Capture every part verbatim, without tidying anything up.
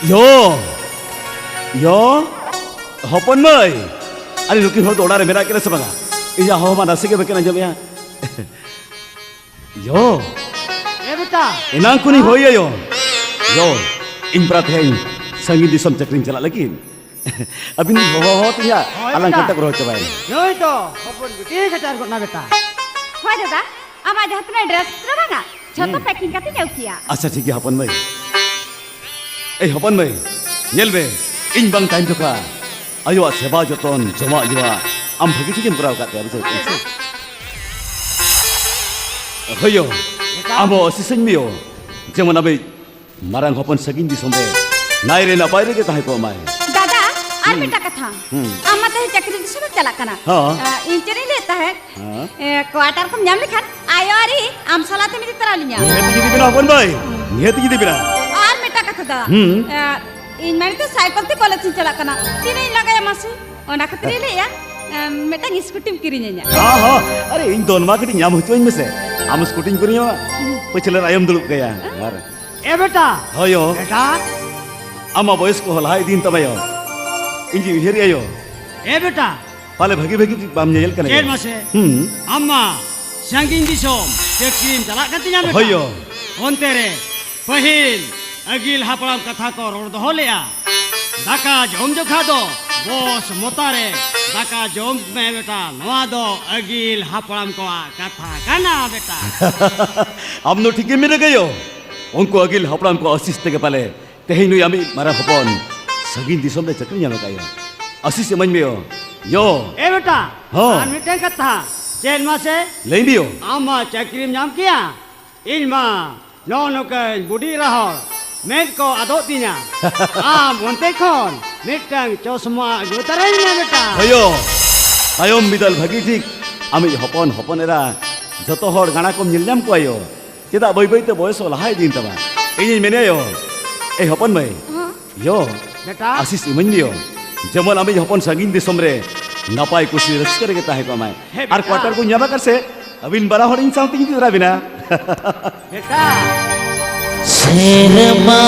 ᱭᱳ, ᱭᱳ, ᱦᱚᱯᱚᱱ ᱢᱟᱹᱭ, ᱟᱨᱮ ᱱᱩᱠᱤᱱ ᱦᱚᱲ ᱫᱚ ᱚᱲᱟᱜ ᱨᱮ ᱢᱮᱱᱟᱜ ᱠᱤᱱᱟ ᱥᱮ ᱵᱟᱝᱟ? ᱤᱧᱟᱹᱜ ᱦᱚᱦᱚ ᱢᱟ ᱱᱟᱥᱮ ᱜᱮ ᱵᱟᱹᱠᱤᱱ ᱟᱸᱡᱚᱢᱮᱜᱼᱟ᱾ ᱭᱳ, ᱮ ᱵᱮᱴᱟ᱾ ᱮᱱᱟᱝ ᱠᱷᱚᱱᱤᱧ ᱦᱚᱦᱚᱭᱮᱭᱟ ᱭᱳ᱾ ᱭᱳ, ᱤᱧ ᱵᱨᱟ ᱛᱮᱦᱮᱧ ᱥᱟᱺᱜᱤᱧ ᱫᱤᱥᱚᱢ ᱪᱟᱹᱠᱨᱤᱧ ᱪᱟᱞᱟᱜ ᱞᱟᱹᱜᱤᱫ᱾ ᱟᱹᱵᱤᱱ ᱦᱚᱦᱚ ᱦᱚᱦᱚ ᱛᱤᱧᱟ, ᱦᱳᱭ ᱟᱞᱟᱝ ᱵᱮᱴᱟ᱾ ᱠᱟᱛᱷᱟ ᱠᱚ ᱨᱚᱲ ᱪᱟᱵᱟᱭᱮᱱᱟ᱾ ᱱᱩᱭ ᱫᱚ ᱦᱚᱯᱚᱱ ᱵᱤᱴᱤ ᱥᱮᱴᱮᱨ ᱜᱚᱫ ᱱᱟ ᱵᱮᱴᱟ᱾ ᱦᱳᱭ ᱫᱟᱫᱟ, ᱟᱢᱟᱜ ᱡᱟᱦᱟᱸ ᱛᱤᱱᱟᱹᱜ ᱰᱨᱮᱥ ᱠᱚ ᱵᱟᱝᱟ, ᱡᱷᱚᱛᱚ ᱦᱩᱸ᱾ ᱯᱮᱠᱤᱝ ᱠᱟᱛᱮᱧ ᱟᱹᱜᱩ ᱠᱮᱭᱟ᱾ ᱟᱪᱪᱷᱟ, ᱴᱷᱤᱠ ᱜᱮᱭᱟ ᱦᱚᱯᱚᱱ ᱢᱟᱹᱭ᱾ ᱮᱭ ᱦᱚᱯᱚᱱ ᱢᱟᱹᱭ, ᱧᱮᱞ ᱢᱮ, ᱤᱧ ᱵᱟᱝ ᱛᱟᱭᱚᱢ ᱡᱚᱠᱷᱟ ᱟᱭᱳᱣᱟᱜ ᱥᱮᱵᱟ ᱡᱚᱛᱚᱱ, ᱡᱚᱢᱟᱜ ᱧᱩᱣᱟᱜ ᱟᱢ ᱵᱷᱟᱹᱜᱤ ᱴᱷᱤᱠᱮᱢ ᱠᱚᱨᱟᱣ ᱟᱠᱟᱫ ᱛᱟᱭᱟ, ᱵᱩᱡᱷᱟᱹᱣ ᱠᱮᱫᱟᱢ ᱥᱮ? ᱦᱳᱭ ᱭᱳ, ᱮᱴᱟᱜ? ᱟᱢ ᱦᱚᱸ ᱟᱥᱤᱥᱟᱹᱧ ᱢᱮ ᱭᱳ, ᱡᱮᱢᱚᱱ ᱟᱢᱤᱡ ᱢᱟᱨᱟᱝ ᱦᱚᱯᱚᱱ ᱥᱟᱺᱜᱤᱧ ᱫᱤᱥᱚᱢ ᱨᱮ ᱱᱟᱭ ᱨᱮ ᱱᱟᱯᱟᱭ ᱨᱮᱜᱮ ᱛᱟᱦᱮᱸ ᱠᱚᱜ ᱢᱟᱭ᱾ ᱫᱟᱫᱟ, ᱟᱨ ᱦᱩᱸ᱾ ᱢᱤᱫᱴᱟᱝ ᱠᱟᱛᱷᱟ᱾ ᱦᱩᱸ᱾ ᱟᱢ ᱢᱟ ᱛᱮᱦᱮᱧ ᱪᱟᱹᱠᱨᱤ ᱫᱤᱥᱚᱢ ᱮᱢ ᱪᱟᱞᱟᱜ ᱠᱟᱱᱟ᱾ ᱦᱚᱸ᱾ ᱟ, ᱤᱧ ᱪᱮᱫ ᱤᱧ ᱞᱟᱹᱭᱮᱫ ᱛᱟᱦᱮᱸᱫ? ᱦᱚᱸ᱾ ᱮ, ᱠᱚᱣᱟᱴᱟᱨ ᱠᱚᱢ ᱧᱟᱢ ᱞᱮᱠᱷᱟᱱ ᱟᱭᱳ ᱟᱨ ᱤᱧ ᱟᱢ ᱥᱟᱞᱟᱜ ᱛᱮᱢ ᱤᱫᱤ ᱛᱚᱨᱟ ᱞᱤᱧᱟ᱾ ᱱᱤᱦᱟᱹᱛ ᱤᱧ ᱤᱫᱤ ᱵᱮᱱᱟ ᱦᱚᱯᱚᱱ ᱵᱷᱟᱹᱭ, ᱱᱤᱦᱟᱹᱛ ᱤᱧ ᱤᱫᱤ ᱵᱮᱱᱟ᱾ ᱟᱨ ᱢᱤᱫᱴᱟᱝ ᱠᱟᱛᱷᱟ ᱫᱟᱫᱟ᱾ ᱦᱩᱸ᱾ ᱮ, ᱤᱧ ᱢᱟ ᱱᱤᱛᱚᱜ ᱥᱟᱭᱠᱮᱞ ᱛᱮ ᱠᱚᱞᱮᱡᱽ ᱤᱧ ᱪᱟᱞᱟᱜ ᱠᱟᱱᱟ, ᱛᱤᱱᱟᱹᱜ ᱤᱧ ᱞᱟᱸᱜᱟᱭᱟ ᱢᱟᱥᱮ? ᱚᱱᱟ ᱠᱷᱟᱹᱛᱤᱨ ᱤᱧ ᱞᱟᱹᱭᱮᱫᱼᱟ, ᱮ, ᱢᱤᱫᱴᱟᱝ ᱥᱠᱩᱴᱤᱢ ᱠᱤᱨᱤᱧ ᱟᱹᱧᱟ᱾ ᱦᱚᱸ, ᱦᱚᱸ᱾ ᱟᱨᱮ, ᱤᱧ ᱫᱚᱱ ᱢᱟ ᱠᱟᱹᱴᱤᱡ ᱧᱟᱢ ᱦᱚᱪᱚᱧ ᱢᱮᱥᱮ᱾ ᱟᱢ ᱥᱠᱩᱴᱤᱧ ᱠᱤᱨᱤᱧᱟᱢᱟ, ᱯᱟᱹᱪᱷᱞᱟᱹ ᱨᱮ ᱟᱭᱳᱢ ᱫᱩᱲᱩᱵ ᱠᱟᱭᱟ᱾ ᱟᱨ ᱮ ᱵᱮᱴᱟ, ᱦᱳᱭ ᱭᱳ᱾ ᱵᱮᱴᱟ᱾ ᱟᱢᱟᱜ ᱵᱚᱭᱮᱥ ᱠᱚᱦᱚᱸ ᱞᱟᱦᱟ ᱤᱫᱤᱭᱮᱱ ᱛᱟᱢᱟ ᱭᱳ᱾ ᱤᱧ ᱡᱤᱧ ᱩᱭᱦᱟᱹᱨᱮᱜᱼᱟ ᱭᱳ᱾ ᱮ ᱵᱮᱴᱟ᱾ ᱯᱟᱞᱮ ᱵᱷᱟᱹᱜᱤ ᱵᱷᱟᱹᱜᱤ ᱵᱟᱢ ᱧᱮᱧᱮᱞ ᱠᱟᱱᱟ ᱪᱮᱫ ᱭᱳ᱾ ᱢᱟᱥᱮ? ᱦᱩᱸ᱾ ᱟᱢ ᱢᱟ ᱥᱟᱺᱜᱤᱧ ᱫᱤᱥᱚᱢ ᱪᱟᱹᱠᱨᱤᱢ ᱪᱟᱞᱟᱜ ᱠᱟᱱ ᱛᱤᱧᱟ ᱵᱮᱴᱟ᱾ ᱦᱳᱭ ᱭᱳ᱾ ᱚᱱᱛᱮ ᱨᱮ ᱯᱟᱹᱦᱤᱞ ᱟᱹᱜᱤᱞ ᱦᱟᱯᱲᱟᱢ ᱠᱟᱛᱷᱟ ᱠᱚ ᱨᱚᱲ ᱫᱚᱦᱚ ᱞᱮᱜᱼᱟ, ᱫᱟᱠᱟ ᱡᱚᱢ ᱡᱚᱠᱷᱟ ᱫᱚ ᱵᱚᱥ ᱢᱚᱛᱟ ᱨᱮ ᱫᱟᱠᱟ ᱡᱚᱢ ᱢᱮ ᱵᱮᱴᱟ, ᱱᱚᱣᱟ ᱫᱚ ᱟᱹᱜᱤᱞ ᱦᱟᱯᱲᱟᱢ ᱠᱚᱣᱟᱜ ᱠᱟᱛᱷᱟ ᱠᱟᱱᱟ ᱵᱮᱴᱟ᱾ ᱟᱢ ᱫᱚ ᱴᱷᱤᱠᱮᱢ ᱢᱮᱱ ᱠᱟᱜ ᱭᱳ᱾ ᱩᱱᱠᱩ ᱟᱹᱜᱤᱞ ᱦᱟᱯᱲᱟᱢ ᱠᱚᱣᱟᱜ ᱟᱥᱤᱥ ᱛᱮᱜᱮ ᱯᱟᱞᱮ ᱛᱮᱦᱮᱧ ᱱᱩᱭ ᱟᱢᱤᱡ ᱢᱟᱨᱟᱝ ᱦᱚᱯᱚᱱ ᱥᱟᱺᱜᱤᱧ ᱫᱤᱥᱚᱢ ᱨᱮ ᱪᱟᱹᱠᱨᱤ ᱧᱟᱢ ᱟᱠᱟᱫ ᱭᱳ᱾ ᱟᱥᱤᱥ ᱮᱢᱟᱹᱧ ᱢᱮ ᱭᱳ᱾ ᱭᱳ᱾ ᱮ ᱵᱮᱴᱟ, ᱦᱚᱸ᱾ ᱟᱨ ᱢᱤᱫᱴᱟᱝ ᱠᱟᱛᱷᱟ, ᱪᱮᱫ ᱢᱟᱥᱮ? ᱞᱟᱹᱭ ᱢᱮ ᱭᱳ᱾ ᱟᱢ ᱢᱟ ᱪᱟᱹᱠᱨᱤᱢ ᱧᱟᱢ ᱠᱮᱭᱟ, ᱤᱧ ᱢᱟ ᱱᱚᱜᱼᱚ ᱱᱚᱝᱠᱟᱧ ᱵᱩᱰᱷᱤ ᱨᱮᱦᱚᱸ ᱢᱮᱫ ᱠᱚ ᱟᱫᱚᱜ ᱛᱤᱧᱟ᱾ ᱟᱢ ᱚᱱᱛᱮ ᱠᱷᱚᱱ ᱢᱤᱫᱴᱟᱝ ᱪᱚᱥᱢᱟ ᱟᱹᱜᱩ ᱛᱟᱨᱟᱧ ᱢᱮ ᱵᱮᱴᱟ᱾ ᱦᱳᱭᱳ, ᱛᱟᱭᱚᱢ ᱵᱤᱫᱟᱹᱞ ᱵᱷᱟᱹᱜᱤ ᱴᱷᱤᱠ ᱟᱢᱤᱡ ᱦᱚᱯᱚᱱ ᱦᱚᱯᱚᱱ ᱮᱨᱟ ᱡᱚᱛᱚ ᱦᱚᱲ ᱜᱟᱬᱟ ᱠᱚᱢ ᱧᱮᱞ ᱧᱟᱢ ᱠᱚᱣᱟ ᱭᱳ᱾ ᱪᱮᱫᱟᱜ ᱵᱟᱹᱭ ᱵᱟᱹᱭ ᱛᱮ ᱵᱚᱭᱮᱥ ᱦᱚᱸ ᱞᱟᱦᱟ ᱤᱫᱤᱭᱮᱱ ᱛᱟᱢᱟ? ᱤᱧᱤᱧ ᱢᱮᱱᱮᱫᱼᱟ ᱭᱳ, ᱮᱭ ᱦᱚᱯᱚᱱ ᱢᱟᱹᱭ, ᱦᱚᱸ? ᱭᱳ, ᱵᱮᱴᱟ᱾ ᱟᱥᱤᱥ ᱤᱢᱟᱹᱧ ᱢᱮ ᱭᱳ, ᱡᱮᱢᱚᱱ ᱟᱢᱤᱡ ᱦᱚᱯᱚᱱ ᱥᱟᱺᱜᱤᱧ ᱫᱤᱥᱚᱢ ᱨᱮ ᱱᱟᱯᱟᱭ ᱠᱩᱥᱤ ᱨᱟᱹᱥᱠᱟᱹ ᱨᱮᱜᱮ ᱛᱟᱦᱮᱸ ᱠᱚᱜ ᱢᱟᱭ᱾ ᱦᱮᱸ, ᱟᱨ ᱵᱮᱴᱟ᱾ ᱠᱣᱟᱴᱟᱨ ᱠᱚ ᱧᱟᱢ ᱟᱠᱟᱫ ᱥᱮ? ᱟᱹᱵᱤᱱ ᱵᱟᱨᱟ ᱦᱚᱲ ᱤᱧ ᱥᱟᱶᱛᱮ ᱤᱫᱤ ᱛᱚᱨᱟ ᱵᱤᱱᱟ᱾ ᱵᱮᱴᱟ᱾ ᱥᱮᱨᱢᱟ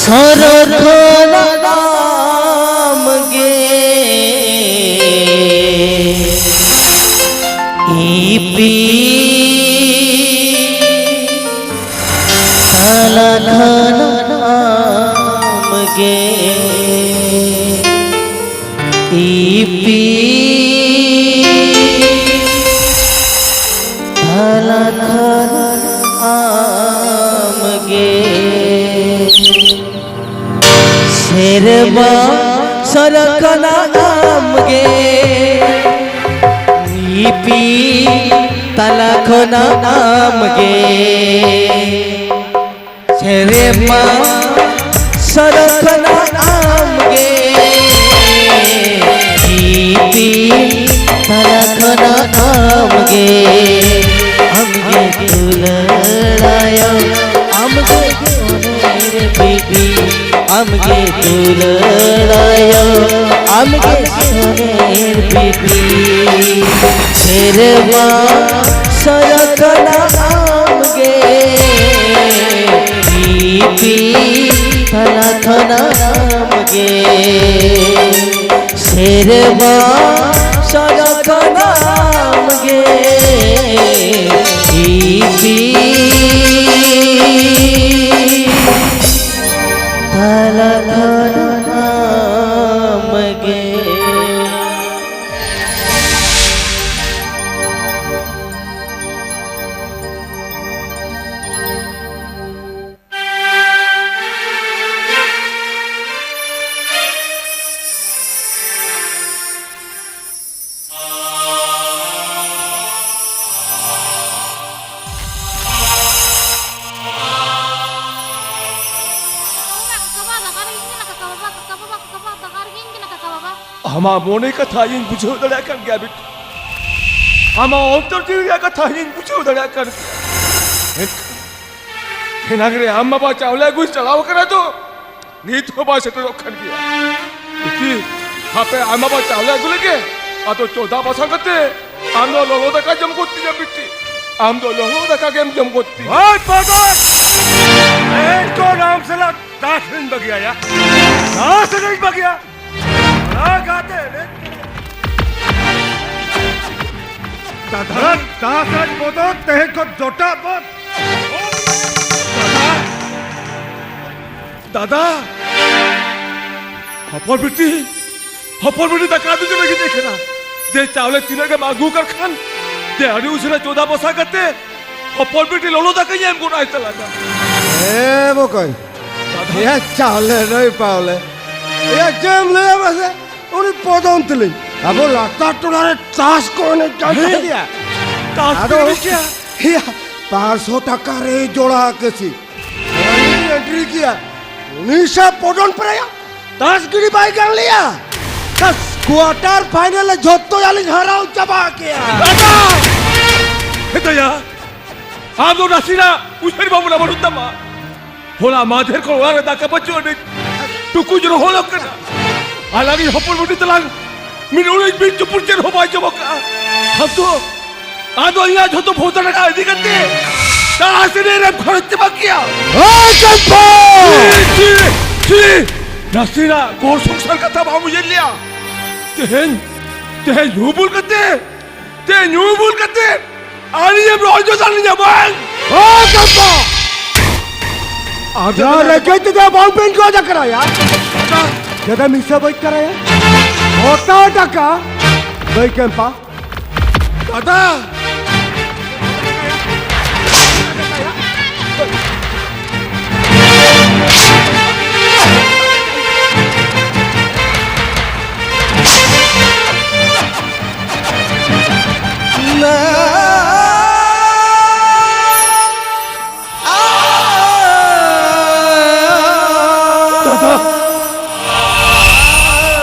ᱥᱚᱨᱚᱜ ᱠᱷᱚᱱ ᱟᱢ ᱜᱮ ᱤᱯᱤᱞ ᱛᱟᱞᱟ ᱠᱷᱚᱱ ᱟᱢ ᱜᱮ ᱤᱯᱤᱞ ᱛᱟᱞᱟ ᱠᱷᱚᱱ ᱟᱢ ᱜᱮ᱾ ᱥᱮᱨᱢᱟ ᱥᱚᱨᱚᱜ ᱠᱷᱚᱱ ᱟᱢ ᱜᱮ ᱤᱯᱤᱞ ᱛᱟᱞᱟ ᱠᱷᱚᱱ ᱟᱢ ᱜᱮ᱾ ᱥᱮᱨᱢᱟ ᱥᱚᱨᱚᱜ ᱠᱷᱚᱱ ᱟᱢ ᱜᱮ ᱤᱯᱤᱞ ᱛᱟᱞᱟ ᱠᱷᱚᱱ ᱟᱢ ᱜᱮ᱾ ᱟᱢ ᱜᱮ ᱫᱩᱞᱟᱹᱲ ᱟᱭᱳ, ᱟᱢ ᱜᱮ ᱢᱚᱱᱮᱨ ᱵᱤᱴᱤ, ᱟᱢ ᱜᱮ ᱫᱩᱞᱟᱹᱲ ᱟᱭᱳ, ᱟᱢ ᱜᱮ ᱢᱚᱱᱮᱨ ᱵᱤᱴᱤ᱾ ᱥᱮᱨᱢᱟ ᱥᱚᱨᱚᱜ ᱠᱷᱚᱱ ᱟᱢ ᱜᱮ ᱤᱯᱤᱞ ᱛᱟᱞᱟ ᱠᱷᱚᱱ ᱟᱢ ᱜᱮ᱾ ᱥᱮᱨᱢᱟ ᱥᱚᱨᱚᱜ ᱠᱷᱚᱱ ᱟᱢ ᱜᱮ ᱤᱯᱤᱞ ᱛᱟᱞᱟ ᱠᱷᱚᱱ ᱟᱢ ᱜᱮ᱾ ᱟᱢᱟᱜ ᱢᱚᱱᱮ ᱠᱟᱛᱷᱟ ᱤᱧ ᱵᱩᱡᱷᱟᱹᱣ ᱫᱟᱲᱮᱭᱟᱜ ᱠᱟᱱ ᱜᱮᱭᱟ ᱵᱤᱴᱩ᱾ ᱟᱢᱟᱜ ᱚᱱᱛᱚᱨ ᱡᱤᱣᱤ ᱨᱮᱭᱟᱜ ᱠᱟᱛᱷᱟ ᱤᱧ ᱵᱩᱡᱷᱟᱹᱣ ᱫᱟᱲᱮᱭᱟᱜ ᱠᱟᱱ ᱜᱮᱭᱟ᱾ ᱢᱮᱱᱠᱷᱟᱱ ᱮᱱᱟᱝ ᱨᱮ ᱟᱢ ᱵᱟᱵᱟ ᱪᱟᱣᱞᱮ ᱟᱹᱜᱩᱭ ᱪᱟᱞᱟᱣ ᱟᱠᱟᱱᱟ ᱛᱚ, ᱱᱤᱛ ᱦᱚᱸ ᱵᱟᱭ ᱥᱮᱴᱮᱨᱚᱜ ᱠᱟᱱ ᱜᱮᱭᱟ᱾ ᱵᱤᱴᱤ, ᱦᱟᱯᱮ ᱟᱢ ᱵᱟᱵᱟ ᱪᱟᱣᱞᱮ ᱟᱹᱜᱩ ᱞᱮᱜᱮ, ᱟᱫᱚ ᱪᱚᱫᱟ ᱵᱟᱥᱟ ᱠᱟᱛᱮ ᱟᱢ ᱫᱚ ᱞᱚᱞᱚ ᱫᱟᱠᱟ ᱡᱚᱢ ᱜᱚᱫ ᱛᱤᱧᱟ ᱵᱤᱴᱤ᱾ ᱟᱢ ᱫᱚ ᱞᱚᱞᱚ ᱫᱟᱠᱟ ᱜᱮᱢ ᱡᱚᱢ ᱜᱚᱫ ᱛᱤᱧᱟ᱾ ᱳᱭ ᱯᱟᱜᱚᱞ! ᱛᱮᱦᱮᱧ ᱠᱷᱚᱱ ᱟᱢ ᱥᱟᱞᱟᱜ ᱛᱟᱥ ᱮᱱᱮᱡ ᱵᱟᱹᱜᱤᱭᱟ᱾ ᱛᱟᱥ ᱮᱱᱮᱡ ᱵᱟᱹᱜᱤᱭᱟ᱾ ᱚᱱᱟ ᱜᱟᱛᱮ ᱮᱱᱮᱡ᱾ ᱫᱟᱫᱟ, ᱛᱟᱥ ᱮᱱᱮᱡ ᱵᱚᱫᱚᱞ ᱛᱮᱦᱮᱧ ᱠᱷᱚᱱ ᱡᱚᱴᱟᱣ ᱵᱚᱱᱫ᱾ ᱫᱟᱫᱟ! ᱫᱟᱫᱟ! ᱦᱚᱯᱚᱱ ᱵᱤᱴᱤ, ᱦᱚᱯᱚᱱ ᱵᱤᱴᱤ ᱫᱟᱠᱟ ᱩᱛᱩ ᱡᱚᱢ ᱞᱟᱹᱜᱤᱫ ᱦᱮᱡ ᱠᱟᱱᱟ᱾ ᱫᱮ ᱪᱟᱣᱞᱮ ᱛᱤᱱᱟᱹᱜ ᱜᱮᱢ ᱟᱹᱜᱩ ᱟᱠᱟᱫ ᱠᱷᱟᱱ, ᱫᱮ ᱟᱹᱰᱤ ᱩᱥᱟᱹᱨᱟ ᱪᱚᱸᱫᱟ ᱵᱚᱥᱟ ᱠᱟᱛᱮ ᱦᱚᱯᱚᱱ ᱵᱤᱴᱤ ᱞᱚᱞᱚ ᱫᱟᱠᱟᱧ ᱮᱢ ᱜᱚᱫ ᱟᱭ ᱛᱟᱞᱟᱝᱟ᱾ ᱮ ᱵᱚᱠᱚᱧ, ᱫᱟᱫᱟ᱾ ᱮᱭᱟ ᱪᱟᱣᱞᱮ ᱱᱟᱹᱭ ᱯᱟᱣᱞᱮ᱾ ᱮᱭᱟ ᱪᱮᱫ ᱮᱢ ᱞᱟᱹᱭᱟ ᱢᱟᱥᱮ? ᱩᱱᱤ ᱯᱚᱫᱚᱱ ᱛᱤᱞᱤᱧ ᱟᱵᱚ ᱞᱟᱛᱟᱨ ᱴᱚᱞᱟ ᱨᱮ ᱛᱟᱥ ᱠᱚ ᱮᱱᱮᱡ ᱠᱟᱱ ᱦᱮᱸ? ᱛᱟᱦᱮᱸᱫ ᱭᱟ᱾ ᱛᱟᱥ ᱟᱫᱚ ᱠᱚ ᱮᱱᱮᱡ ᱠᱮᱭᱟ? ᱮᱭᱟ ᱯᱟᱸᱪᱥᱚ ᱴᱟᱠᱟ ᱨᱮ ᱡᱚᱲᱟ ᱠᱟᱹᱥᱤ᱾ ᱩᱱᱤ ᱮᱱᱴᱨᱤ ᱠᱮᱭᱟ, ᱩᱱᱤ ᱥᱟᱶ ᱯᱚᱴᱚᱱ ᱯᱮᱨᱮᱭᱟ, ᱛᱟᱥ ᱜᱤᱲᱤ ᱵᱟᱭ ᱜᱟᱱ ᱞᱮᱭᱟ᱾ ᱛᱟᱥ ᱠᱣᱟᱴᱟᱨ ᱯᱷᱟᱭᱱᱮᱞ ᱨᱮ ᱡᱷᱚᱛᱚ ᱭᱟᱞᱤᱧ ᱦᱟᱨᱟᱣ ᱪᱟᱵᱟ ᱠᱮᱭᱟ᱾ ᱫᱟᱫᱟ! ᱦᱮᱛᱟᱭᱟ, ᱟᱢ ᱫᱚ ᱱᱟᱥᱮᱱᱟᱜ ᱩᱭᱦᱟᱹᱨ ᱵᱷᱟᱵᱽᱱᱟ ᱵᱟᱹᱱᱩᱜ ᱛᱟᱢᱟ᱾ ᱦᱚᱞᱟ ᱢᱟᱫᱷᱮᱨ ᱠᱷᱚᱱ ᱚᱲᱟᱜ ᱨᱮ ᱫᱟᱠᱟ ᱵᱟᱹᱪᱩᱜ ᱟᱹᱱᱤᱡ, ᱴᱩᱠᱩᱡ ᱨᱚᱦᱚᱲᱚᱜ ᱠᱟᱱᱟ᱾ ᱟᱞᱟᱝᱤᱡ ᱦᱚᱯᱚᱱ ᱵᱩᱰᱷᱤ ᱛᱟᱞᱟᱝ ᱢᱤᱫ ᱩᱲᱤᱡ ᱢᱤᱫ ᱪᱩᱯᱩᱫ ᱪᱮᱫ ᱦᱚᱸ ᱵᱟᱭ ᱡᱚᱢ ᱟᱠᱟᱫᱼᱟ᱾ ᱟᱢ ᱫᱚ ᱟᱫᱚ ᱤᱧᱟᱹᱜ ᱡᱷᱚᱛᱚ ᱵᱷᱚᱨᱥᱟ ᱴᱟᱠᱟ ᱤᱫᱤ ᱠᱟᱛᱮ ᱛᱟᱥ ᱮᱱᱮᱡ ᱨᱮᱢ ᱠᱷᱚᱨᱚᱪ ᱪᱟᱵᱟ ᱠᱮᱭᱟ᱾ ᱦᱮᱸ, ᱪᱟᱢᱯᱟ! ᱪᱤ, ᱪᱤ, ᱪᱤ! ᱱᱟᱥᱮᱱᱟᱜ ᱜᱚᱲ ᱥᱚᱝᱥᱟᱨ ᱠᱟᱛᱷᱟ ᱵᱟᱢ ᱩᱭᱦᱟᱹᱨ ᱞᱮᱭᱟ᱾ ᱛᱮᱦᱮᱧ, ᱛᱮᱦᱮᱧ ᱧᱩ ᱵᱩᱞ ᱠᱟᱛᱮ, ᱛᱮᱦᱮᱧ ᱧᱩ ᱵᱩᱞ ᱠᱟᱛᱮ ᱟᱹᱞᱤᱧᱮᱢ ᱨᱚᱦᱚᱭ ᱡᱚᱥ ᱟᱹᱞᱤᱧᱟ ᱵᱟᱝ? ᱦᱮᱸ, ᱪᱟᱢᱯᱟ! ᱟᱨ ᱡᱟᱦᱟᱸ ᱨᱮᱜᱮᱡ ᱛᱮᱫᱚ ᱵᱟᱝ ᱵᱮᱱ ᱜᱚᱡ ᱟᱠᱟᱱᱟ ᱭᱟ᱾ ᱪᱮᱫᱟᱜ ᱢᱤᱥᱟ ᱵᱟᱹᱡ ᱠᱟᱱᱟ ᱭᱟ? ᱦᱚᱴᱟ ᱴᱟᱠᱟ ᱵᱟᱹᱭ ᱠᱮᱢᱯᱟ᱾ ᱫᱟᱫᱟ! ᱫᱟᱫᱟ!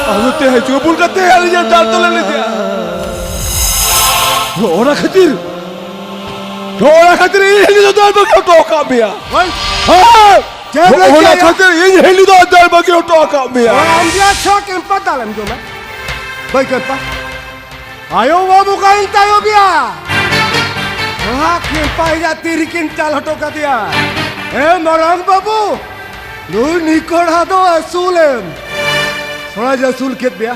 ᱟᱢ ᱛᱮ ᱦᱤᱡᱩᱜ ᱵᱷᱩᱞ ᱠᱟᱛᱮ ᱟᱹᱞᱤᱧᱟᱜ ᱫᱟᱞ ᱛᱚᱞᱮ ᱞᱮᱫᱮᱭᱟ᱾ ᱱᱚᱜᱼᱚᱱᱟ ᱠᱷᱟᱹᱛᱤᱨ, ᱱᱚᱜᱼᱚᱱᱟ ᱠᱷᱟᱹᱛᱤᱨ ᱤᱧ ᱦᱤᱞᱤ ᱫᱚ ᱫᱟᱞ ᱵᱟᱹᱜᱤ ᱦᱚᱴᱚ ᱟᱠᱟᱫ ᱢᱮᱭᱟ᱾ ᱦᱳᱭ᱾ ᱦᱮᱸ! ᱪᱮᱫ ᱮᱢ ᱞᱟᱹᱭ ᱱᱚᱜᱼᱚᱱᱟ ᱠᱮᱫᱼᱟ? ᱠᱷᱟᱹᱛᱤᱨ ᱤᱧ ᱦᱤᱞᱤ ᱫᱚ ᱫᱟᱞ ᱵᱟᱹᱜᱤ ᱦᱚᱴᱚ ᱟᱠᱟᱫ ᱢᱮᱭᱟ᱾ ᱟᱢ ᱜᱮ ᱟᱪᱪᱷᱟ ᱠᱮᱢᱯᱟ ᱫᱟᱞᱮᱢ ᱡᱚᱢᱟ᱾ ᱵᱟᱹᱭ ᱠᱮᱢᱯᱟ᱾ ᱟᱭᱳ ᱵᱟᱵᱟ ᱠᱟᱹᱧ ᱛᱟᱭᱚᱢ ᱮᱭᱟ᱾ ᱚᱲᱟᱜ ᱠᱷᱮᱯᱟ ᱤᱧᱟᱜ ᱛᱤ ᱨᱮᱠᱤᱱ ᱪᱟᱞ ᱦᱚᱴᱚ ᱠᱟᱫᱮᱭᱟ᱾ ᱮ ᱢᱟᱨᱟᱝ ᱵᱟᱹᱵᱩ, ᱱᱩᱭ ᱱᱤᱠᱚᱲᱟ ᱫᱚ ᱟᱹᱥᱩᱞᱮᱢ᱾ ᱛᱷᱚᱲᱟᱧ ᱟᱹᱥᱩᱞ ᱠᱮᱫ ᱢᱮᱭᱟ᱾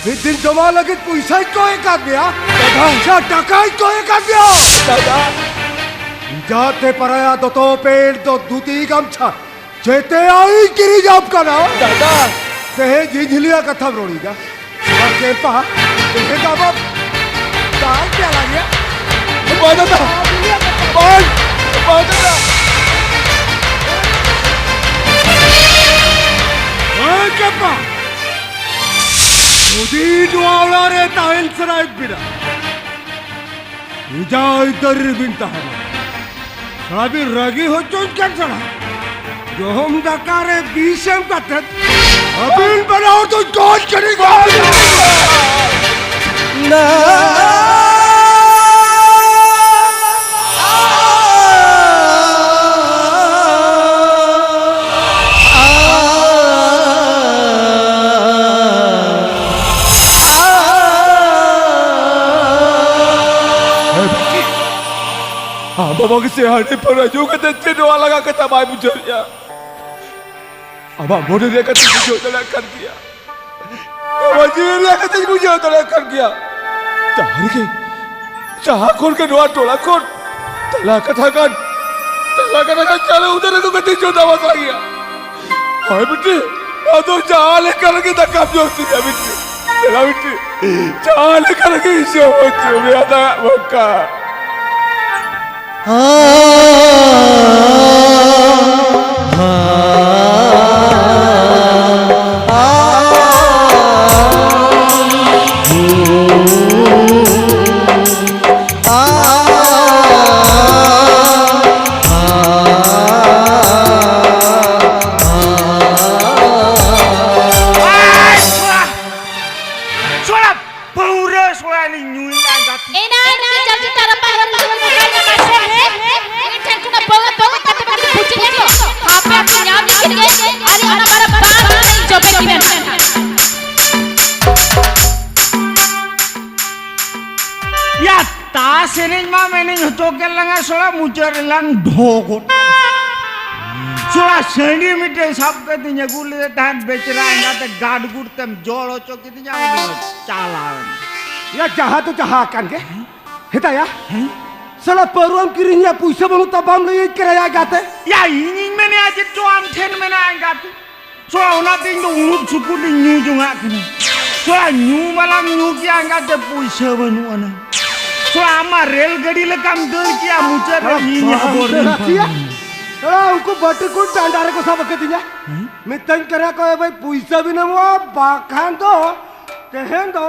ᱢᱤᱫ ᱫᱤᱱ ᱡᱚᱢᱟᱜ ᱞᱟᱹᱜᱤᱫ ᱯᱚᱭᱥᱟᱧ ᱠᱚᱭ ᱟᱠᱟᱫ ᱢᱮᱭᱟ᱾ ᱫᱟᱫᱟ᱾ ᱯᱚᱭᱥᱟ ᱴᱟᱠᱟᱧ ᱠᱚᱭ ᱟᱠᱟᱫ ᱢᱮᱭᱟ᱾ ᱫᱟᱫᱟ᱾ ᱡᱟᱛᱮ ᱯᱟᱨᱟᱭᱟ ᱫᱚᱛᱚ ᱯᱮᱱᱴ ᱫᱚ ᱫᱷᱩᱛᱤ ᱜᱟᱢᱪᱷᱟ ᱡᱮᱛᱮᱭᱟᱜ ᱤᱧ ᱠᱤᱨᱤᱧ ᱟᱢ ᱠᱟᱱᱟ᱾ ᱫᱟᱫᱟ᱾ ᱛᱮᱦᱮᱧ ᱡᱤᱞ ᱦᱤᱞᱤᱭᱟ ᱠᱟᱛᱷᱟᱢ ᱨᱚᱲᱤᱧᱟ᱾ ᱟᱨ ᱠᱮᱯᱟ, ᱛᱮᱦᱮᱧ ᱫᱚ ᱟᱢᱟᱜ ᱫᱟᱜ ᱯᱮᱭᱟᱞᱟ ᱜᱮᱭᱟ᱾ ᱵᱟᱝ ᱫᱟᱫᱟ᱾ ᱵᱟᱝ᱾ ᱵᱟᱝ ᱫᱟᱫᱟ᱾ ᱦᱮᱸ ᱠᱮᱯᱟ᱾ ᱡᱩᱫᱤ ᱱᱚᱣᱟ ᱚᱲᱟᱜ ᱨᱮ ᱛᱟᱦᱮᱱ ᱥᱟᱱᱟᱭᱮᱫ ᱵᱤᱱᱟ, ᱡᱟᱭ ᱫᱟᱨᱮ ᱨᱮᱵᱤᱱ ᱛᱟᱦᱮᱱᱟ᱾ ᱥᱟᱞᱟ ᱵᱤᱱ ᱨᱟᱹᱜᱤ ᱦᱚᱪᱚᱧ ᱠᱟᱱ ᱥᱟᱞᱟ᱾ ᱡᱚᱢ ᱫᱟᱠᱟ ᱨᱮ ᱵᱤᱥ ᱮᱢ ᱠᱟᱛᱮ ᱟᱹᱵᱤᱱ ᱵᱟᱱᱟ ᱦᱚᱲ ᱫᱚ ᱜᱚᱡ ᱠᱟᱹᱴᱤᱡ ᱜᱚᱡ᱾ ᱟᱢ ᱵᱟᱵᱟ ᱜᱮ ᱥᱮ ᱦᱟᱺᱰᱤ ᱯᱟᱹᱣᱨᱟᱹ ᱧᱩ ᱠᱟᱛᱮ ᱪᱮᱫ ᱱᱚᱣᱟ ᱞᱟᱜᱟ ᱠᱟᱛᱷᱟ ᱵᱟᱭ ᱵᱩᱡᱷᱟᱹᱣᱮᱫᱼᱟ? ᱟᱢᱟᱜ ᱢᱚᱱᱮ ᱨᱮᱭᱟᱜ ᱠᱟᱛᱷᱟᱧ ᱵᱩᱡᱷᱟᱹᱣ ᱫᱟᱲᱮᱭᱟᱜ ᱠᱟᱱ ᱜᱮᱭᱟ᱾ ᱟᱢᱟᱜ ᱡᱤᱣᱤ ᱨᱮᱭᱟᱜ ᱠᱟᱛᱷᱟᱧ ᱵᱩᱡᱷᱟᱹᱣ ᱫᱟᱲᱮᱭᱟᱜ ᱠᱟᱱ ᱜᱮᱭᱟ᱾ ᱛᱟᱦᱞᱮ ᱜᱮ ᱡᱟᱦᱟᱸ ᱠᱷᱚᱱ ᱜᱮ ᱱᱚᱣᱟ ᱴᱚᱞᱟ ᱠᱷᱚᱱ ᱛᱟᱞᱟ ᱠᱟᱛᱷᱟ ᱠᱟᱱ, ᱛᱟᱞᱟ ᱠᱟᱛᱷᱟ ᱠᱟᱱ ᱪᱟᱞᱟᱣ ᱩᱛᱟᱹᱨ ᱨᱮᱠᱚ ᱠᱟᱹᱴᱤᱡ ᱪᱚᱸᱫᱟ ᱵᱟᱥᱟ ᱜᱮᱭᱟ᱾ ᱦᱳᱭ ᱵᱤᱴᱤ, ᱟᱫᱚ ᱡᱟᱦᱟᱸ ᱞᱮᱠᱟ ᱨᱮᱜᱮ ᱫᱟᱠᱟᱢ ᱡᱚᱢ ᱦᱚᱪᱚᱧᱟ ᱵᱤᱴᱤ᱾ ᱫᱮᱞᱟ ᱵᱤᱴᱤ, ᱡᱟᱦᱟᱸ ᱞᱮᱠᱟ ᱨᱮᱜᱮ ᱡᱚᱢ ᱦᱚᱪᱚ ᱢᱮᱭᱟ ᱫᱟᱜ ᱵᱚᱠᱟ᱾ ᱥᱚᱲᱟ! ᱯᱟᱹᱣᱨᱟᱹ ᱥᱚᱲᱟ ᱞᱤᱧ ᱧᱩᱭᱮᱫᱼᱟ ᱜᱟᱛᱮ᱾ ᱮᱱᱟᱱ ᱠᱷᱚᱱ ᱪᱟᱹᱣ ᱪᱮᱛᱟᱱ ᱨᱟᱯᱟᱜ ᱦᱮᱨᱮᱞ ᱦᱮᱨᱮᱞ ᱠᱚ ᱠᱟᱹᱢᱤ ᱠᱟᱱᱟ ᱥᱮ? ᱢᱤᱫ ᱴᱷᱮᱱ ᱠᱷᱚᱱᱟᱜ ᱯᱟᱹᱣᱨᱟᱹ ᱮᱱᱮᱡ ᱢᱟ ᱮᱱᱮᱡ ᱦᱚᱪᱚ ᱠᱮᱫ ᱞᱟᱝᱟ ᱥᱚᱲᱟ, ᱢᱩᱪᱟᱹᱫ ᱨᱮᱞᱟᱝ ᱰᱷᱚ ᱜᱚᱫ᱾ ᱥᱚᱲᱟ ᱥᱟᱺᱰᱤ ᱢᱤᱫᱴᱮᱱ ᱥᱟᱵ ᱠᱟᱛᱮᱧ ᱟᱹᱜᱩ ᱞᱮᱫᱮ ᱛᱟᱦᱮᱸᱫ, ᱵᱮᱪᱨᱟ ᱮᱸᱜᱟᱛᱮ ᱜᱟᱰ ᱜᱩᱰ ᱛᱮᱢ ᱡᱚᱲ ᱦᱚᱪᱚ ᱠᱤᱫᱤᱧᱟ, ᱩᱱᱤ ᱦᱚᱸ ᱪᱟᱞᱟᱣ ᱮᱱᱟ᱾ ᱭᱟ, ᱡᱟᱦᱟᱸ ᱫᱚ ᱡᱟᱦᱟᱸ ᱟᱠᱟᱱ ᱜᱮ᱾ ᱦᱮᱸ? ᱦᱮᱛᱟᱭᱟ? ᱦᱮᱸ? ᱥᱟᱞᱟ ᱯᱟᱹᱣᱨᱟᱹᱢ ᱠᱤᱨᱤᱧᱟ, ᱯᱩᱭᱥᱟᱹ ᱵᱟᱹᱱᱩᱜ ᱛᱟ, ᱵᱟᱢ ᱞᱟᱹᱭᱟᱹᱧ ᱠᱟᱱᱟ ᱭᱟ ᱮᱸᱜᱟᱛᱮ? ᱭᱟ, ᱤᱧᱤᱧ ᱢᱮᱱᱮᱜᱼᱟ ᱡᱮ ᱪᱚ ᱟᱢ ᱴᱷᱮᱱ ᱢᱮᱱᱟᱜᱼᱟ ᱮᱸᱜᱟᱛᱮ᱾ ᱥᱚᱲᱟ ᱚᱱᱟᱛᱮ ᱤᱧ ᱫᱚ ᱩᱲᱩᱫ ᱥᱩᱠᱩᱫ ᱤᱧ ᱧᱩ ᱡᱚᱝᱟᱜ ᱠᱟᱱᱟ᱾ ᱥᱚᱲᱟ ᱧᱩ ᱵᱟᱞᱟᱝ ᱧᱩ ᱠᱮᱜᱼᱟ ᱮᱸᱜᱟᱛᱮ, ᱯᱩᱭᱥᱟᱹ ᱵᱟᱹᱱᱩᱜ ᱟᱱᱟ᱾ ᱥᱚᱲᱟ ᱟᱢ ᱢᱟ ᱨᱮᱞ ᱜᱟᱹᱰᱤ ᱞᱮᱠᱟᱢ ᱫᱟᱹᱲ ᱠᱮᱜᱼᱟ, ᱢᱩᱪᱟᱹᱫ ᱨᱮ ᱤᱧ ᱦᱚᱵᱚᱨ ᱞᱮᱱ ᱛᱟᱢᱟ᱾ ᱥᱚᱲᱟ ᱩᱱᱠᱩ ᱵᱟᱹᱴᱤ ᱠᱚ ᱰᱟᱸᱰᱟ ᱨᱮᱠᱚ ᱥᱟᱵ ᱟᱠᱟᱫᱤᱧᱟ᱾ ᱦᱮᱸ? ᱢᱤᱛᱟᱹᱧ ᱠᱟᱱᱟ ᱠᱚ, "ᱮ ᱵᱷᱟᱹᱭ, ᱯᱩᱭᱥᱟᱹ ᱵᱤᱱ ᱮᱢᱚᱜᱼᱟ, ᱵᱟᱠᱷᱟᱱ ᱫᱚ ᱛᱮᱦᱮᱧ ᱫᱚ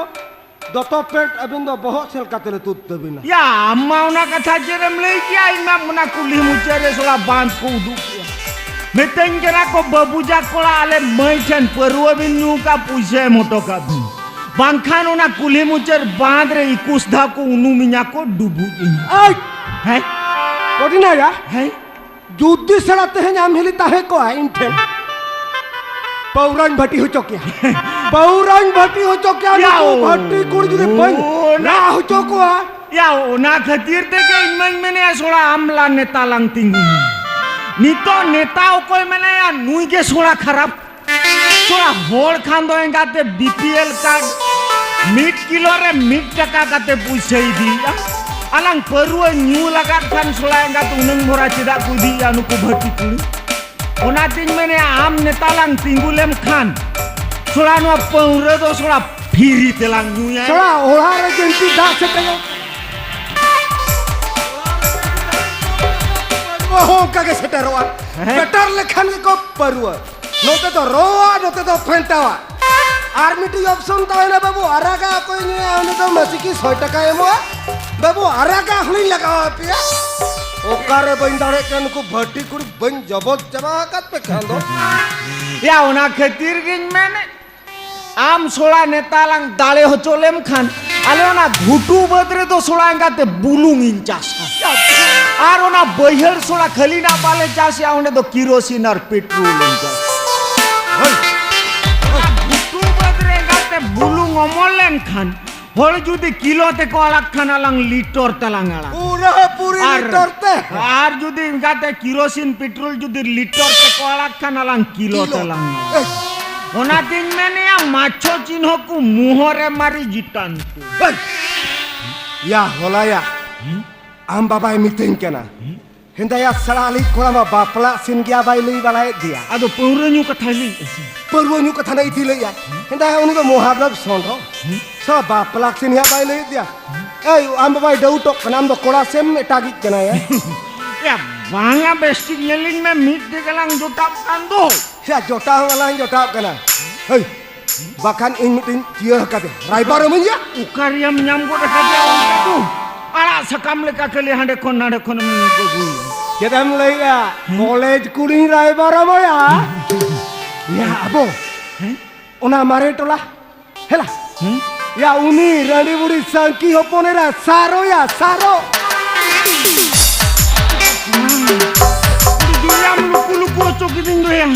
ᱫᱚᱛᱚ ᱯᱮᱱᱴ ᱟᱹᱵᱤᱱ ᱫᱚ ᱵᱚᱦᱚᱜ ᱥᱮᱫ ᱞᱮᱠᱟ ᱛᱮᱞᱮ ᱛᱩᱫ ᱛᱟᱹᱵᱤᱱᱟ᱾" ᱭᱟ, ᱟᱢ ᱢᱟ ᱚᱱᱟ ᱠᱟᱛᱷᱟ ᱪᱮᱫ ᱮᱢ ᱞᱟᱹᱭ ᱠᱮᱜᱼᱟ? ᱤᱧ ᱢᱟ ᱚᱱᱟ ᱠᱩᱞᱦᱤ ᱢᱩᱪᱟᱹᱫ ᱨᱮ ᱥᱚᱲᱟ ᱵᱟᱸᱫ ᱠᱚ ᱩᱫᱩᱜ ᱠᱮᱜᱼᱟ᱾ ᱢᱤᱛᱟᱹᱧ ᱠᱟᱱᱟ ᱠᱚ, "ᱵᱟᱹᱵᱩ ᱡᱟ ᱠᱚᱲᱟ, ᱟᱞᱮ ᱢᱟᱹᱭ ᱴᱷᱮᱱ ᱯᱟᱹᱨᱣᱟᱹ ᱵᱤᱱ ᱧᱩ ᱠᱟᱜ, ᱯᱩᱭᱥᱟᱹ ᱮᱢ ᱦᱚᱴᱚ ᱠᱟᱜ ᱵᱤᱱ, ᱵᱟᱝᱠᱷᱟᱱ ᱚᱱᱟ ᱠᱩᱞᱦᱤ ᱢᱩᱪᱟᱹᱫ ᱵᱟᱸᱫ ᱨᱮ ᱮᱠᱩᱥ ᱫᱷᱟᱣ ᱠᱚ ᱩᱱᱩᱢᱤᱧᱟ ᱠᱚ, ᱰᱩᱵᱩᱡ ᱤᱧᱟ ᱠᱚ᱾" ᱟᱭ! ᱦᱮᱸ? ᱠᱚᱴᱤᱱᱟᱭᱟ? ᱦᱮᱸ? ᱡᱩᱫᱤ ᱥᱮᱬᱟ ᱛᱮᱦᱮᱧ ᱟᱢ ᱦᱤᱞᱤ ᱛᱟᱦᱮᱸ ᱠᱚᱜᱼᱟ ᱤᱧ ᱴᱷᱮᱱ, ᱯᱟᱹᱣᱨᱟᱹᱧ ᱵᱷᱟᱹᱴᱤ ᱦᱚᱪᱚ ᱠᱮᱭᱟ᱾ ᱯᱟᱹᱣᱨᱟᱹᱧ ᱵᱷᱟᱹᱴᱤ ᱦᱚᱪᱚ ᱠᱮᱭᱟ, ᱱᱩᱠᱩ ᱭᱟᱣ᱾ ᱵᱷᱟᱹᱴᱤ ᱠᱩᱲᱤ ᱡᱩᱫᱤ ᱵᱟᱹᱧ ᱚᱱᱟ ᱨᱟᱜ ᱦᱚᱪᱚ ᱠᱚᱣᱟ᱾ ᱭᱟ, ᱚᱱᱟ ᱠᱷᱟᱹᱛᱤᱨ ᱛᱮᱜᱮ ᱤᱧ ᱢᱟᱧ ᱢᱮᱱᱮᱜᱼᱟ, ᱥᱚᱲᱟ ᱟᱢ ᱞᱟ ᱱᱮᱛᱟ ᱞᱟᱝ ᱛᱤᱸᱜᱩᱱᱟ᱾ ᱱᱤᱛᱚᱜ ᱱᱮᱛᱟ ᱚᱠᱚᱭ ᱢᱮᱱᱟᱭᱟ, ᱱᱩᱭ ᱜᱮ ᱥᱚᱲᱟ ᱠᱷᱟᱨᱟᱯ᱾ ᱥᱚᱲᱟ ᱦᱚᱲ ᱠᱷᱟᱱ ᱫᱚ ᱮᱸᱜᱟᱛᱮ ᱵᱤ ᱯᱤ ᱮᱞ ᱠᱟᱨᱰ ᱢᱤᱫ ᱠᱤᱞᱳ ᱨᱮ ᱢᱤᱫ ᱴᱟᱠᱟ ᱠᱟᱛᱮ ᱯᱩᱭᱥᱟᱹᱭ ᱤᱫᱤᱭᱮᱜᱼᱟ᱾ ᱟᱞᱟᱝ ᱯᱟᱹᱨᱣᱟᱹ ᱧᱩ ᱞᱟᱜᱟᱫ ᱠᱷᱟᱱ ᱥᱚᱲᱟ ᱮᱸᱜᱟᱛ ᱩᱱᱟᱹᱝ ᱵᱷᱚᱨᱟ ᱪᱮᱫᱟᱜ ᱠᱚ ᱤᱫᱤᱭᱮᱜᱼᱟ ᱱᱩᱠᱩ ᱵᱷᱟᱹᱴᱤ ᱠᱩᱲᱤ? ᱚᱱᱟᱛᱤᱧ ᱢᱮᱱᱮᱜᱼᱟ, ᱟᱢ ᱱᱮᱛᱟ ᱞᱟᱝ ᱛᱤᱸᱜᱩ ᱞᱮᱢ ᱠᱷᱟᱱ ᱥᱚᱲᱟ ᱱᱚᱣᱟ ᱯᱟᱹᱣᱨᱟᱹ ᱫᱚ ᱥᱚᱲᱟ ᱯᱷᱤᱨᱤ ᱛᱮᱞᱟᱝ ᱧᱩᱭᱟ᱾ ᱥᱚᱲᱟ ᱚᱲᱟᱜ ᱨᱮ ᱡᱮᱱᱛᱤ ᱫᱟᱜ ᱥᱮᱴᱮᱨᱚᱜ, ᱯᱟᱹᱨᱣᱟᱹ ᱦᱚᱸ ᱚᱱᱠᱟ ᱜᱮ ᱥᱮᱴᱮᱨᱚᱜᱼᱟ᱾ ᱦᱮᱸ? ᱯᱮᱴᱮᱨ ᱞᱮᱠᱷᱟᱱ ᱜᱮᱠᱚ ᱯᱟᱹᱨᱣᱟᱹ᱾ ᱱᱚᱛᱮ ᱫᱚ ᱨᱚᱣᱟᱜ, ᱱᱚᱛᱮ ᱫᱚ ᱯᱷᱮᱱᱴᱟᱣᱟᱜ᱾ ᱟᱨ ᱢᱤᱫᱴᱤᱡ ᱚᱯᱥᱚᱱ ᱛᱟᱦᱮᱱᱟ, ᱵᱟᱹᱵᱩ, ᱟᱨᱟᱜᱟᱜ ᱚᱠᱚᱭ ᱧᱩᱭᱟ, ᱩᱱᱤ ᱫᱚ ᱢᱟᱹᱥᱤ ᱠᱤ ᱥᱚᱭ ᱴᱟᱠᱟᱭ ᱮᱢᱚᱜᱼᱟ᱾ ᱵᱟᱹᱵᱩ, ᱟᱨᱟᱜᱟᱜ ᱦᱚᱸᱞᱤᱧ ᱞᱟᱜᱟᱣ ᱟᱯᱮᱭᱟ᱾ ᱚᱠᱟᱨᱮ ᱵᱟᱹᱧ ᱫᱟᱲᱮᱭᱟᱜ ᱠᱟᱱᱟ, ᱱᱩᱠᱩ ᱵᱷᱟᱹᱴᱤ ᱠᱩᱲᱤ ᱵᱟᱹᱧ ᱡᱚᱵᱚᱫ ᱪᱟᱵᱟ ᱟᱠᱟᱫ ᱯᱮ ᱠᱷᱟᱱ ᱫᱚ᱾ ᱭᱟ, ᱚᱱᱟ ᱠᱷᱟᱹᱛᱤᱨ ᱜᱤᱧ ᱢᱮᱱᱮᱫ, ᱟᱢ ᱥᱚᱲᱟ ᱱᱮᱛᱟ ᱞᱟᱝ ᱫᱟᱲᱮ ᱦᱚᱪᱚ ᱞᱮᱢ ᱠᱷᱟᱱ, ᱟᱞᱮ ᱚᱱᱟ ᱜᱷᱩᱴᱩ ᱵᱟᱹᱫᱽ ᱨᱮᱫᱚ ᱥᱚᱲᱟ ᱮᱸᱜᱟᱛᱮ ᱵᱩᱞᱩᱝ ᱤᱧ ᱪᱟᱥᱟ᱾ ᱟᱨ ᱚᱱᱟ ᱵᱟᱹᱭᱦᱟᱹᱲ ᱥᱚᱲᱟ ᱠᱷᱟᱹᱞᱤ ᱱᱟᱜ ᱵᱟᱞᱮ ᱪᱟᱥᱮᱜᱼᱟ, ᱚᱸᱰᱮ ᱫᱚ ᱠᱤᱨᱳᱥᱤᱱ ᱟᱨ ᱯᱮᱴᱨᱳᱞ ᱤᱧ ᱪᱟᱥᱟ᱾ ᱦᱳᱭ᱾ ᱚᱱᱟ ᱜᱷᱩᱴᱩ ᱵᱟᱹᱫᱽ ᱨᱮ ᱮᱸᱜᱟᱛᱮ ᱵᱩᱞᱩᱝ ᱚᱢᱚᱱ ᱞᱮᱱ ᱠᱷᱟᱱ, ᱦᱚᱲ ᱡᱩᱫᱤ ᱠᱤᱞᱳ ᱛᱮᱠᱚ ᱟᱲᱟᱜ ᱠᱷᱟᱱ, ᱟᱞᱟᱝ ᱞᱤᱴᱚᱨ ᱛᱮᱞᱟᱝ ᱟᱲᱟᱜ᱾ ᱯᱩᱨᱟᱹ ᱯᱩᱨᱤ ᱟᱨ, ᱞᱤᱴᱚᱨ ᱛᱮ᱾ ᱟᱨ ᱡᱩᱫᱤ ᱚᱱᱠᱟᱛᱮ ᱠᱤᱨᱳᱥᱤᱱ ᱯᱮᱴᱨᱳᱞ ᱡᱩᱫᱤ ᱞᱤᱴᱚᱨ ᱛᱮᱠᱚ ᱟᱲᱟᱜ ᱠᱷᱟᱱ, ᱟᱞᱟᱝ ᱠᱤᱞᱳ ᱠᱤᱞᱳ᱾ ᱛᱮᱞᱟᱝ ᱟᱲᱟᱜ᱾ ᱮᱭ᱾ ᱚᱱᱟᱛᱤᱧ ᱢᱮᱱᱮᱜᱼᱟ, ᱢᱟᱪᱷᱚ ᱪᱤᱱᱦᱚᱸ ᱠᱚ ᱢᱩᱦᱚᱨᱮ ᱢᱟᱨᱤ ᱡᱤᱛᱟᱱᱛᱩ᱾ ᱮᱭ᱾ ᱭᱟ ᱦᱚᱞᱟᱭᱟ, ᱟᱢ ᱵᱟᱵᱟᱭ ᱢᱤᱛᱟᱹᱧ ᱠᱟᱱᱟ, ᱦᱮᱸᱫᱟᱭᱟ ᱥᱮᱬᱟ ᱞᱤᱡ ᱠᱚᱲᱟ ᱢᱟ ᱵᱟᱯᱞᱟᱜ ᱥᱤᱱ ᱜᱮᱭᱟ ᱵᱟᱭ ᱞᱟᱹᱭ ᱵᱟᱲᱟᱭᱮᱫ ᱜᱮᱭᱟ᱾ ᱟᱫᱚ ᱯᱟᱹᱣᱨᱟᱹ ᱧᱩ ᱠᱟᱛᱷᱟᱭ ᱞᱟᱹᱭᱮᱫᱼᱟ ᱥᱮ? ᱯᱟᱹᱣᱨᱟᱹ ᱧᱩ ᱠᱟᱛᱷᱟ ᱱᱟᱭ ᱤᱫᱤ ᱞᱟᱹᱭᱟ᱾ ᱦᱮᱸᱫᱟᱭᱟ ᱩᱱᱤ ᱫᱚ ᱢᱚᱦᱟᱵᱨᱚᱵ ᱥᱚᱸᱰᱚ᱾ ᱦᱮᱸ? ᱥᱮ ᱵᱟᱯᱞᱟᱜ ᱥᱤᱱ ᱦᱟᱸᱜ ᱵᱟᱭ ᱞᱟᱹᱭᱮᱫ ᱜᱮᱭᱟ᱾ ᱮᱭ, ᱟᱢ ᱵᱟᱵᱟᱭ ᱰᱟᱣᱩᱴᱚᱜ ᱠᱟᱱᱟ, ᱟᱢ ᱫᱚ ᱠᱚᱲᱟ ᱥᱮᱢ ᱮᱴᱟᱜᱤᱡ ᱠᱟᱱᱟᱭᱟ? ᱮ, ᱵᱟᱝᱟ, ᱵᱮᱥ ᱴᱷᱤᱠ ᱧᱮᱞᱤᱧ ᱢᱮ, ᱢᱤᱫ ᱛᱮᱜᱮ ᱞᱟᱝ ᱡᱚᱴᱟᱣ ᱠᱟᱱ ᱫᱚ᱾ ᱭᱟ, ᱡᱚᱴᱟᱣ ᱦᱚᱸ ᱟᱞᱟᱝ ᱡᱚᱴᱟᱣ ᱠᱟᱱᱟ᱾ ᱦᱮᱭ, ᱵᱟᱠᱷᱟᱱ ᱤᱧ ᱢᱤᱫᱴᱤᱧ ᱪᱤᱭᱟᱹ ᱟᱠᱟᱫᱮ, ᱨᱟᱭᱵᱟᱨ ᱤᱢᱟᱹᱧᱟ᱾ ᱚᱠᱟᱨᱮᱭᱟᱢ ᱧᱟᱢ ᱜᱚᱫ ᱟᱠᱟᱫᱮᱭᱟ ᱚᱱᱠᱟ ᱫᱚ? ᱟᱲᱟᱜ ᱥᱟᱠᱟᱢ ᱞᱮᱠᱟ ᱠᱷᱟᱹᱞᱤ ᱦᱟᱸᱰᱮ ᱠᱷᱚᱱ ᱱᱟᱰᱮ ᱠᱷᱚᱱᱮᱢ ᱟᱹᱜᱩᱭᱟ᱾ ᱪᱮᱫ ᱮᱢ ᱞᱟᱹᱭᱮᱜᱼᱟ? ᱦᱮᱸ? ᱠᱚᱞᱮᱡᱽ ᱠᱩᱲᱤᱧ ᱨᱟᱭᱵᱟᱨ ᱟᱢᱟᱭᱟ? ᱭᱟ, ᱟᱵᱚ ᱦᱮᱸ? ᱚᱱᱟ ᱢᱟᱨᱮ ᱴᱚᱞᱟ, ᱦᱮᱞᱟ᱾ ᱦᱮᱸ? ᱭᱟ, ᱩᱱᱤ ᱨᱟᱺᱰᱤ ᱵᱩᱲᱤ ᱥᱟᱝᱠᱤ ᱦᱚᱯᱚᱱ ᱮᱨᱟ ᱥᱟᱨᱚᱭᱟ, ᱥᱟᱨᱚ᱾ ᱫᱩᱱᱤᱭᱟᱹᱢ ᱞᱩᱠᱩ ᱞᱩᱠᱩ ᱦᱚᱪᱚ ᱠᱤᱫᱤᱧ ᱫᱚᱭᱟ᱾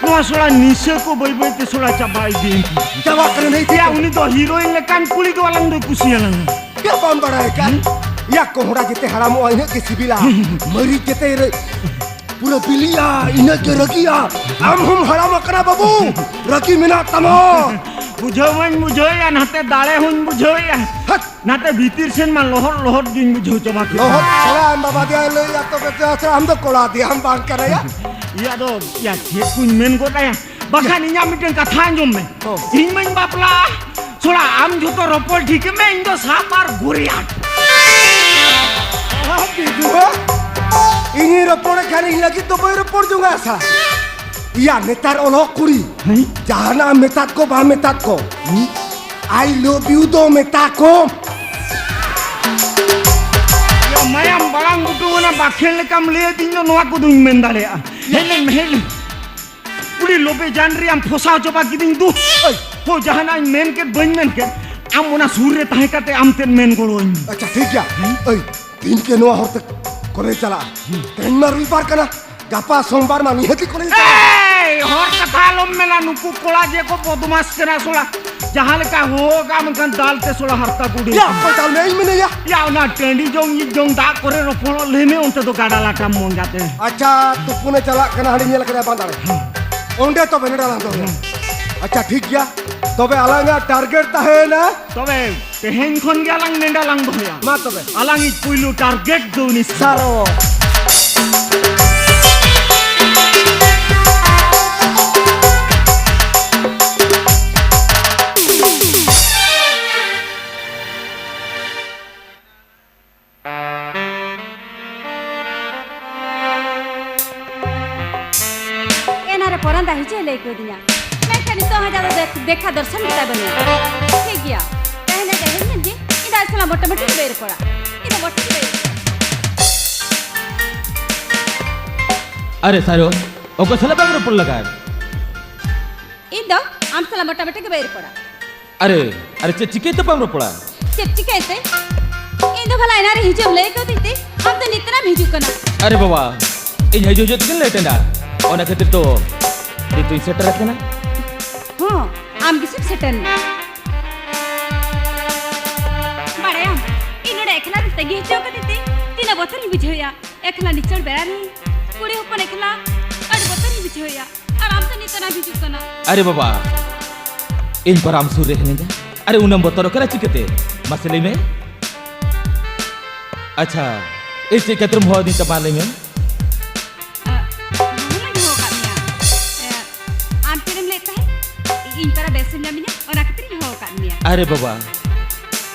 ᱱᱚᱣᱟ ᱥᱚᱲᱟ ᱱᱤᱥᱟᱹ ᱠᱚ ᱵᱟᱹᱭ ᱵᱟᱹᱭ ᱛᱮ ᱥᱚᱲᱟ ᱪᱟᱵᱟ ᱤᱫᱤᱭᱮᱱ ᱛᱤᱧᱟ᱾ ᱪᱟᱵᱟᱜ ᱠᱟᱱᱟ ᱱᱟᱹᱭ ᱭᱟ, ᱛᱮ᱾ ᱩᱱᱤ ᱫᱚ ᱦᱤᱨᱳᱭᱤᱱ ᱞᱮᱠᱟᱱ ᱠᱩᱲᱤ ᱫᱚ ᱟᱞᱟᱝ ᱫᱚᱭ ᱠᱩᱥᱤᱭᱟᱞᱟᱝᱟ᱾ ᱪᱮᱫ ᱵᱟᱢ ᱵᱟᱲᱟᱭ ᱠᱟᱱ? ᱦᱩᱸ? ᱭᱟ, ᱠᱚᱦᱲᱟ ᱡᱮᱛᱮ ᱦᱟᱲᱟᱢᱚᱜᱼᱟ, ᱤᱱᱟᱹᱜ ᱜᱮ ᱥᱤᱵᱤᱞᱟ᱾ ᱦᱩᱸ᱾ ᱢᱟᱹᱨᱤᱪ ᱡᱮᱛᱮ ᱨᱮ ᱯᱩᱨᱟᱹ ᱵᱤᱞᱤᱜᱼᱟ, ᱤᱱᱟᱹᱜ ᱜᱮ ᱨᱟᱹᱜᱤᱜᱼᱟ᱾ ᱟᱢ ᱦᱚᱸᱢ ᱦᱟᱲᱟᱢ ᱟᱠᱟᱱᱟ ᱵᱟᱹᱵᱩ, ᱨᱟᱹᱜᱤ ᱢᱮᱱᱟᱜ ᱛᱟᱢᱟ᱾ ᱵᱩᱡᱷᱟᱹᱣ ᱢᱟᱧ ᱵᱩᱡᱷᱟᱹᱣᱮᱫᱼᱟ, ᱱᱟᱛᱮ ᱫᱟᱲᱮ ᱦᱚᱸᱧ ᱵᱩᱡᱷᱟᱹᱣᱮᱫᱼᱟ᱾ ᱦᱟᱴ! ᱱᱟᱛᱮ ᱵᱷᱤᱛᱤᱨ ᱥᱮᱱ ᱢᱟ ᱞᱚᱦᱚᱫ ᱞᱚᱦᱚᱫ ᱜᱤᱧ ᱵᱩᱡᱷᱟᱹᱣ ᱪᱟᱵᱟ ᱠᱮᱫᱟ᱾ ᱞᱚᱦᱚᱫ ᱛᱷᱚᱲᱟ ᱟᱢ ᱵᱟᱵᱟ ᱫᱮᱭᱟᱭ ᱞᱟᱹᱭᱟ, ᱛᱚᱵᱮ ᱪᱮᱫᱟᱜ ᱥᱮ ᱟᱢ ᱫᱚ ᱠᱚᱲᱟ ᱫᱮᱭᱟᱢ ᱵᱟᱝ ᱠᱟᱱᱟᱭᱟ? ᱤᱭᱟᱹ ᱟᱫᱚ, ᱤᱭᱟᱹ ᱪᱮᱫ ᱠᱚᱧ ᱢᱮᱱ ᱜᱚᱫ ᱟᱭᱟ? ᱵᱟᱠᱷᱟᱱ ᱤᱧᱟᱹᱜ ᱢᱤᱫᱴᱮᱱ ᱠᱟᱛᱷᱟ ᱟᱸᱡᱚᱢ ᱢᱮ᱾ ᱦᱚᱸ᱾ ᱤᱧ ᱢᱟᱧ ᱵᱟᱯᱞᱟᱜᱼᱟ, ᱛᱷᱚᱲᱟ ᱟᱢ ᱡᱷᱚᱛᱚ ᱨᱚᱯᱚᱲ ᱴᱷᱤᱠ ᱢᱮ, ᱤᱧ ᱫᱚ ᱥᱟᱯ ᱟᱨ ᱜᱩᱨᱤᱭᱟᱴ᱾ ᱟᱦᱟ, ᱵᱤᱫᱩᱣᱟ, ᱤᱧᱤᱧ ᱨᱚᱯᱚᱲᱮᱫ ᱠᱷᱟᱱ ᱤᱧ ᱞᱟᱹᱜᱤᱫ ᱫᱚ ᱵᱟᱹᱧ ᱨᱚᱯᱚᱲ ᱡᱚᱝᱟ ᱥᱟ᱾ ᱤᱭᱟ, ᱱᱮᱛᱟᱨ ᱚᱞᱚᱜ ᱠᱩᱲᱤ, ᱦᱮᱸ? ᱡᱟᱦᱟᱱᱟᱜ ᱮᱢ ᱢᱮᱛᱟᱫ ᱠᱚ, ᱵᱟᱢ ᱢᱮᱛᱟᱫ ᱠᱚ, ᱦᱮᱸ? I love you ᱫᱚ ᱢᱮᱛᱟ ᱠᱚᱢ᱾ ᱭᱟ, ᱢᱟᱭᱟᱢ ᱵᱟᱲᱟᱝ ᱜᱩᱴᱩ ᱚᱱᱟ ᱵᱟᱠᱷᱮᱲ ᱞᱮᱠᱟᱢ ᱞᱟᱹᱭ ᱟᱹᱫᱤᱧ ᱫᱚ, ᱱᱚᱣᱟ ᱠᱚᱫᱚᱧ ᱢᱮᱱ ᱫᱟᱲᱮᱭᱟᱜᱼᱟ᱾ ᱦᱮᱡ ᱞᱮᱱ ᱢᱮ, ᱦᱮᱡ ᱞᱮᱱ᱾ ᱩᱱᱤ ᱞᱚᱵᱮ ᱡᱟᱱ ᱨᱮ ᱟᱢ ᱯᱷᱚᱥᱟᱣ ᱪᱟᱵᱟ ᱠᱤᱫᱤᱧ ᱫᱩ᱾ ᱦᱳᱭ, ᱡᱟᱦᱟᱱᱟᱜ ᱤᱧ ᱢᱮᱱ ᱠᱮᱫ ᱵᱟᱹᱧ ᱢᱮᱱ ᱠᱮᱫ, ᱟᱢ ᱚᱱᱟ ᱥᱩᱨ ᱨᱮ ᱛᱟᱦᱮᱸ ᱠᱟᱛᱮ ᱟᱢ ᱛᱮᱫ ᱢᱮᱱ ᱜᱚᱲᱚ ᱟᱹᱧ ᱢᱮ᱾ ᱟᱪᱪᱷᱟ, ᱴᱷᱤᱠ ᱜᱮᱭᱟ᱾ ᱦᱮᱸ? ᱟᱹᱭ, ᱛᱤᱦᱤᱧ ᱜᱮ ᱱᱚᱣᱟ ᱦᱚᱨ ᱛᱮ ᱠᱚᱞᱮᱡᱽ ᱪᱟᱞᱟᱜᱼᱟ᱾ ᱦᱮᱸ᱾ ᱛᱮᱦᱮᱧ ᱢᱟ ᱨᱚᱵᱤᱵᱟᱨ ᱠᱟᱱᱟ, ᱜᱟᱯᱟ ᱥᱳᱢᱵᱟᱨ ᱢᱟ ᱱᱤᱦᱟᱹᱛᱤ ᱠᱚᱞᱮᱡᱽ ᱪᱟᱞᱟᱜᱼᱟ᱾ ᱮᱭ! ᱮᱭ, ᱦᱚᱲ ᱠᱟᱛᱷᱟ ᱟᱞᱚᱢ ᱢᱮᱱᱟ, ᱱᱩᱠᱩ ᱠᱚᱲᱟ ᱡᱮ ᱠᱚ ᱵᱚᱫᱢᱟᱥ ᱠᱟᱱᱟ ᱥᱚᱲᱟ᱾ ᱡᱟᱦᱟᱸ ᱞᱮᱠᱟ ᱦᱚᱦᱚ ᱠᱟᱜ ᱢᱮᱱᱠᱷᱟᱱ ᱫᱟᱞ ᱛᱮ ᱥᱚᱲᱟ ᱦᱟᱨᱛᱟ ᱠᱚ ᱩᱰᱩᱠ᱾ ᱭᱟ, ᱚᱠᱚᱭ ᱫᱟᱞ ᱢᱮ? ᱤᱧ ᱢᱮᱱᱟᱭᱟ᱾ ᱭᱟ, ᱚᱱᱟ ᱴᱟᱺᱰᱤ ᱡᱚᱝ ᱧᱤᱡ ᱡᱚᱝ ᱫᱟᱜ ᱠᱚᱨᱮ ᱨᱚᱯᱚᱲᱚᱜ ᱞᱟᱹᱭ ᱢᱮ, ᱚᱱᱛᱮ ᱫᱚ ᱜᱟᱰᱟ ᱞᱟᱴᱟᱢ ᱢᱚᱸᱜᱟ ᱛᱮ᱾ ᱟᱪᱪᱷᱟ, ᱛᱩᱯᱩᱱᱮ ᱪᱟᱞᱟᱜ ᱠᱟᱱᱟ, ᱦᱟᱸᱰᱮ ᱧᱮᱞ ᱠᱟᱫᱟ ᱵᱟᱸᱫᱟᱲᱮ᱾ ᱚᱸᱰᱮ ᱛᱚᱵᱮ ᱱᱮᱰᱟ ᱞᱟᱝ ᱫᱚᱦᱚᱭᱟ᱾ ᱟᱪᱪᱷᱟ, ᱴᱷᱤᱠ ᱜᱮᱭᱟ᱾ ᱛᱚᱵᱮ ᱟᱞᱟᱝᱟᱜ target ᱛᱟᱦᱮᱸᱭᱮᱱᱟ᱾ ᱛᱚᱵᱮ ᱛᱮᱦᱮᱧ ᱠᱷᱚᱱ ᱜᱮ ᱟᱞᱟᱝ ᱱᱮᱰᱟ ᱞᱟᱝ ᱫᱚᱦᱚᱭᱟ᱾ ᱢᱟ ᱛᱚᱵᱮ᱾ ᱟᱞᱟᱝᱤᱡ ᱯᱩᱭᱞᱩ target ᱫᱚ ᱩᱱᱤ ᱥᱟᱨᱚ᱾ ᱮᱱᱟ ᱨᱮ ᱯᱚᱨᱟᱱ ᱫᱟ ᱦᱤᱡᱩᱜ ᱮ ᱞᱟᱹᱭ ᱠᱟᱣᱫᱤᱧᱟ, ᱢᱮᱱᱠᱷᱟᱱ ᱱᱤᱛᱚᱜ ᱦᱚᱸ ᱡᱟᱫᱚ ᱫᱮᱠ-, ᱫᱮᱠᱷᱟ ᱫᱚᱨᱥᱚᱱ ᱜᱮᱛᱟᱭ ᱵᱟᱹᱱᱩᱜᱼᱟ᱾ ᱴᱷᱤᱠ ᱜᱮᱭᱟ, ᱛᱮᱦᱮᱧ ᱫᱚ ᱛᱮᱦᱮᱧ ᱧᱮᱞ ᱜᱮ, ᱤᱧ ᱫᱚ ᱟᱡ ᱥᱟᱞᱟᱜ ᱢᱚᱴᱟᱢᱩᱴᱤ ᱜᱮ ᱵᱟᱹᱧ ᱨᱚᱯᱚᱲᱟ᱾ ᱤᱧ ᱫᱚ ᱢᱚᱴᱟᱢᱩᱴᱤ ᱜᱮ ᱵᱟᱹᱧ ᱨᱚᱯᱚᱲᱟ᱾ ᱟᱨᱮ ᱥᱟᱨᱚ, ᱚᱠᱚᱭ ᱥᱟᱞᱟᱜ ᱵᱟᱢ ᱨᱚᱯᱚᱲ ᱞᱟᱜᱟ? ᱤᱧ ᱫᱚ ᱟᱢ ᱥᱟᱞᱟᱜ ᱢᱚᱴᱟᱢᱩᱴᱤ ᱜᱮ ᱵᱟᱹᱧ ᱨᱚᱯᱚᱲᱟ᱾ ᱟᱨᱮ, ᱟᱨᱮ, ᱪᱮᱫ ᱪᱤᱠᱟᱹᱭ ᱛᱮ ᱵᱟᱢ ᱨᱚᱯᱚᱲᱟ? ᱪᱮᱫ ᱪᱤᱠᱟᱹᱭ ᱛᱮ? ᱤᱧ ᱫᱚ ᱵᱷᱟᱞᱟ ᱮᱱᱟ ᱨᱮ ᱦᱤᱡᱩᱜ ᱮᱢ ᱞᱟᱹᱭ ᱠᱟᱣᱫᱤᱧ ᱛᱮ, ᱟᱢ ᱫᱚ ᱱᱤᱛ ᱨᱮᱢ ᱦᱤᱡᱩᱜ ᱠᱟᱱᱟ᱾ ᱟᱨᱮ ᱵᱟᱵᱟ, ᱤᱧ ᱦᱤᱡᱩᱜ ᱦᱤᱡᱩᱜ ᱛᱮᱜᱮᱧ late ᱮᱱᱟ, ᱚᱱᱟ ᱠᱷᱟᱹᱛᱤᱨ ᱛᱚ ᱱᱤᱛᱚᱜ ᱤᱧ ᱥᱮᱴᱮᱨ ᱟᱠᱟᱱᱟ᱾ ᱦᱚᱸ, ᱟᱢ ᱜᱮᱥᱮᱢ ᱥᱮᱴᱮᱨ ᱮᱱᱟ᱾ ᱵᱟᱲᱟᱭᱟᱢ, ᱤᱧ ᱱᱚᱰᱮ ᱮᱠᱞᱟ ᱨᱮ ᱛᱟᱺᱜᱤ ᱦᱚᱪᱚ ᱠᱟᱛᱮ ᱛᱮ ᱛᱤᱱᱟᱹᱜ ᱵᱚᱛᱚᱨᱤᱧ ᱵᱩᱡᱷᱟᱹᱣᱮᱫᱼᱟ᱾ ᱮᱠᱞᱟ ᱱᱤᱪᱟᱹᱲ ᱵᱮᱲᱟ ᱨᱮ ᱠᱩᱲᱤ ᱦᱚᱯᱚᱱ ᱮᱠᱞᱟ ᱟᱹᱰᱤ ᱵᱚᱛᱚᱨᱤᱧ ᱵᱩᱡᱷᱟᱹᱣᱮᱫᱼᱟ᱾ ᱟᱨ ᱟᱢ ᱫᱚ ᱱᱤᱛᱚᱜ ᱮᱢ ᱦᱤᱡᱩᱜ ᱠᱟᱱᱟ᱾ ᱟᱨᱮ ᱵᱟᱵᱟ, ᱤᱧ ᱯᱟᱨᱟ ᱟᱢ ᱥᱩᱨ ᱨᱮ ᱦᱤᱱᱟᱹᱧᱟ᱾ ᱟᱨᱮ ᱩᱱᱟᱹᱜ ᱮᱢ ᱵᱚᱛᱚᱨᱚᱜ ᱠᱟᱱᱟ ᱪᱤᱠᱟᱹᱛᱮ? ᱢᱟᱥᱮ ᱞᱟᱹᱭ ᱢᱮ᱾ ᱟᱪᱪᱷᱟ, ᱤᱧ ᱪᱮᱫ ᱠᱷᱟᱹᱛᱤᱨᱮᱢ ᱦᱚᱦᱚ ᱟᱹᱫᱤᱧ ᱛᱮ ᱢᱟ ᱞᱟᱹᱭ ᱢᱮ? ᱟᱜ, ᱦᱚᱦᱚ ᱢᱟᱧ ᱦᱚᱦᱚ ᱟᱠᱟᱫ ᱢᱮᱭᱟ᱾ ᱮ, ᱟᱢ ᱪᱮᱫ ᱮᱢ ᱞᱟᱹᱭᱮᱫ ᱛᱟᱦᱮᱸᱫ? ᱤᱧ ᱯᱟᱨᱟ ᱵᱮᱥ ᱮᱢ ᱧᱟᱢᱤᱧᱟ, ᱚᱱᱟ ᱠᱷᱟᱹᱛᱤᱨ ᱤᱧ ᱦᱚᱦᱚ ᱟᱠᱟᱫ ᱢᱮᱭᱟ᱾ ᱟᱨᱮ ᱵᱟᱵᱟ,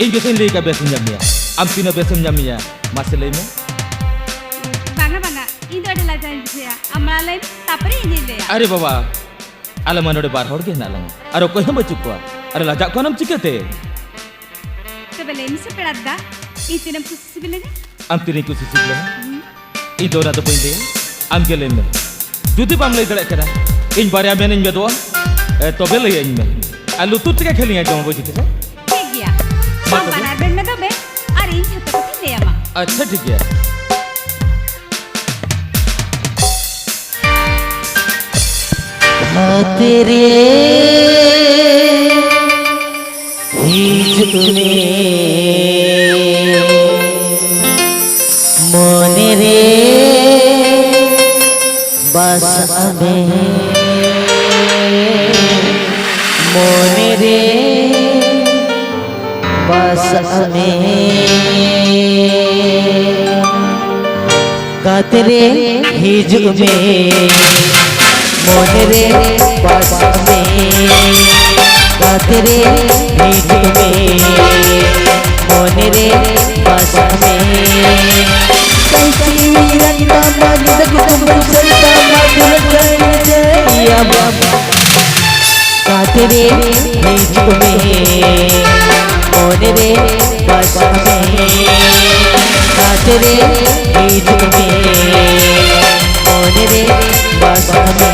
ᱤᱧ ᱜᱮᱛᱚᱧ ᱞᱟᱹᱭ ᱟᱠᱟᱫ ᱵᱮᱥ ᱮᱢ ᱧᱟᱢᱤᱧᱟ᱾ ᱟᱢ ᱛᱤᱱᱟᱹᱜ ᱵᱮᱥ ᱮᱢ ᱧᱟᱢᱤᱧᱟ, ᱢᱟᱥᱮ ᱞᱟᱹᱭ ᱢᱮ᱾ ᱵᱟᱝᱟ, ᱵᱟᱝᱟ, ᱤᱧ ᱫᱚ ᱟᱹᱰᱤ ᱞᱟᱡᱟᱣ ᱤᱧ ᱵᱩᱡᱷᱟᱹᱣᱟ᱾ ᱟᱢ ᱢᱟᱲᱟᱝ ᱞᱟᱹᱭ ᱢᱮ, ᱛᱟᱨᱯᱚᱨᱮ ᱤᱧᱤᱧ ᱞᱟᱹᱭᱟ᱾ ᱟᱨᱮ ᱵᱟᱵᱟ, ᱟᱞᱮ ᱢᱟ ᱱᱚᱰᱮ ᱵᱟᱨ ᱦᱚᱲ ᱜᱮ ᱦᱮᱱᱟᱜ ᱞᱟᱝᱟ, ᱟᱨ ᱚᱠᱚᱭ ᱦᱚᱸ ᱵᱟᱹᱪᱩᱜ ᱠᱚᱣᱟ᱾ ᱟᱨᱮ ᱞᱟᱡᱟᱜ ᱠᱟᱱᱟᱢ ᱪᱤᱠᱟᱹᱛᱮ? ᱛᱚᱵᱮ ᱞᱟᱹᱭ ᱢᱮᱥᱮ ᱯᱮᱲᱟ ᱫᱟ, ᱤᱧ ᱛᱤᱱᱟᱹᱜ ᱮᱢ ᱠᱩᱥᱤ ᱥᱤᱵᱤᱞᱤᱧᱟ? ᱟᱢ ᱛᱤᱱᱟᱹᱜ ᱠᱩᱥᱤ ᱥᱤᱵᱤᱞᱤᱧᱟ? ᱦᱩᱸ᱾ ᱤᱧ ᱫᱚ ᱚᱱᱟ ᱫᱚ ᱵᱟᱹᱧ ᱞᱟᱹᱭᱟ, ᱟᱢ ᱜᱮ ᱞᱟᱹᱭ ᱢᱮ᱾ ᱡᱩᱫᱤ ᱵᱟᱢ ᱞᱟᱹᱭ ᱫᱟᱲᱮᱭᱟᱜ ᱠᱟᱱᱟ, ᱤᱧ ᱵᱟᱨᱭᱟ ᱢᱮᱱᱤᱧ ᱢᱮᱫᱚᱜᱼᱟ, ᱮ, ᱛᱚᱵᱮ ᱞᱟᱹᱭᱟᱹᱧ ᱢᱮ᱾ ᱟᱨ ᱞᱩᱛᱩᱨ ᱛᱮᱜᱮ ᱠᱷᱟᱹᱞᱤᱧ ᱟᱸᱡᱚᱢᱟ, ᱵᱩᱡᱽ ᱠᱮᱫᱟ? ᱴᱷᱤᱠ ᱜᱮᱭᱟ᱾ ᱢᱟ ᱟᱢ ᱛᱚᱵᱮ᱾ ᱵᱟᱱᱟᱨ ᱢᱮᱱ ᱢᱮ ᱛᱚᱵᱮ, ᱟᱨ ᱤᱧ ᱡᱷᱚᱛᱚ ᱠᱟᱛᱷᱟᱧ ᱞᱟᱹᱭ ᱟᱢᱟ᱾ ᱟᱪᱪᱷᱟ, ᱴᱷᱤᱠ ᱜᱮᱭᱟ᱾ ᱟᱛᱮ ᱨᱮ ᱦᱤᱡᱩᱜ ᱢᱮ, ᱢᱚᱱᱮ ᱨᱮ ᱵᱟᱥᱟᱜ ᱢᱮ, ᱢᱚᱱᱮ ᱨᱮ ᱵᱟᱥᱟᱜ ᱢᱮ᱾ ᱠᱟᱛᱮ ᱨᱮ ᱦᱤᱡᱩᱜ ᱢᱮ, ᱢᱚᱱᱮ ᱨᱮ ᱵᱟᱥᱟᱜ ᱢᱮ᱾ ᱠᱟᱛᱮ ᱨᱮ ᱦᱤᱡᱩᱜ ᱢᱮ, ᱢᱚᱱᱮ ᱨᱮ ᱵᱟᱥᱟᱜ ᱢᱮ᱾ ᱠᱟᱹᱭᱛᱤ ᱨᱟᱱ ᱛᱟᱢᱟ, ᱧᱤᱫᱟᱹ ᱠᱩᱠᱢᱩ ᱥᱟᱹᱨᱤ ᱛᱟᱢᱟ, ᱫᱩᱞᱟᱹᱲ ᱠᱟᱹᱭ ᱡᱟᱹᱭᱟᱢ᱾ ᱠᱟᱛᱮ ᱨᱮ ᱦᱤᱡᱩᱜ ᱢᱮ, ᱢᱚᱱᱮ ᱨᱮ ᱵᱟᱥᱟᱜ ᱢᱮ᱾ ᱠᱟᱛᱮ ᱨᱮ ᱦᱤᱡᱩᱜ ᱢᱮ, ᱢᱚᱱᱮ ᱨᱮ ᱵᱟᱥᱟᱜ ᱢᱮ᱾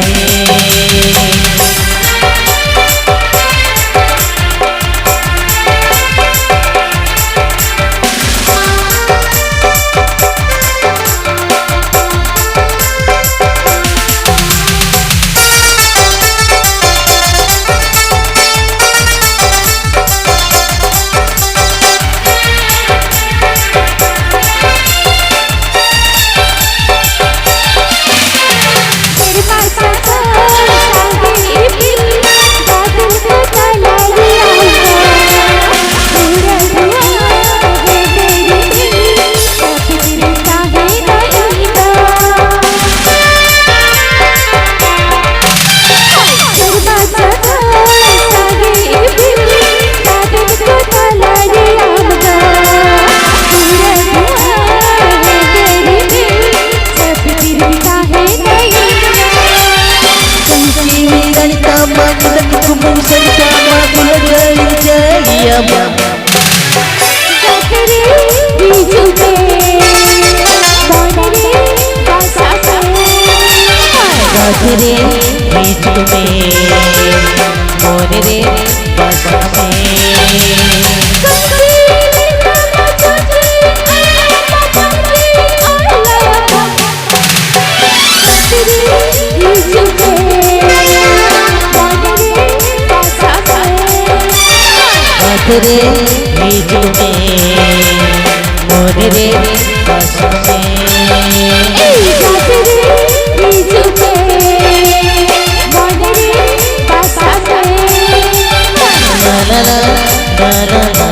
ᱨᱮ ᱦᱤᱡᱩᱜ ᱢᱮ, ᱢᱚᱱᱮ ᱨᱮ ᱵᱟᱥ ᱢᱮ᱾ ᱮᱭ ᱜᱟᱛᱮ ᱨᱮ ᱦᱤᱡᱩᱜ ᱢᱮ, ᱢᱚᱱᱮ ᱨᱮ ᱵᱟᱥ ᱢᱮ᱾ ᱞᱟ ᱞᱟ ᱞᱟ, ᱞᱟ ᱞᱟ ᱞᱟ,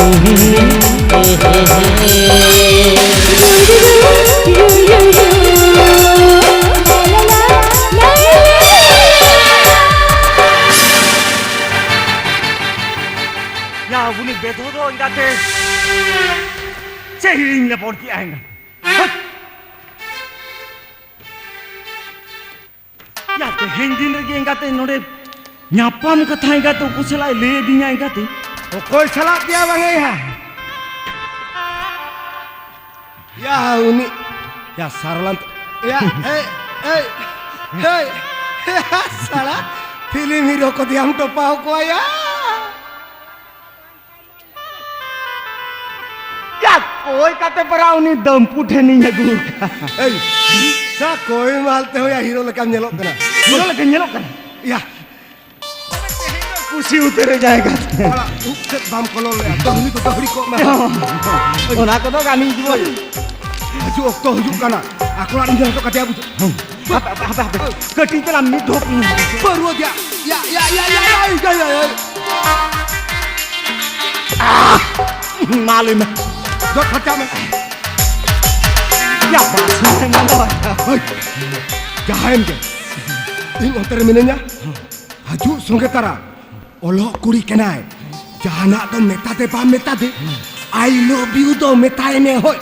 ᱩᱦᱩ, ᱦᱮ ᱦᱮ ᱦᱮ᱾ ᱨᱩ ᱨᱩ ᱨᱩ, ᱨᱩ ᱨᱩ ᱨᱩ, ᱞᱟ ᱞᱟ ᱞᱟ, ᱞᱟ ᱞᱟ ᱞᱟ᱾ ᱭᱟ, ᱩᱱᱤ ᱵᱮᱫᱷᱩ ᱫᱚ ᱮᱸᱜᱟᱛᱮ ᱪᱮᱫ ᱦᱤᱲᱤᱧ ᱞᱮ ᱵᱚᱱ ᱠᱮᱜᱼᱟ ᱮᱸᱜᱟᱛᱮ? ᱦᱟᱹᱴ! ᱭᱟ, ᱛᱮᱦᱮᱧ ᱫᱤᱱ ᱨᱮᱜᱮ ᱮᱸᱜᱟᱛᱮ ᱱᱚᱰᱮ ᱧᱟᱯᱟᱢ ᱠᱟᱛᱷᱟ ᱮᱸᱜᱟᱛᱮ ᱩᱱᱠᱩ ᱥᱟᱞᱟᱜ ᱮ ᱞᱟᱹᱭ ᱟᱹᱫᱤᱧᱟ ᱮᱸᱜᱟᱛᱮ᱾ ᱚᱠᱚᱭ ᱥᱟᱞᱟᱜ ᱯᱮᱭᱟ ᱵᱟᱝᱮ ᱭᱟ? ᱭᱟ, ᱩᱱᱤ, ᱭᱟ, ᱥᱟᱨᱞᱟᱱ, ᱭᱟ, ᱮᱭ, ᱮᱭ, ᱮᱭ, ᱭᱟ, ᱥᱟᱞᱟ, ᱯᱷᱤᱞᱢ ᱦᱤᱨᱳ ᱠᱚ ᱫᱮᱭᱟᱢ ᱴᱚᱯᱟᱣ ᱠᱚᱣᱟ ᱭᱟ᱾ ᱭᱟ, ᱠᱚᱭ ᱠᱟᱛᱮ ᱯᱟᱨᱟ ᱩᱱᱤ ᱫᱟᱢᱯᱩ ᱴᱷᱮᱱᱤᱧ ᱟᱹᱜᱩ ᱟᱠᱟᱫ᱾ ᱮᱭ, ᱥᱟ ᱠᱚᱭ ᱢᱟᱞ ᱛᱮ ᱦᱚᱸ ᱭᱟ ᱦᱤᱨᱳ ᱞᱮᱠᱟᱢ ᱧᱮᱞᱚᱜ ᱠᱟᱱᱟ᱾ ᱦᱤᱨᱳ ᱞᱮᱠᱟᱧ ᱧᱮᱞᱚᱜ ᱠᱟᱱᱟ? ᱭᱟ᱾ ᱠᱩᱥᱤ ᱩᱛᱟᱹᱨ ᱡᱟᱭᱜᱟ᱾ ᱥᱟᱞᱟ, ᱩᱵ ᱛᱮᱫ ᱵᱟᱢ ᱠᱚᱞᱚᱞ ᱞᱮᱭᱟ᱾ ᱫᱟᱹᱦᱲᱤ ᱫᱚ ᱫᱟᱹᱦᱲᱤ ᱠᱚᱜ ᱢᱮ᱾ ᱚᱱᱟ ᱠᱚᱫᱚ ᱠᱟᱹᱢᱤ ᱜᱮ᱾ ᱦᱤᱡᱩᱜ ᱚᱠᱛᱚ ᱦᱤᱡᱩᱜ ᱠᱟᱱᱟ᱾ ᱟᱠᱚ ᱚᱲᱟᱜ ᱨᱤᱧ ᱧᱮᱞ ᱦᱚᱴᱚ ᱠᱟᱫᱮᱭᱟ ᱵᱩᱡᱷᱟᱹᱣ᱾ ᱦᱟᱯᱮ, ᱦᱟᱯᱮ, ᱦᱟᱯᱮ, ᱦᱟᱯᱮ᱾ ᱠᱟᱹᱴᱤᱡ ᱪᱟᱞᱟᱝ ᱢᱤᱫ ᱰᱷᱚᱯ ᱤᱧ᱾ ᱯᱟᱹᱨᱣᱟᱹ ᱜᱮᱭᱟ᱾ ᱭᱟ, ᱭᱟ, ᱭᱟ᱾ ᱟᱦ! ᱢᱟ ᱞᱟᱹᱭ ᱢᱮ᱾ ᱡᱚᱫ ᱯᱷᱟᱨᱪᱟᱜ ᱢᱮ᱾ ᱭᱟ, ᱵᱟᱥ ᱢᱮ, ᱢᱟ ᱞᱟᱹᱭ ᱢᱮ᱾ ᱦᱳᱭ᱾ ᱡᱟᱦᱟᱸᱭᱮᱱ ᱜᱮ, ᱤᱧ ᱚᱱᱛᱮ ᱨᱮ ᱢᱤᱱᱟᱹᱧᱟ᱾ ᱦᱤᱡᱩᱜ ᱥᱚᱸᱜᱮ ᱛᱟᱨᱟ᱾ ᱚᱞᱚᱜ ᱠᱩᱲᱤ ᱠᱟᱱᱟᱭ, ᱡᱟᱦᱟᱱᱟᱜ ᱫᱚ ᱢᱮᱛᱟ ᱫᱮ ᱵᱟᱢ ᱢᱮᱛᱟ ᱫᱮ, I love you ᱫᱚ ᱢᱮᱛᱟᱭ ᱢᱮ ᱦᱳᱭ᱾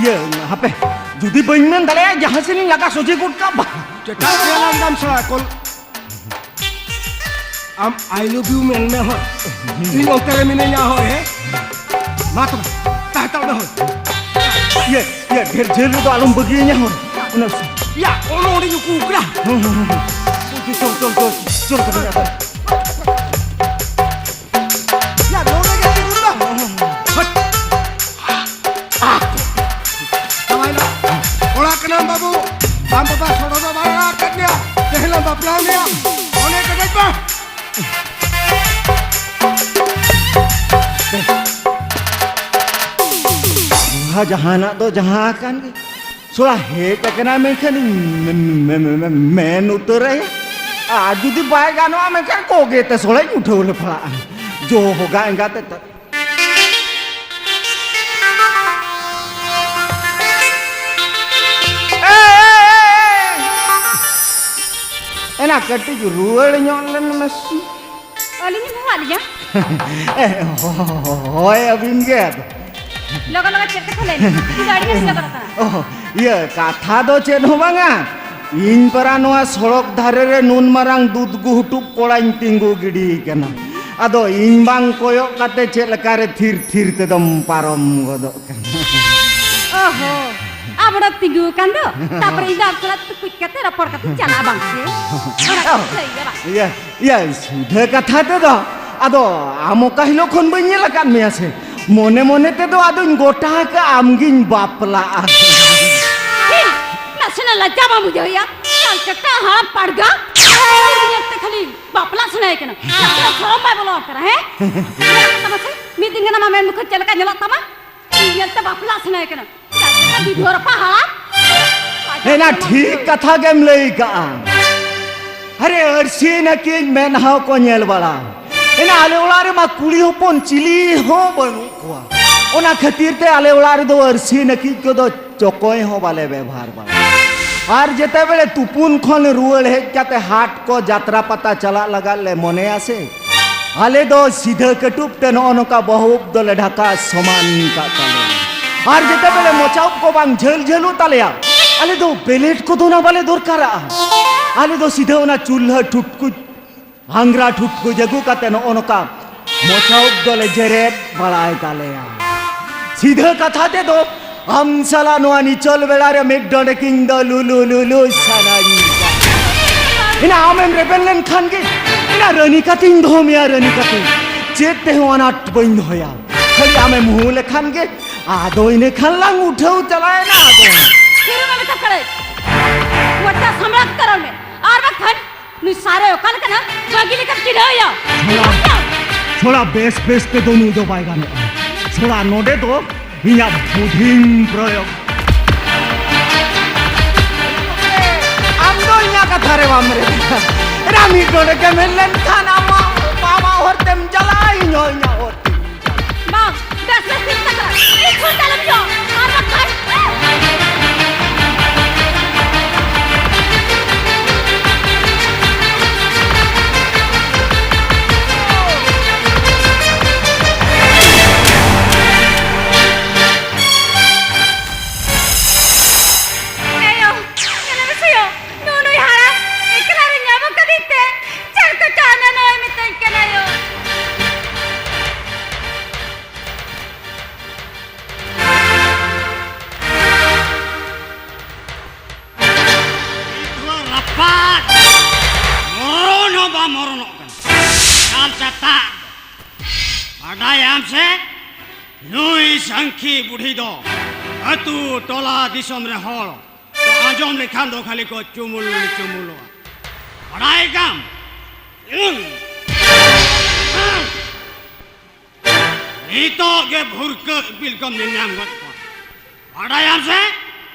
ᱤᱭᱟᱹ, ᱦᱟᱯᱮ, ᱡᱩᱫᱤ ᱵᱟᱹᱧ ᱢᱮᱱ ᱫᱟᱲᱮᱭᱟᱜᱼᱟ, ᱡᱟᱦᱟᱸ ᱥᱮᱫ ᱤᱧ ᱞᱟᱜᱟ ᱥᱚᱡᱷᱮ ᱜᱚᱫ ᱠᱟᱜ ᱵᱟ᱾ ᱪᱮᱫᱟᱜ ᱯᱮ ᱞᱟᱜᱟᱢ ᱥᱟᱲᱟ ᱠᱚᱞ? ᱟᱢ I love you ᱢᱮᱱ ᱢᱮ ᱦᱳᱭ᱾ ᱤᱧ ᱚᱱᱛᱮ ᱨᱮ ᱢᱤᱱᱟᱹᱧᱟ ᱦᱳᱭ, ᱦᱮᱸ? ᱢᱟ ᱛᱚᱵᱮ, ᱛᱟᱦᱮᱸ ᱦᱟᱛᱟᱲ ᱢᱮ ᱦᱳᱭ᱾ ᱤᱭᱟᱹ, ᱤᱭᱟᱹ, ᱰᱷᱮᱨ ᱡᱷᱟᱹᱞ ᱨᱮᱫᱚ ᱟᱞᱚᱢ ᱵᱟᱹᱜᱤᱭᱟᱹᱧᱟ ᱦᱳᱭ᱾ ᱚᱱᱟ ᱭᱟ, ᱚᱱᱚ ᱚᱸᱰᱮ ᱧᱩᱠᱩ ᱠᱟᱱᱟ᱾ ᱦᱩᱸ, ᱦᱩᱸ, ᱦᱩᱸ, ᱦᱩᱸ᱾ ᱪᱚᱞ, ᱪᱚᱞ, ᱪᱚᱞ, ᱪᱚᱞ, ᱪᱚᱞ, ᱪᱚᱞ, ᱪᱚᱞ᱾ ᱭᱟ, ᱱᱚᱰᱮ ᱜᱮ ᱛᱤᱸᱜᱩᱱ ᱢᱮ᱾ ᱦᱟᱹᱴ᱾ ᱪᱟᱵᱟᱭᱮᱱᱟ᱾ ᱠᱚᱲᱟ ᱠᱟᱱᱟᱢ ᱵᱟᱹᱵᱩ᱾ ᱟᱢ ᱵᱟᱵᱟ ᱥᱚᱲᱚ ᱫᱚ ᱵᱟᱭ ᱟᱲᱟᱜ ᱟᱠᱟᱫ ᱢᱮᱭᱟ᱾ ᱛᱮᱦᱮᱧ ᱞᱟᱝ ᱵᱟᱯᱞᱟ ᱢᱮᱭᱟ᱾ ᱚᱱᱮ ᱠᱟᱹᱴᱤᱡ ᱡᱟᱦᱟᱱᱟᱜ ᱫᱚ ᱡᱟᱦᱟᱸ ᱟᱠᱟᱱ ᱜᱮ᱾ ᱥᱚᱲᱟ ᱦᱮᱡ ᱟᱠᱟᱱᱟ, ᱢᱮᱱᱠᱷᱟᱱ ᱤᱧ ᱢᱮ-, ᱢᱮ-, ᱢᱮ-, ᱢᱮ-, ᱢᱮᱱ ᱩᱛᱟᱹᱨᱟᱭᱟ᱾ ᱟᱨ ᱡᱩᱫᱤ ᱵᱟᱭ ᱜᱟᱱᱚᱜᱼᱟ, ᱢᱮᱱᱠᱷᱟᱱ ᱠᱚᱜᱮ ᱛᱮ ᱥᱚᱲᱟᱧ ᱩᱴᱷᱟᱹᱣ ᱞᱮ ᱯᱟᱲᱟᱜᱼᱟ᱾ ᱡᱚ ᱦᱚᱜᱟ ᱮᱸᱜᱟ ᱛᱮ ᱛᱟ-, ᱮ, ᱮ, ᱮ, ᱮ! ᱮᱱᱟ ᱠᱟᱹᱴᱤᱡ ᱨᱩᱣᱟᱹᱲ ᱧᱚᱜ ᱞᱮᱱ ᱢᱮᱥᱮ᱾ ᱟᱹᱞᱤᱧ ᱮᱢ ᱦᱚᱦᱚᱣᱟᱫ ᱞᱤᱧᱟ? ᱮ, ᱦᱳᱭ, ᱟᱹᱵᱤᱱ ᱜᱮ ᱟᱫᱚ᱾ ᱞᱚᱜᱚᱱ ᱞᱚᱜᱚᱱ ᱪᱮᱫ ᱠᱟᱛᱷᱟ ᱞᱟᱹᱭ ᱢᱮ? ᱤᱧ ᱫᱚ ᱟᱹᱰᱤ ᱵᱮᱥ ᱞᱚᱜᱚᱱ ᱟᱠᱟᱱᱟ᱾ ᱚ, ᱤᱭᱟᱹ, ᱠᱟᱛᱷᱟ ᱫᱚ ᱪᱮᱫ ᱦᱚᱸ ᱵᱟᱝᱟ᱾ ᱤᱧ ᱯᱟᱨᱟ ᱱᱚᱣᱟ ᱥᱚᱲᱚᱠ ᱫᱷᱟᱨᱮ ᱨᱮ ᱱᱩᱱ ᱢᱟᱨᱟᱝ ᱫᱩᱫᱽ ᱜᱩᱦᱩᱴᱩᱵ ᱠᱚᱲᱟᱧ ᱛᱤᱸᱜᱩ ᱜᱤᱰᱤ ᱠᱟᱱᱟ᱾ ᱟᱫᱚ ᱤᱧ ᱵᱟᱝ ᱠᱚᱭᱚᱜ ᱠᱟᱛᱮ ᱪᱮᱫ ᱞᱮᱠᱟ ᱨᱮ ᱛᱷᱤᱨ ᱛᱷᱤᱨ ᱛᱮᱫᱚᱢ ᱯᱟᱨᱚᱢ ᱜᱚᱫᱚᱜ ᱠᱟᱱᱟ? ᱚᱦᱚ, ᱟᱵᱚᱲᱚ ᱛᱤᱸᱜᱩ ᱟᱠᱟᱱ ᱫᱚ᱾ ᱛᱟᱯᱚᱨᱮ ᱤᱧ ᱫᱚ ᱟᱢ ᱥᱟᱞᱟᱜ ᱴᱩᱠᱩᱡ ᱠᱟᱛᱮ ᱨᱚᱯᱚᱲ ᱠᱟᱛᱮᱧ ᱪᱟᱞᱟᱜᱼᱟ, ᱵᱟᱝ ᱥᱮ? ᱚᱱᱟ ᱠᱟᱛᱷᱟ ᱞᱟᱹᱭ ᱜᱮ ᱵᱟᱝ᱾ ᱤᱭᱟᱹ, ᱤᱭᱟᱹ, ᱥᱤᱫᱷᱟᱹ ᱠᱟᱛᱷᱟ ᱛᱮᱫᱚ, ᱟᱫᱚ ᱟᱢ ᱚᱠᱟ ᱦᱤᱞᱳᱜ ᱠᱷᱚᱱ ᱵᱟᱹᱧ ᱧᱮᱞ ᱟᱠᱟᱫ ᱢᱮᱭᱟ ᱥᱮ, ᱢᱚᱱᱮ ᱢᱚᱱᱮ ᱛᱮᱫᱚ ᱟᱫᱚᱧ ᱜᱚᱴᱟ ᱟᱠᱟᱫᱼᱟ ᱟᱢᱜᱤᱧ ᱵᱟᱯᱞᱟᱜᱼᱟ᱾ ᱪᱤ, ᱱᱟᱥᱮᱱᱟᱜ ᱞᱟᱡᱟ ᱵᱟᱢ ᱵᱩᱡᱷᱟᱹᱣ ᱭᱟ? ᱪᱟᱞ ᱪᱟᱴᱟ ᱦᱟᱲᱟᱢ ᱯᱟᱲᱜᱟ, ᱧᱮᱞ ᱛᱮ ᱠᱷᱟᱹᱞᱤ ᱵᱟᱯᱞᱟ ᱥᱟᱱᱟᱭᱮ ᱠᱟᱱᱟ᱾ ᱱᱟᱥᱮᱱᱟᱜ ᱥᱚᱨᱚᱢ ᱵᱟᱭ ᱵᱚᱞᱚ ᱟᱠᱟᱱᱟ, ᱦᱮᱸ? ᱧᱮᱞ ᱟᱠᱟᱫ ᱛᱟᱢᱟ ᱥᱮ? ᱢᱤᱫ ᱫᱤᱱ ᱜᱟᱱ ᱟᱢᱟᱜ ᱢᱮᱫ ᱢᱩᱠᱷᱟᱹ ᱪᱮᱫ ᱞᱮᱠᱟ ᱧᱮᱞᱚᱜ ᱛᱟᱢᱟ? ᱤᱧ ᱧᱮᱞᱛᱮ ᱵᱟᱯᱞᱟ ᱥᱟᱱᱟᱭᱮ ᱠᱟᱱᱟ᱾ ᱪᱟᱞ ᱪᱟᱴᱟ ᱵᱤᱫᱷᱣᱟᱹ ᱨᱟᱯᱟᱜ ᱦᱟᱲᱟᱢ᱾ ᱮᱱᱟ ᱴᱷᱤᱠ ᱠᱟᱛᱷᱟ ᱜᱮᱢ ᱞᱟᱹᱭ ᱠᱟᱜᱼᱟ᱾ ᱟᱨᱮ ᱟᱹᱨᱥᱤ ᱱᱟᱹᱠᱤᱡ ᱢᱮᱫᱦᱟᱣ ᱠᱚ ᱧᱮᱞ ᱵᱟᱲᱟ᱾ ᱮᱱᱟ ᱟᱞᱮ ᱚᱲᱟᱜ ᱨᱮᱢᱟ ᱠᱩᱲᱤ ᱦᱚᱯᱚᱱ ᱪᱤᱞᱤ ᱦᱚᱸ ᱵᱟᱹᱱᱩᱜ ᱠᱚᱣᱟ᱾ ᱚᱱᱟ ᱠᱷᱟᱹᱛᱤᱨ ᱛᱮ ᱟᱞᱮ ᱚᱲᱟᱜ ᱨᱮᱫᱚ ᱟᱹᱨᱥᱤ ᱱᱟᱹᱠᱤᱡ ᱠᱚᱫᱚ ᱪᱚᱠᱚᱭ ᱦᱚᱸ ᱵᱟᱞᱮ ᱵᱮᱵᱷᱟᱨ ᱵᱟᱲᱟᱭᱟ᱾ ᱟᱨ ᱡᱮᱛᱮ ᱵᱮᱲᱮ ᱛᱩᱯᱩᱱ ᱠᱷᱚᱱ ᱨᱩᱣᱟᱹᱲ ᱦᱮᱡ ᱠᱟᱛᱮ ᱦᱟᱴ ᱠᱚ ᱡᱟᱛᱨᱟ ᱯᱟᱛᱟ ᱪᱟᱞᱟᱜ ᱞᱟᱜᱟᱫ ᱞᱮ ᱢᱚᱱᱮᱭᱟ ᱥᱮ, ᱟᱞᱮ ᱫᱚ ᱥᱤᱫᱷᱟᱹ ᱠᱟᱹᱴᱩᱵ ᱛᱮ ᱱᱚᱜᱼᱚ ᱱᱚᱝᱠᱟ ᱵᱚᱦᱚᱵ ᱫᱚᱞᱮ ᱰᱷᱟᱠᱟ ᱥᱚᱢᱟᱱ ᱠᱟᱜ ᱛᱟᱞᱮᱭᱟ᱾ ᱟᱨ ᱡᱮᱛᱮ ᱵᱮᱲᱮ ᱢᱚᱪᱟ ᱩᱵ ᱠᱚ ᱵᱟᱝ ᱡᱷᱟᱹᱞ ᱡᱷᱟᱹᱞᱚᱜ ᱛᱟᱞᱮᱭᱟ, ᱟᱞᱮ ᱫᱚ ᱵᱮᱞᱮᱴ ᱠᱚᱫᱚ ᱱᱟ ᱵᱟᱞᱮ ᱫᱚᱨᱠᱟᱨᱟᱜᱼᱟ᱾ ᱟᱞᱮ ᱫᱚ ᱥᱤᱫᱷᱟᱹ ᱚᱱᱟ ᱪᱩᱞᱦᱟᱹ ᱴᱷᱩᱴᱠᱩᱡ ᱟᱝᱜᱽᱨᱟ ᱴᱷᱩᱴᱠᱩᱡ ᱟᱹᱜᱩ ᱠᱟᱛᱮ ᱱᱚᱜᱼᱚ ᱱᱚᱝᱠᱟ ᱢᱚᱪᱟ ᱩᱵ ᱫᱚᱞᱮ ᱡᱮᱨᱮᱫ ᱵᱟᱲᱟᱭ ᱛᱟᱞᱮᱭᱟ᱾ ᱥᱤᱫᱷᱟᱹ ᱠᱟᱛᱷᱟ ᱛᱮᱫᱚ ᱟᱢ ᱥᱟᱞᱟᱜ ᱱᱚᱣᱟ ᱱᱤᱪᱚᱞ ᱵᱮᱲᱟ ᱨᱮ ᱢᱤᱫ ᱰᱚᱸᱰᱮᱠ ᱤᱧ ᱫᱚ ᱞᱩᱞᱩ ᱞᱩᱞᱩ ᱥᱟᱱᱟᱧ ᱠᱟᱱᱟ᱾ ᱤᱱᱟ ᱟᱢᱮᱢ ᱨᱮᱵᱮᱱ ᱞᱮᱱᱠᱷᱟᱱ ᱜᱮ ᱤᱱᱟ ᱨᱟᱹᱱᱤ ᱠᱟᱛᱮᱧ ᱫᱚᱦᱚ ᱢᱮᱭᱟ, ᱨᱟᱹᱱᱤ ᱠᱟᱛᱮ᱾ ᱪᱮᱫ ᱛᱮᱦᱚᱸ ᱟᱱᱟᱴ ᱵᱟᱹᱧ ᱫᱚᱦᱚᱭᱟ, ᱠᱷᱟᱹᱞᱤ ᱟᱢᱮᱢ ᱦᱩ ᱞᱮᱠᱷᱟᱱ ᱜᱮ᱾ ᱟᱫᱚ ᱤᱱᱟᱹ ᱠᱷᱟᱱ ᱞᱟᱝ ᱩᱴᱷᱟᱹᱣ ᱪᱟᱞᱟᱣᱮᱱᱟ ᱟᱫᱚ᱾ ᱛᱤᱨᱮᱢ ᱢᱮᱛᱟ ᱠᱟᱱᱟᱭ? ᱜᱚᱴᱟ ᱥᱟᱢᱲᱟᱣ ᱠᱟᱨᱚᱱ ᱢᱮ, ᱟᱨ ᱵᱟᱝᱠᱷᱟᱱ ᱱᱩᱭ ᱥᱟᱨᱮ ᱚᱠᱟ ᱞᱮᱠᱟᱱᱟ? ᱵᱟᱹᱜᱤ ᱞᱮᱠᱟᱢ ᱪᱤᱱᱦᱟᱹᱣ ᱮᱭᱟ᱾ ᱪᱷᱚᱲᱟ, ᱪᱷᱚᱲᱟ ᱵᱮᱥ ᱵᱮᱥ ᱛᱮᱫᱚ ᱱᱩᱭ ᱫᱚ ᱵᱟᱭ ᱜᱟᱱᱚᱜᱼᱟ᱾ ᱪᱷᱚᱲᱟ ᱱᱚᱰᱮ ᱫᱚ ᱤᱧᱟᱜ ᱵᱩᱫᱷᱤᱧ ᱯᱨᱚᱭᱳᱜᱽ᱾ ᱟᱢ ᱫᱚ ᱤᱧᱟᱜ ᱠᱟᱛᱷᱟ ᱨᱮ ᱵᱟᱢ ᱨᱮᱵᱮᱱᱟ᱾ ᱮᱨᱟ, ᱢᱤᱫ ᱰᱚᱸᱰᱮᱠ ᱮᱢ ᱦᱮᱡ ᱞᱮᱱᱠᱷᱟᱱ ᱟᱢᱟᱜ ᱵᱟᱵᱟ ᱦᱚᱨ ᱛᱮᱢ ᱪᱟᱞᱟᱜᱼᱟ, ᱤᱧ ᱦᱚᱸ ᱤᱧᱟᱜ ᱦᱚᱨ ᱛᱮᱧ ᱪᱟᱞᱟᱜᱼᱟ᱾ ᱵᱟ, ᱵᱮᱥ ᱵᱮᱥ ᱛᱤᱧ ᱛᱟᱠᱟ᱾ ᱤᱧ ᱠᱷᱩᱱ ᱛᱟᱞᱮᱢ ᱡᱚ, ᱟᱨ ᱵᱟᱠᱷᱟᱱ ᱮᱭᱳ, ᱧᱮᱞ ᱢᱮᱥᱮ ᱭᱳ, ᱱᱩᱭ ᱱᱩᱭ ᱦᱟᱲᱟᱢ ᱮᱠᱞᱟ ᱨᱮ ᱧᱟᱢ ᱟᱠᱟᱫᱤᱧ ᱛᱮ ᱪᱮᱫ ᱠᱚ ᱪᱟᱣᱱᱟ ᱱᱚᱣᱟᱭ ᱢᱮᱛᱟᱹᱧ ᱠᱟᱱᱟ ᱭᱳ᱾ ᱱᱤᱛ ᱦᱚᱸ ᱨᱟᱯᱟᱜ ᱢᱚᱨᱚᱱ ᱦᱚᱸ ᱵᱟᱢ ᱢᱚᱨᱚᱱᱚᱜ ᱠᱟᱱᱟ᱾ ᱮᱠᱟᱞ ᱪᱟᱛᱟᱜ ᱫᱚ᱾ ᱵᱟᱰᱟᱭᱟᱢ ᱥᱮ, ᱱᱩᱭ ᱥᱟᱝᱠᱷᱤ ᱵᱩᱰᱷᱤ ᱫᱚ ᱟᱹᱛᱩ ᱴᱚᱞᱟ ᱫᱤᱥᱚᱢ ᱨᱮ ᱦᱚᱲ ᱠᱚ ᱟᱸᱡᱚᱢ ᱞᱮᱠᱷᱟᱱ ᱫᱚ ᱠᱷᱟᱹᱞᱤ ᱠᱚ ᱪᱩᱢᱩᱞ ᱪᱩᱢᱩᱞᱚᱜᱼᱟ᱾ ᱵᱟᱰᱟᱭ ᱠᱟᱢ? ᱱᱤᱛᱚᱜ ᱜᱮ ᱵᱷᱩᱨᱠᱟᱹ ᱤᱯᱤᱞ ᱠᱚᱢ ᱧᱮᱞ ᱧᱟᱢ ᱜᱚᱫ ᱠᱚᱣᱟ᱾ ᱵᱟᱰᱟᱭᱟᱢ ᱥᱮ?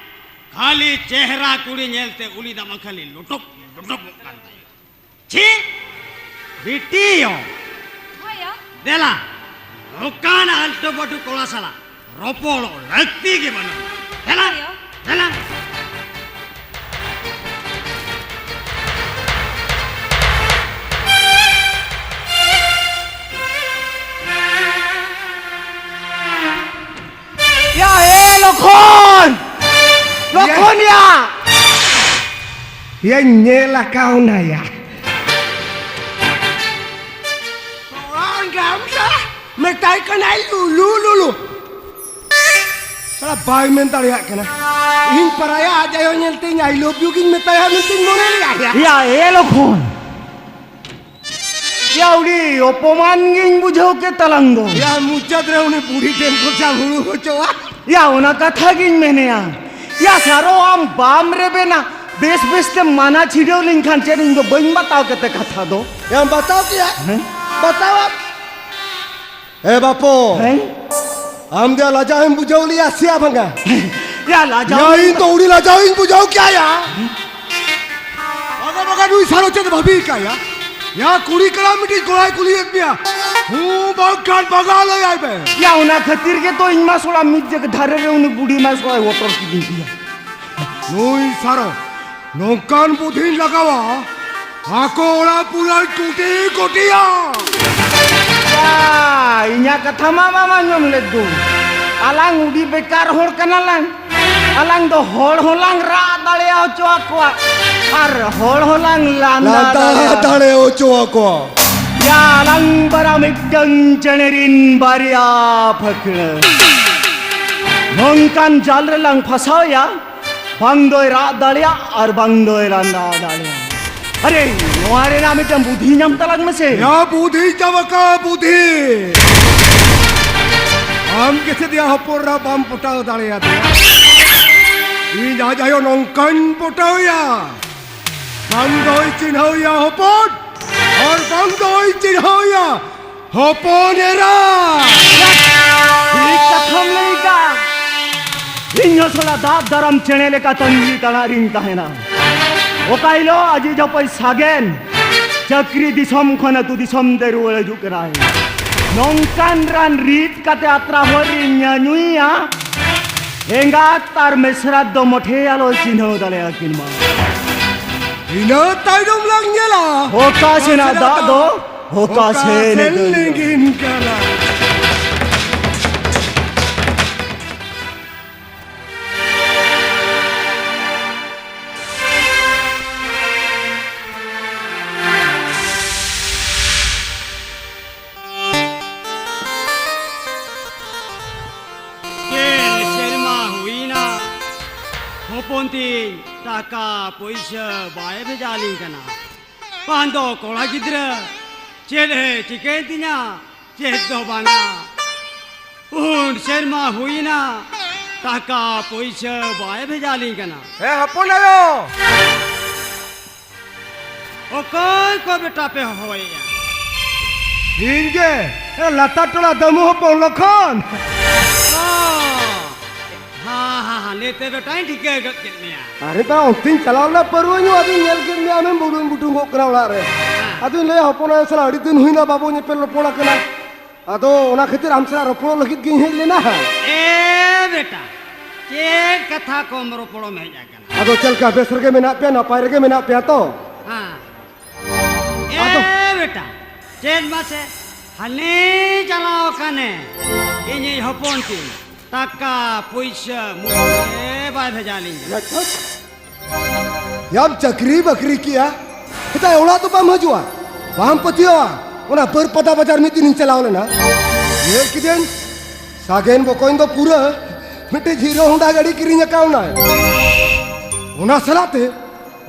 ᱠᱷᱟᱹᱞᱤ ᱪᱮᱦᱨᱟ ᱠᱩᱲᱤ ᱧᱮᱞᱛᱮ ᱩᱞᱤ ᱫᱟᱜ ᱢᱟ ᱠᱷᱟᱹᱞᱤ ᱞᱩᱴᱩᱵ ᱞᱩᱴᱩᱵᱚᱜ ᱠᱟᱱ ᱛᱟᱭᱟ᱾ ᱪᱷᱤ! ᱵᱤᱴᱤ ᱭᱚ᱾ ᱦᱳᱭ ᱭᱚ᱾ ᱫᱮᱞᱟ, ᱱᱚᱝᱠᱟᱱ ᱟᱞᱴᱩ ᱯᱟᱹᱴᱩ ᱠᱚᱲᱟ ᱥᱟᱞᱟᱜ ᱨᱚᱯᱚᱲᱚᱜ ᱞᱟᱹᱠᱛᱤ ᱜᱮ ᱵᱟᱹᱱᱩᱜᱼᱟ᱾ ᱫᱮᱞᱟ, ᱦᱳᱭ ᱭᱚ᱾ ᱫᱮᱞᱟ᱾ ᱭᱟ, ᱮ ᱞᱚᱠᱷᱚᱱ! ᱞᱚᱠᱷᱚᱱ ᱭᱟ! ᱭᱟᱧ ᱧᱮᱞ ᱟᱠᱟᱣᱱᱟ ᱭᱟ᱾ ᱚᱲᱟᱜ ᱨᱮ ᱢᱮᱛᱟᱭ ᱠᱟᱱᱟᱭ ᱞᱩᱞᱩ, ᱞᱩᱞᱩ᱾ ᱥᱟᱞᱟ ᱵᱟᱭ ᱢᱮᱱ ᱫᱟᱲᱮᱭᱟᱜ ᱠᱟᱱᱟ᱾ ᱤᱧ ᱯᱟᱨᱟᱭᱟ ᱟᱡ ᱟᱭᱳ ᱧᱮᱞᱛᱮ ᱤᱧ I love you ᱜᱤᱧ ᱢᱮᱛᱟᱭᱟ ᱢᱮᱱᱛᱮᱧ ᱢᱚᱱᱮ ᱞᱮᱫᱟ ᱭᱟ᱾ ᱭᱟ, ᱮ ᱞᱚᱠᱷᱚᱱ! ᱭᱟ, ᱩᱰᱤ ᱚᱯᱚᱢᱟᱱ ᱜᱤᱧ ᱵᱩᱡᱷᱟᱹᱣ ᱠᱮᱫ ᱛᱟᱞᱟᱝ ᱫᱚ᱾ ᱭᱟ, ᱢᱩᱪᱟᱹᱫ ᱨᱮ ᱩᱱᱤ ᱵᱩᱲᱦᱤ ᱴᱷᱮᱱ ᱠᱷᱚᱱ ᱦᱩᱲᱩ ᱦᱚᱪᱚᱣᱟ᱾ ᱭᱟ, ᱚᱱᱟ ᱠᱟᱛᱷᱟ ᱜᱤᱧ ᱢᱮᱱᱮᱭᱟ᱾ ᱭᱟ, ᱥᱟᱨᱚ, ᱟᱢ ᱵᱟᱢ ᱨᱮᱵᱮᱱᱟ᱾ ᱵᱮᱥ ᱵᱮᱥ ᱛᱮ ᱢᱟᱱᱟ ᱪᱷᱤᱰᱟᱹᱣ ᱞᱤᱧ ᱠᱷᱟᱱ ᱪᱮᱫ ᱤᱧ ᱫᱚ ᱵᱟᱹᱧ ᱵᱟᱛᱟᱣ ᱠᱮᱛᱮ ᱠᱟᱛᱷᱟ ᱫᱚ? ᱭᱟᱢ ᱵᱟᱛᱟᱣ ᱠᱮᱭᱟ? ᱦᱮᱸ? ᱵᱟᱛᱟᱣᱟ᱾ ᱮ ᱵᱟᱯᱚ, ᱦᱮᱸ? ᱟᱢ ᱫᱚ ᱞᱟᱡᱟᱣ ᱮᱢ ᱵᱩᱡᱷᱟᱹᱣ ᱞᱮᱭᱟ ᱥᱮᱭᱟ ᱵᱟᱝᱟ? ᱭᱟ, ᱞᱟᱡᱟᱣ ᱭᱟ, ᱤᱧ ᱤᱧ ᱫᱚ ᱩᱲᱤ ᱞᱟᱡᱟᱣ ᱤᱧ ᱵᱩᱡᱷᱟᱹᱣ ᱠᱮᱭᱟ ᱭᱟ᱾ ᱵᱟᱜᱟ ᱵᱟᱜᱟ ᱱᱩᱭ ᱥᱟᱨᱚ ᱪᱮᱫ ᱵᱷᱟᱵᱤ ᱠᱟᱭᱟ? ᱭᱟ, ᱠᱩᱲᱤ ᱠᱟᱱᱟ ᱢᱤᱫᱴᱤᱡ ᱠᱚᱲᱟᱭ ᱠᱩᱞᱤᱭᱮᱫ ᱢᱮᱭᱟ᱾ ᱦᱩᱸ ᱵᱟᱝᱠᱷᱟᱱ ᱵᱟᱜᱟ ᱞᱟᱹᱭᱟᱭ ᱢᱮ᱾ ᱭᱟ, ᱚᱱᱟ ᱠᱷᱟᱹᱛᱤᱨ ᱜᱮ ᱛᱚ ᱤᱧ ᱢᱟ ᱥᱚᱲᱟ ᱢᱤᱫ ᱡᱟᱭᱜᱟ ᱫᱷᱟᱨᱮ ᱨᱮ ᱩᱱᱤ ᱵᱩᱰᱷᱤ ᱢᱟ ᱥᱚᱲᱟᱭ ᱚᱴᱚᱨ ᱠᱤᱫᱤᱧ ᱜᱮᱭᱟ᱾ ᱱᱩᱭ ᱥᱟᱨᱚ ᱱᱚᱝᱠᱟᱱ ᱵᱩᱫᱷᱤᱧ ᱞᱟᱜᱟᱣᱟ, ᱟᱠᱚ ᱚᱲᱟᱜ ᱯᱩᱨᱟᱹᱭ ᱠᱩᱴᱤ ᱠᱩᱴᱤᱭᱟ᱾ ᱭᱟ, ᱤᱧᱟᱹᱜ ᱠᱟᱛᱷᱟ ᱢᱟ ᱵᱟᱢ ᱟᱸᱡᱚᱢ ᱞᱮᱫ ᱫᱚ᱾ ᱟᱞᱟᱝ ᱩᱰᱤ ᱵᱮᱠᱟᱨ ᱦᱚᱲ ᱠᱟᱱᱟᱞᱟᱝ᱾ ᱟᱞᱟᱝ ᱫᱚ ᱦᱚᱲ ᱦᱚᱸᱞᱟᱝ ᱨᱟᱜ ᱫᱟᱲᱮ ᱦᱚᱪᱚ ᱟᱠᱚᱣᱟ ᱟᱨ ᱦᱚᱲ ᱦᱚᱸᱞᱟᱝ ᱞᱟᱸᱫᱟ ᱞᱟᱸᱫᱟ ᱫᱟᱲᱮ ᱫᱟᱲᱮ ᱦᱚᱪᱚ ᱟᱠᱚᱣᱟ᱾ ᱭᱟ, ᱟᱞᱟᱝ ᱵᱟᱨᱟ ᱢᱤᱫᱴᱟᱝ ᱪᱮᱬᱮ ᱨᱤᱱ ᱵᱟᱨᱭᱟ ᱯᱷᱟᱹᱠᱬᱟᱹ᱾ ᱱᱚᱝᱠᱟᱱ ᱡᱟᱞ ᱨᱮᱞᱟᱝ ᱯᱷᱟᱥᱟᱣ ᱭᱟ, ᱵᱟᱝ ᱫᱚᱭ ᱨᱟᱜ ᱫᱟᱲᱮᱭᱟᱜ ᱟᱨ ᱵᱟᱝ ᱫᱚᱭ ᱞᱟᱸᱫᱟ ᱫᱟᱲᱮᱭᱟᱜ᱾ ᱟᱨᱮ, ᱱᱚᱣᱟ ᱨᱮᱱᱟᱜ ᱢᱤᱫᱴᱟᱝ ᱵᱩᱫᱷᱤ ᱧᱟᱢ ᱛᱟᱞᱟᱝ ᱢᱮᱥᱮ᱾ ᱭᱟ, ᱵᱩᱫᱷᱤ ᱪᱟᱵᱟᱠᱟ ᱵᱩᱫᱷᱤ᱾ ᱟᱢ ᱜᱮᱥᱮ ᱫᱮᱭᱟ ᱦᱚᱯᱚᱱ ᱨᱟ ᱵᱟᱢ ᱯᱚᱴᱟᱣ ᱫᱟᱲᱮᱭᱟᱫᱮᱭᱟ᱾ ᱤᱧ ᱟᱡ ᱟᱭᱳ ᱱᱚᱝᱠᱟᱧ ᱯᱚᱴᱟᱣᱮᱭᱟ, ᱵᱟᱝ ᱫᱚᱭ ᱪᱤᱱᱦᱟᱹᱣᱮᱭᱟ ᱦᱚᱯᱚᱱ, ᱟᱨ ᱵᱟᱝ ᱫᱚᱭ ᱪᱤᱱᱦᱟᱹᱣᱮᱭᱟ ᱦᱚᱯᱚᱱ ᱮᱨᱟ᱾ ᱴᱷᱤᱠ ᱠᱟᱛᱷᱟᱢ ᱞᱟᱹᱭ ᱠᱟᱜ᱾ ᱤᱧ ᱦᱚᱸ ᱥᱟᱞᱟ ᱫᱟᱜ ᱫᱟᱨᱟᱢ ᱪᱮᱬᱮ ᱞᱮᱠᱟ ᱛᱟᱺᱜᱤ ᱛᱟᱲᱟᱜ ᱨᱤᱧ ᱛᱟᱦᱮᱱᱟ᱾ ᱚᱠᱟ ᱦᱤᱞᱳᱜ ᱟᱡᱤᱡ ᱦᱚᱯᱚᱭ ᱥᱟᱜᱮᱱ ᱪᱟᱹᱠᱨᱤ ᱫᱤᱥᱚᱢ ᱠᱷᱚᱱ ᱟᱹᱛᱩ ᱫᱤᱥᱚᱢ ᱛᱮ ᱨᱩᱣᱟᱹᱲ ᱦᱤᱡᱩᱜ ᱠᱟᱱᱟᱭ, ᱱᱚᱝᱠᱟᱱ ᱨᱟᱱ ᱨᱤᱫ ᱠᱟᱛᱮ ᱟᱛᱨᱟ ᱦᱚᱨ ᱨᱤᱧ ᱧᱩᱭᱟ᱾ ᱮᱸᱜᱟᱛ ᱟᱨ ᱢᱮᱥᱨᱟᱛ ᱫᱚ ᱢᱚᱴᱷᱮ ᱟᱞᱚᱭ ᱪᱤᱱᱦᱟᱹᱣ ᱫᱟᱲᱮᱭᱟᱠᱤᱱ ᱢᱟ᱾ ᱤᱱᱟᱹ ᱛᱟᱭᱱᱚᱢ ᱞᱟᱝ ᱧᱮᱞᱟ ᱚᱠᱟ ᱥᱮᱱᱟᱜ ᱫᱟᱜ ᱫᱚ ᱚᱠᱟ ᱚᱠᱟ ᱥᱮᱱ ᱥᱮᱱ ᱞᱤᱸᱜᱤᱱ ᱠᱟᱱᱟ᱾ ᱜᱮᱞ ᱥᱮᱨᱢᱟ ᱦᱩᱭᱱᱟ, ᱦᱚᱯᱚᱱ ᱛᱤᱧ ᱴᱟᱠᱟ ᱯᱩᱭᱥᱟᱹ ᱵᱟᱭ ᱵᱷᱮᱡᱟ ᱟᱹᱞᱤᱧ ᱠᱟᱱᱟ᱾ ᱵᱟᱝ ᱫᱚ ᱠᱚᱲᱟ ᱜᱤᱫᱽᱨᱟᱹ ᱪᱮᱫ ᱮ ᱪᱤᱠᱟᱹᱭᱮᱱ ᱛᱤᱧᱟ, ᱪᱮᱫ ᱫᱚ ᱵᱟᱝᱟ᱾ ᱯᱩᱱ ᱥᱮᱨᱢᱟ ᱦᱩᱭᱱᱟ, ᱴᱟᱠᱟ ᱯᱩᱭᱥᱟᱹ ᱵᱟᱭ ᱵᱷᱮᱡᱟ ᱞᱤᱧ ᱠᱟᱱᱟ᱾ ᱦᱮᱸ, ᱦᱚᱯᱚᱱ ᱟᱭᱳ᱾ ᱚᱠᱚᱭ ᱠᱚ ᱵᱮᱴᱟ ᱯᱮ ᱦᱚᱦᱚᱭᱮᱫᱼᱟ? ᱤᱧ ᱜᱮ, ᱮ, ᱞᱟᱛᱟᱨ ᱴᱚᱞᱟ ᱫᱟᱹᱢᱩ ᱦᱚᱯᱚᱱ ᱞᱚᱠᱷᱚᱱ᱾ ᱚ, ᱦᱟᱸ, ᱦᱟᱸ, ᱦᱟᱸ, ᱱᱤᱛ ᱵᱮᱴᱟᱧ ᱴᱷᱤᱠᱟᱹ ᱜᱚᱫ ᱠᱮᱫ ᱢᱮᱭᱟ᱾ ᱟᱨᱮ ᱵᱟ, ᱚᱱᱛᱮᱧ ᱪᱟᱞᱟᱣ ᱞᱮᱱᱟ ᱯᱟᱹᱨᱣᱟᱹ ᱧᱩ, ᱟᱫᱚᱧ ᱧᱮᱞ ᱠᱮᱫ ᱢᱮᱭᱟ ᱟᱢᱮᱢ ᱵᱩᱰᱩᱝ ᱵᱩᱰᱩᱝᱚᱜ ᱠᱟᱱᱟ ᱚᱲᱟᱜ ᱨᱮ᱾ ᱦᱮᱸ᱾ ᱟᱫᱚᱧ ᱞᱟᱹᱭᱟ, ᱦᱚᱯᱚᱱ ᱟᱭᱳ ᱥᱟᱞᱟᱜ ᱟᱹᱰᱤ ᱫᱤᱱ ᱦᱩᱭᱱᱟ ᱵᱟᱵᱚ ᱧᱮᱯᱮᱞ ᱨᱚᱯᱚᱲ ᱟᱠᱟᱱᱟ᱾ ᱟᱫᱚ ᱚᱱᱟ ᱠᱷᱟᱹᱛᱤᱨ ᱟᱢ ᱥᱟᱞᱟᱜ ᱨᱚᱯᱚᱲᱚᱜ ᱞᱟᱹᱜᱤᱫ ᱜᱤᱧ ᱦᱮᱡ ᱞᱮᱱᱟ᱾ ᱮ ᱵᱮᱴᱟ, ᱪᱮᱫ ᱠᱟᱛᱷᱟ ᱠᱚᱢ ᱨᱚᱯᱚᱲᱚᱢ ᱦᱮᱡ ᱟᱠᱟᱱᱟ? ᱟᱫᱚ ᱪᱮᱫ ᱞᱮᱠᱟ, ᱵᱮᱥ ᱨᱮᱜᱮ ᱢᱮᱱᱟᱜ ᱯᱮᱭᱟ, ᱱᱟᱯᱟᱭ ᱨᱮᱜᱮ ᱢᱮᱱᱟᱜ ᱯᱮᱭᱟ ᱛᱚ? ᱦᱮᱸ᱾ ᱟᱫᱚ ᱮ ᱵᱮᱴᱟ, ᱪᱮᱫ ᱢᱟᱥᱮ, ᱦᱟᱱᱮ ᱪᱟᱞᱟᱣ ᱟᱠᱟᱱᱮ ᱤᱧᱤᱡ ᱦᱚᱯᱚᱱ ᱛᱤᱧ, ᱴᱟᱠᱟ ᱯᱩᱭᱥᱟᱹ ᱢᱩᱫᱽᱨᱮ ᱵᱟᱭ ᱵᱷᱮᱡᱟ ᱞᱤᱧ ᱠᱟᱱᱟ᱾ ᱭᱟᱢ ᱪᱟᱹᱠᱨᱤ ᱵᱟᱹᱠᱨᱤ ᱠᱮᱜᱼᱟ, ᱢᱮᱛᱟᱭ ᱚᱲᱟᱜ ᱫᱚ ᱵᱟᱢ ᱦᱤᱡᱩᱜᱼᱟ, ᱵᱟᱢ ᱯᱟᱹᱛᱭᱟᱹᱣᱟ᱾ ᱚᱱᱟ ᱵᱟᱹᱨᱯᱟᱫᱟ ᱵᱟᱡᱟᱨ ᱢᱤᱫ ᱫᱤᱱᱤᱧ ᱪᱟᱞᱟᱣ ᱞᱮᱱᱟ, ᱧᱮᱞ ᱠᱤᱫᱟᱹᱧ ᱥᱟᱜᱮᱱ ᱵᱚᱠᱚᱧ ᱫᱚ ᱯᱩᱨᱟᱹ ᱢᱤᱫᱴᱮᱡ ᱦᱤᱨᱳ ᱦᱳᱱᱰᱟ ᱜᱟᱹᱰᱤ ᱠᱤᱨᱤᱧ ᱟᱠᱟᱣᱱᱟᱭ᱾ ᱚᱱᱟ ᱥᱟᱞᱟᱜ ᱛᱮ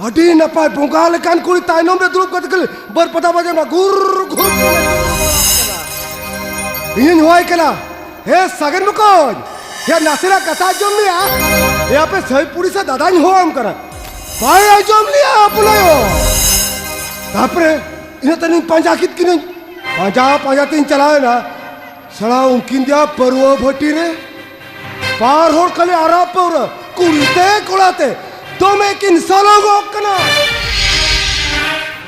ᱟᱹᱰᱤ ᱱᱟᱯᱟᱭ ᱵᱚᱸᱜᱟ ᱞᱮᱠᱟᱱ ᱠᱩᱲᱤ ᱛᱟᱭᱱᱚᱢ ᱨᱮ ᱫᱩᱲᱩᱵ ᱠᱟᱛᱮ ᱠᱷᱟᱹᱞᱤ ᱵᱟᱹᱨᱯᱟᱫᱟ ᱵᱟᱡᱟᱨ ᱚᱱᱟ ᱜᱩᱨ ᱜᱩᱨ᱾ ᱤᱧᱤᱧ ᱦᱚᱦᱚᱭ ᱠᱟᱱᱟ, ᱦᱮ ᱥᱟᱜᱮᱱ ᱵᱚᱠᱚᱧ, ᱭᱟ ᱱᱟᱥᱮᱱᱟᱜ ᱠᱟᱛᱷᱟ ᱟᱸᱡᱚᱢ ᱢᱮᱭᱟ᱾ ᱭᱟ ᱟᱯᱮ ᱥᱟᱹᱭ ᱯᱩᱲᱤ ᱥᱮ ᱫᱟᱫᱟᱧ ᱦᱚᱦᱚᱣᱟᱢ ᱠᱟᱱᱟ᱾ ᱵᱟᱭ ᱟᱸᱡᱚᱢ ᱞᱮᱭᱟ ᱟᱯᱱᱟᱭᱚ᱾ ᱛᱟᱯᱚᱨᱮ ᱤᱱᱟᱹ ᱛᱟᱭᱱᱚᱢ ᱯᱟᱸᱡᱟ ᱠᱮᱫ ᱠᱤᱱᱟᱹᱧ᱾ ᱯᱟᱸᱡᱟ ᱯᱟᱸᱡᱟ ᱛᱤᱧ ᱪᱟᱞᱟᱣ ᱮᱱᱟ᱾ ᱥᱟᱞᱟ ᱩᱱᱠᱤᱱ ᱫᱚ ᱯᱟᱹᱨᱣᱟᱹ ᱵᱷᱟᱹᱴᱤ ᱨᱮ ᱵᱟᱨ ᱦᱚᱲ ᱠᱷᱟᱹᱞᱤ ᱟᱨᱟᱜ ᱯᱟᱹᱣᱨᱟᱹ ᱠᱩᱲᱤ ᱛᱮ ᱠᱚᱲᱟ ᱛᱮ ᱫᱚᱢᱮ ᱠᱤᱱ ᱥᱚᱞᱚᱜᱚᱜ ᱠᱟᱱᱟ᱾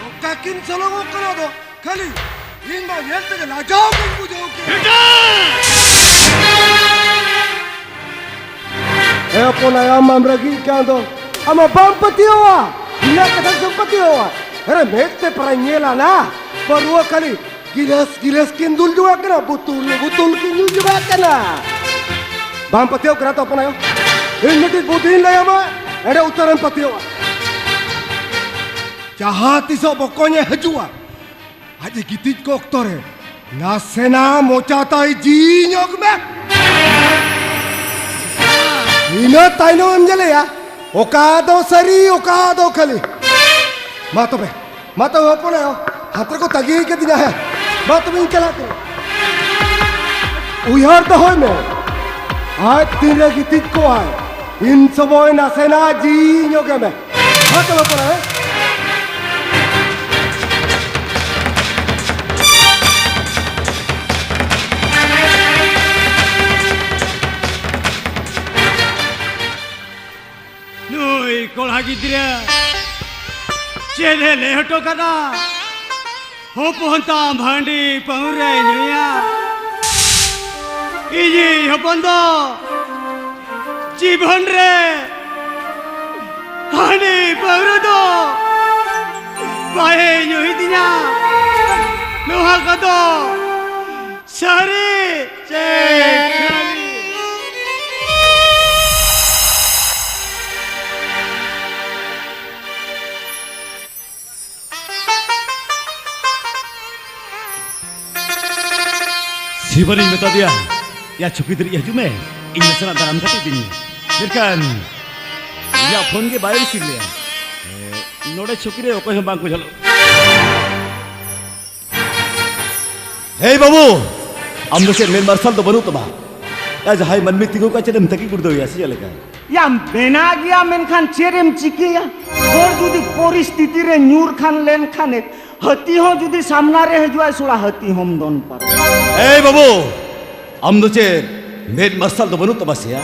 ᱱᱚᱝᱠᱟ ᱠᱤᱱ ᱥᱚᱞᱚᱜᱚᱜ ᱠᱟᱱᱟ ᱫᱚ᱾ ᱠᱷᱟᱹᱞᱤ ᱤᱧ ᱢᱟ ᱧᱮᱞ ᱛᱮᱜᱮ ᱞᱟᱡᱟᱣ ᱜᱤᱧ ᱵᱩᱡᱷᱟᱹᱣ ᱠᱮᱫᱟ᱾ ᱮ ᱦᱚᱯᱚᱱ ᱟᱭᱳ, ᱟᱢ ᱢᱟᱢ ᱨᱟᱹᱜᱤᱜ ᱠᱟᱱ ᱫᱚ, ᱟᱢ ᱢᱟ ᱵᱟᱢ ᱯᱟᱹᱛᱭᱟᱹᱣᱟ᱾ ᱤᱧᱟᱹᱜ ᱠᱟᱛᱷᱟ ᱫᱚᱢ ᱯᱟᱹᱛᱭᱟᱹᱣᱟ? ᱟᱨᱮ ᱢᱮᱫ ᱛᱮ ᱯᱟᱨᱟᱧ ᱧᱮᱞᱟ ᱱᱟ, ᱯᱟᱹᱨᱣᱟᱹ ᱠᱷᱟᱹᱞᱤ ᱜᱤᱞᱟᱹᱥ ᱜᱤᱞᱟᱹᱥ ᱠᱤᱱ ᱫᱩᱞ ᱡᱚᱝᱟᱜ ᱠᱟᱱᱟ, ᱵᱩᱛᱩᱞ ᱵᱩᱛᱩᱞ ᱠᱤᱱ ᱧᱩ ᱡᱚᱝᱟᱜ ᱠᱟᱱᱟ᱾ ᱵᱟᱢ ᱯᱟᱹᱛᱭᱟᱹᱣ ᱠᱟᱱᱟ ᱛᱚ ᱦᱚᱯᱚᱱ ᱟᱭᱳ? ᱤᱧ ᱢᱤᱫᱴᱤᱡ ᱵᱩᱫᱷᱤᱧ ᱞᱟᱹᱭᱟᱢᱟ, ᱮᱸᱰᱮ ᱩᱛᱟᱹᱨᱮᱢ ᱯᱟᱹᱛᱭᱟᱹᱣᱟ᱾ ᱡᱟᱦᱟᱸ ᱛᱤᱥᱚᱜ ᱵᱚᱠᱚᱧᱮ ᱦᱤᱡᱩᱜᱼᱟ, ᱟᱡ ᱮ ᱜᱤᱛᱤᱡ ᱠᱚ ᱚᱠᱛᱚ ᱨᱮ ᱱᱟᱥᱮᱱᱟᱜ ᱢᱚᱪᱟ ᱛᱟᱭ ᱡᱤ ᱧᱚᱜ ᱢᱮ᱾ ᱤᱱᱟᱹ ᱛᱟᱭᱱᱚᱢ ᱮᱢ ᱧᱮᱞᱮᱭᱟ ᱚᱠᱟ ᱫᱚ ᱥᱟᱹᱨᱤ, ᱚᱠᱟ ᱫᱚ ᱠᱷᱟᱹᱞᱤ᱾ ᱢᱟ ᱛᱚᱵᱮ, ᱢᱟ ᱛᱚᱵᱮ ᱦᱚᱯᱚᱱ ᱟᱭᱳ, ᱦᱟᱱᱛᱮ ᱨᱮᱠᱚ ᱛᱟᱹᱜᱤ ᱠᱟᱫᱤᱧᱟ᱾ ᱦᱮᱸ, ᱢᱟ ᱛᱚᱵᱮᱧ ᱪᱟᱞᱟᱜ ᱠᱟᱱᱟ᱾ ᱩᱭᱦᱟᱹᱨ ᱫᱚᱦᱚᱭ ᱢᱮ, ᱟᱡ ᱛᱤᱱᱨᱮ ᱜᱤᱛᱤᱡ ᱠᱚᱜᱼᱟᱭ, ᱤᱱ ᱥᱚᱢᱚᱭ ᱱᱟᱥᱮᱱᱟᱜ ᱡᱤᱣᱤ ᱧᱚᱜᱮ ᱢᱮ᱾ ᱦᱟᱛ ᱵᱟᱯᱞᱟ ᱨᱮ᱾ ᱱᱩᱭ ᱠᱚᱲᱟ ᱜᱤᱫᱽᱨᱟᱹ ᱪᱮᱫ ᱮ ᱞᱟᱹᱭ ᱦᱚᱴᱚ ᱠᱟᱫᱟ? ᱦᱚᱯᱚᱱ ᱛᱟᱢ ᱦᱟᱺᱰᱤ ᱯᱟᱹᱣᱨᱟᱹᱭ ᱧᱩᱭᱟ᱾ ᱤᱧᱤᱡ ᱦᱚᱯᱚᱱ ᱫᱚ ᱡᱤᱵᱚᱱ ᱨᱮ ᱦᱟᱺᱰᱤ ᱯᱟᱹᱣᱨᱟᱹ ᱫᱚ ᱵᱟᱭ ᱧᱩᱭ ᱛᱤᱧᱟ᱾ ᱱᱚᱣᱟ ᱠᱚᱫᱚ ᱥᱟᱹᱨᱤ ᱥᱮ ᱠᱷᱟᱹᱞᱤ? ᱥᱤᱵᱟᱱᱤᱧ ᱢᱮᱛᱟ ᱫᱮᱭᱟ, "ᱭᱟ ᱪᱷᱩᱠᱤ ᱫᱟᱹᱨᱤᱡ ᱦᱤᱡᱩᱜ ᱢᱮ, ᱤᱧ ᱱᱟᱥᱮᱱᱟᱜ ᱫᱟᱨᱟᱢ ᱠᱟᱛᱮ ᱤᱫᱤᱧ ᱢᱮ᱾" ᱢᱮᱱᱠᱷᱟᱱ ᱤᱧᱟᱹᱜ ᱯᱷᱳᱱ ᱜᱮ ᱵᱟᱭ ᱨᱤᱥᱤᱵᱷ ᱞᱮᱭᱟ᱾ ᱱᱚᱰᱮ ᱪᱷᱩᱠᱤ ᱨᱮ ᱚᱠᱚᱭ ᱦᱚᱸ ᱵᱟᱝ ᱠᱚ ᱡᱷᱟᱞᱚᱜ᱾ ᱦᱮᱭ ᱵᱟᱹᱵᱩ, ᱟᱢ ᱫᱚ ᱪᱮᱫ ᱢᱮᱫ ᱢᱟᱨᱥᱟᱞ ᱫᱚ ᱵᱟᱹᱱᱩᱜ ᱛᱟᱢᱟ? ᱭᱟ, ᱡᱟᱦᱟᱸᱭ ᱢᱟᱹᱱᱢᱤ ᱛᱤᱸᱜᱩ ᱠᱚᱜᱼᱟ, ᱪᱮᱫ ᱮᱢ ᱛᱟᱹᱠᱤᱡ ᱜᱩᱲᱫᱟᱹᱣᱮᱭᱟ ᱥᱮ ᱪᱮᱫ ᱞᱮᱠᱟ? ᱭᱟ, ᱢᱮᱱᱟᱜ ᱜᱮᱭᱟ, ᱢᱮᱱᱠᱷᱟᱱ ᱪᱮᱫ ᱮᱢ ᱪᱤᱠᱟᱹᱭᱟ? ᱦᱚᱲ ᱡᱩᱫᱤ ᱯᱚᱨᱤᱥᱛᱷᱤᱛᱤ ᱨᱮ ᱧᱩᱨ ᱠᱷᱟᱱ ᱞᱮᱱᱠᱷᱟᱱᱮ, ᱦᱟᱹᱛᱤ ᱦᱚᱸ ᱡᱩᱫᱤ ᱥᱟᱢᱱᱟ ᱨᱮ ᱦᱤᱡᱩᱜᱼᱟᱭ, ᱥᱚᱲᱟ ᱦᱟᱹᱛᱤ ᱦᱚᱸᱢ ᱫᱚᱱ ᱯᱟᱨᱚᱢ᱾ ᱮᱭ ᱵᱟᱹᱵᱩ, ᱟᱢ ᱫᱚ ᱪᱮᱫ ᱢᱮᱫ ᱢᱟᱨᱥᱟᱞ ᱫᱚ ᱵᱟᱹᱱᱩᱜ ᱛᱟᱢᱟ ᱥᱮᱭᱟ?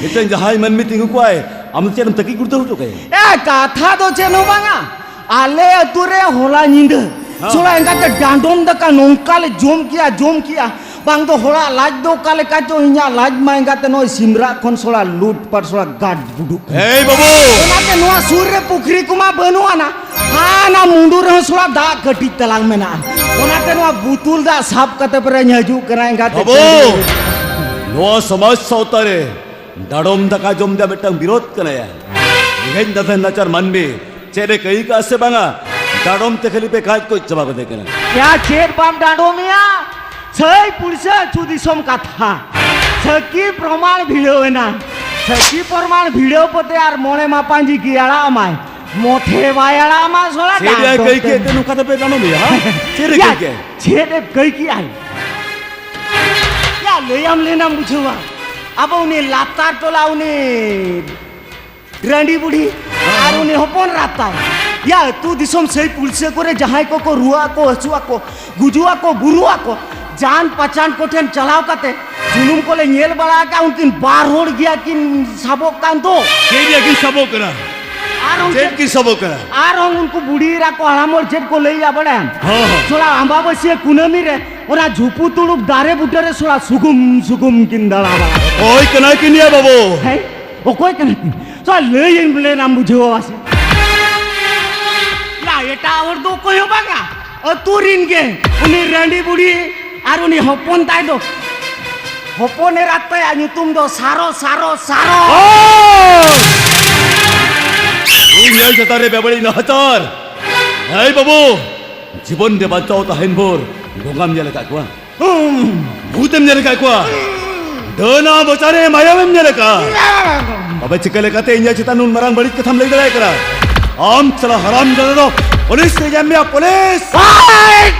ᱢᱤᱫᱴᱮᱱ ᱡᱟᱦᱟᱸᱭ ᱢᱟᱹᱱᱢᱤ ᱛᱤᱸᱜᱩ ᱠᱚᱣᱟᱭ, ᱟᱢ ᱫᱚ ᱪᱮᱫ ᱮᱢ ᱛᱟᱹᱠᱤᱡ ᱜᱩᱲᱫᱟᱹᱣ ᱦᱚᱪᱚ ᱠᱟᱭᱟ? ᱮ, ᱠᱟᱛᱷᱟ ᱫᱚ ᱪᱮᱫ ᱦᱚᱸ ᱵᱟᱝᱟ᱾ ᱟᱞᱮ ᱟᱹᱛᱩ ᱨᱮ ᱦᱚᱞᱟ ᱧᱤᱫᱟᱹ ᱦᱮᱸ᱾ ᱥᱚᱲᱟ ᱮᱸᱜᱟᱛᱮ ᱰᱟᱸᱰᱚᱢ ᱫᱟᱠᱟ ᱱᱚᱝᱠᱟ ᱞᱮ ᱡᱚᱢ ᱠᱮᱜᱼᱟ, ᱡᱚᱢ ᱠᱮᱜᱼᱟ᱾ ᱵᱟᱝ ᱫᱚ ᱦᱚᱲᱟᱜ ᱞᱟᱡ ᱫᱚ ᱚᱠᱟ ᱞᱮᱠᱟ ᱪᱚ, ᱤᱧᱟᱜ ᱞᱟᱡ ᱢᱟ ᱮᱸᱜᱟᱛᱮ ᱱᱚᱜᱼᱚᱭ ᱥᱤᱢᱨᱟᱜ ᱠᱷᱚᱱ ᱥᱚᱲᱟ ᱞᱩᱴ ᱯᱟᱴ ᱥᱚᱲᱟ ᱜᱟᱰ ᱜᱩᱰᱩᱜ ᱠᱟᱱᱟ᱾ ᱮᱭ ᱵᱟᱹᱵᱩ! ᱚᱱᱟᱛᱮ ᱱᱚᱣᱟ ᱥᱩᱨ ᱨᱮ ᱯᱩᱠᱷᱨᱤ ᱠᱚᱢᱟ ᱵᱟᱹᱱᱩᱜ ᱟᱱᱟ᱾ ᱦᱟᱱᱟ ᱢᱩᱸᱰᱩ ᱨᱮᱦᱚᱸ ᱥᱚᱲᱟ ᱫᱟᱜ ᱠᱟᱹᱴᱤᱡ ᱛᱟᱞᱟᱝ ᱢᱮᱱᱟᱜᱼᱟ᱾ ᱚᱱᱟᱛᱮ ᱱᱚᱣᱟ ᱵᱩᱛᱩᱞ ᱫᱟᱜ ᱥᱟᱵ ᱠᱟᱛᱮ ᱯᱮᱨᱮᱧ ᱦᱤᱡᱩᱜ ᱠᱟᱱᱟ ᱮᱸᱜᱟᱛᱮ᱾ ᱵᱟᱹᱵᱩ! ᱱᱚᱣᱟ ᱥᱚᱢᱟᱡᱽ ᱥᱟᱶᱛᱟ ᱨᱮ ᱰᱟᱰᱚᱢ ᱫᱟᱠᱟ ᱡᱚᱢ ᱫᱚ ᱢᱤᱫᱴᱟᱝ ᱵᱤᱨᱳᱫ ᱠᱟᱱᱟᱭᱟ᱾ ᱨᱮᱸᱜᱮᱡ ᱱᱟᱫᱷᱮ ᱱᱟᱪᱟᱨ ᱢᱟᱹᱱᱢᱤ ᱪᱮᱫ ᱮ ᱠᱟᱹᱭ ᱠᱟᱜᱼᱟ ᱥᱮ ᱵᱟᱝᱟ? ᱰᱟᱰᱚᱢ ᱛᱮ ᱠᱷᱟᱹᱞᱤ ᱯᱮ ᱠᱟᱡᱽ ᱠᱚ ᱪᱟᱵᱟ ᱜᱚᱫᱮ ᱠᱟᱱᱟ᱾ ᱭᱟ, ᱪᱮᱫ ᱵᱟᱢ ᱰᱟᱰᱚᱢᱮᱭᱟ? ᱥᱟᱹᱭ ᱯᱩᱲᱥᱟᱹ ᱟᱹᱛᱩ ᱫᱤᱥᱚᱢ ᱠᱟᱛᱷᱟ᱾ ᱥᱟᱹᱠᱷᱤ ᱯᱨᱚᱢᱟᱬ ᱵᱷᱤᱲᱟᱹᱣ ᱮᱱᱟ᱾ ᱥᱟᱹᱠᱷᱤ ᱯᱨᱚᱢᱟᱬ ᱵᱷᱤᱲᱟᱹᱣ ᱯᱚᱛᱮ ᱟᱨ ᱢᱚᱬᱮ ᱢᱟᱯᱟᱧᱡᱤ ᱜᱮ ᱟᱲᱟᱜ ᱟᱢᱟᱭ᱾ ᱢᱚᱴᱷᱮ ᱵᱟᱭ ᱟᱲᱟᱜ ᱟᱢᱟ ᱥᱚᱲᱟ ᱪᱮᱫ ᱮ ᱰᱟᱰᱚᱢ ᱠᱟᱹᱭ ᱛᱮ᱾ ᱠᱮᱫ ᱛᱮ ᱱᱚᱝᱠᱟ ᱛᱮᱯᱮ ᱰᱟᱰᱚᱢᱮᱭᱟ, ᱦᱟ? ᱪᱮᱫ ᱮ ᱭᱟ, ᱠᱟᱹᱭ ᱠᱮᱫ? ᱪᱮᱫ ᱮ ᱠᱟᱹᱭ ᱠᱮᱜᱼᱟᱭ? ᱭᱟ, ᱞᱟᱹᱭᱟᱢ ᱞᱮᱱᱟᱢ ᱵᱩᱡᱷᱟᱹᱣᱟ᱾ ᱟᱵᱚ ᱩᱱᱤ ᱞᱟᱛᱟᱨ ᱴᱚᱞᱟ ᱩᱱᱤ ᱨᱟᱺᱰᱤ ᱵᱩᱰᱷᱤ ᱟᱨ ᱩᱱᱤ ᱦᱚᱯᱚᱱ ᱮᱨᱟ ᱛᱟᱭ᱾ ᱭᱟ, ᱟᱹᱛᱩ ᱫᱤᱥᱚᱢ ᱥᱟᱹᱭ ᱯᱩᱲᱥᱟᱹ ᱠᱚᱨᱮ ᱡᱟᱦᱟᱸᱭ ᱠᱚᱠᱚ ᱨᱩᱣᱟᱹᱜ ᱟᱠᱚ, ᱦᱟᱹᱥᱩᱜ ᱟᱠᱚ, ᱜᱩᱡᱩᱜ ᱟᱠᱚ, ᱵᱩᱨᱩᱜ ᱟᱠᱚ, ᱡᱟᱱ ᱯᱟᱪᱟᱱ ᱠᱚᱴᱷᱮᱱ ᱪᱟᱞᱟᱣ ᱠᱟᱛᱮ ᱥᱩᱱᱩᱢ ᱠᱚᱞᱮ ᱧᱮᱞ ᱵᱟᱲᱟ ᱟᱠᱟᱫ, ᱩᱱᱠᱤᱱ ᱵᱟᱨ ᱦᱚᱲ ᱜᱮᱭᱟ ᱠᱤᱱ ᱥᱟᱵᱚᱜ ᱠᱟᱱ ᱫᱚ᱾ ᱪᱮᱫ ᱨᱮᱭᱟᱜ ᱠᱤᱱ ᱥᱟᱵᱚᱜ ᱠᱟᱱᱟ? ᱟᱨ ᱩᱱᱠᱤᱱ ᱪᱮᱫ ᱠᱤᱱ ᱥᱟᱵᱚᱜ ᱠᱟᱱᱟ? ᱟᱨ ᱩᱱᱠᱩ ᱵᱩᱰᱷᱤ ᱮᱨᱟ ᱠᱚ, ᱦᱟᱲᱟᱢ ᱦᱚᱲ ᱪᱮᱫ ᱠᱚ ᱞᱟᱹᱭᱟ ᱵᱟᱲᱟᱭᱟᱢ? ᱦᱚᱸ, ᱦᱚᱸ᱾ ᱛᱷᱚᱲᱟ ᱟᱢᱵᱟᱵᱟᱹᱥᱭᱟᱹ ᱠᱩᱱᱟᱹᱢᱤ ᱨᱮ ᱚᱱᱟ ᱡᱷᱩᱯᱩ ᱛᱩᱲᱩᱠ ᱫᱟᱨᱮ ᱵᱩᱴᱟᱹ ᱨᱮ ᱥᱚᱲᱟ ᱥᱩᱜᱩᱢ ᱥᱩᱜᱩᱢ ᱠᱤᱱ ᱫᱟᱬᱟ ᱵᱟᱲᱟ᱾ ᱚᱠᱚᱭ ᱠᱟᱱᱟ ᱠᱤᱱ ᱭᱟ ᱵᱟᱹᱵᱩ? ᱦᱮᱸ? ᱚᱠᱚᱭ ᱠᱟᱱᱟ ᱠᱤᱱ? ᱥᱚᱲᱟ ᱞᱟᱹᱭᱟᱹᱧ ᱵᱚᱞᱮ ᱱᱟᱢ ᱵᱩᱡᱷᱟᱹᱣᱟ ᱥᱮ? ᱭᱟ, ᱮᱴᱟᱜ ᱦᱚᱲ ᱫᱚ ᱚᱠᱚᱭ ᱦᱚᱸ ᱵᱟᱝᱟ, ᱟᱹᱛᱩ ᱨᱤᱱ ᱜᱮ᱾ ᱩᱱᱤ ᱨᱟᱺᱰᱤ ᱵᱩᱲᱦᱤ ᱟᱨ ᱩᱱᱤ ᱦᱚᱯᱚᱱ ᱛᱟᱭ ᱫᱚ, ᱦᱚᱯᱚᱱ ᱮᱨᱟ ᱛᱟᱭᱟᱜ ᱧᱩᱛᱩᱢ ᱫᱚ ᱥᱟᱨᱚ, ᱥᱟᱨᱚ, ᱥᱟᱨᱚ᱾ ᱚ! ᱤᱧ ᱧᱮᱞ ᱪᱮᱛᱟᱱ ᱨᱮ ᱵᱮᱵᱟᱹᱲᱤᱡ ᱱᱟᱦᱟᱪᱟᱨ᱾ ᱦᱮᱸ ᱵᱟᱹᱵᱩ, ᱡᱤᱵᱚᱱ ᱨᱮ ᱵᱟᱧᱪᱟᱣ ᱛᱟᱦᱮᱱ ᱵᱷᱳᱨ ᱵᱚᱸᱜᱟᱢ ᱧᱮᱞ ᱟᱠᱟᱫ ᱠᱚᱣᱟ? ᱦᱩᱸ᱾ ᱵᱷᱩᱛᱮᱢ ᱧᱮᱞ ᱟᱠᱟᱫ ᱠᱚᱣᱟ? ᱰᱟᱹᱱᱟ ᱢᱚᱪᱟ ᱨᱮ ᱢᱟᱭᱟᱢᱮᱢ ᱧᱮᱞ ᱟᱠᱟᱫ? ᱛᱚᱵᱮ ᱪᱤᱠᱟᱹ ᱞᱮᱠᱟᱛᱮ ᱤᱧᱟᱹᱜ ᱪᱮᱛᱟᱱ ᱩᱱ ᱢᱟᱨᱟᱝ ᱵᱟᱹᱲᱤᱡ ᱠᱟᱛᱷᱟᱢ ᱞᱟᱹᱭ ᱫᱟᱲᱮᱭᱟᱜ ᱠᱟᱱᱟ? ᱟᱢ ᱥᱟᱞᱟ ᱦᱟᱨᱟᱢ ᱡᱟᱫᱟ ᱫᱚ ᱯᱩᱞᱤᱥ ᱨᱮ ᱮᱢ ᱢᱮᱭᱟ, ᱯᱩᱞᱤᱥ! ᱟᱭ!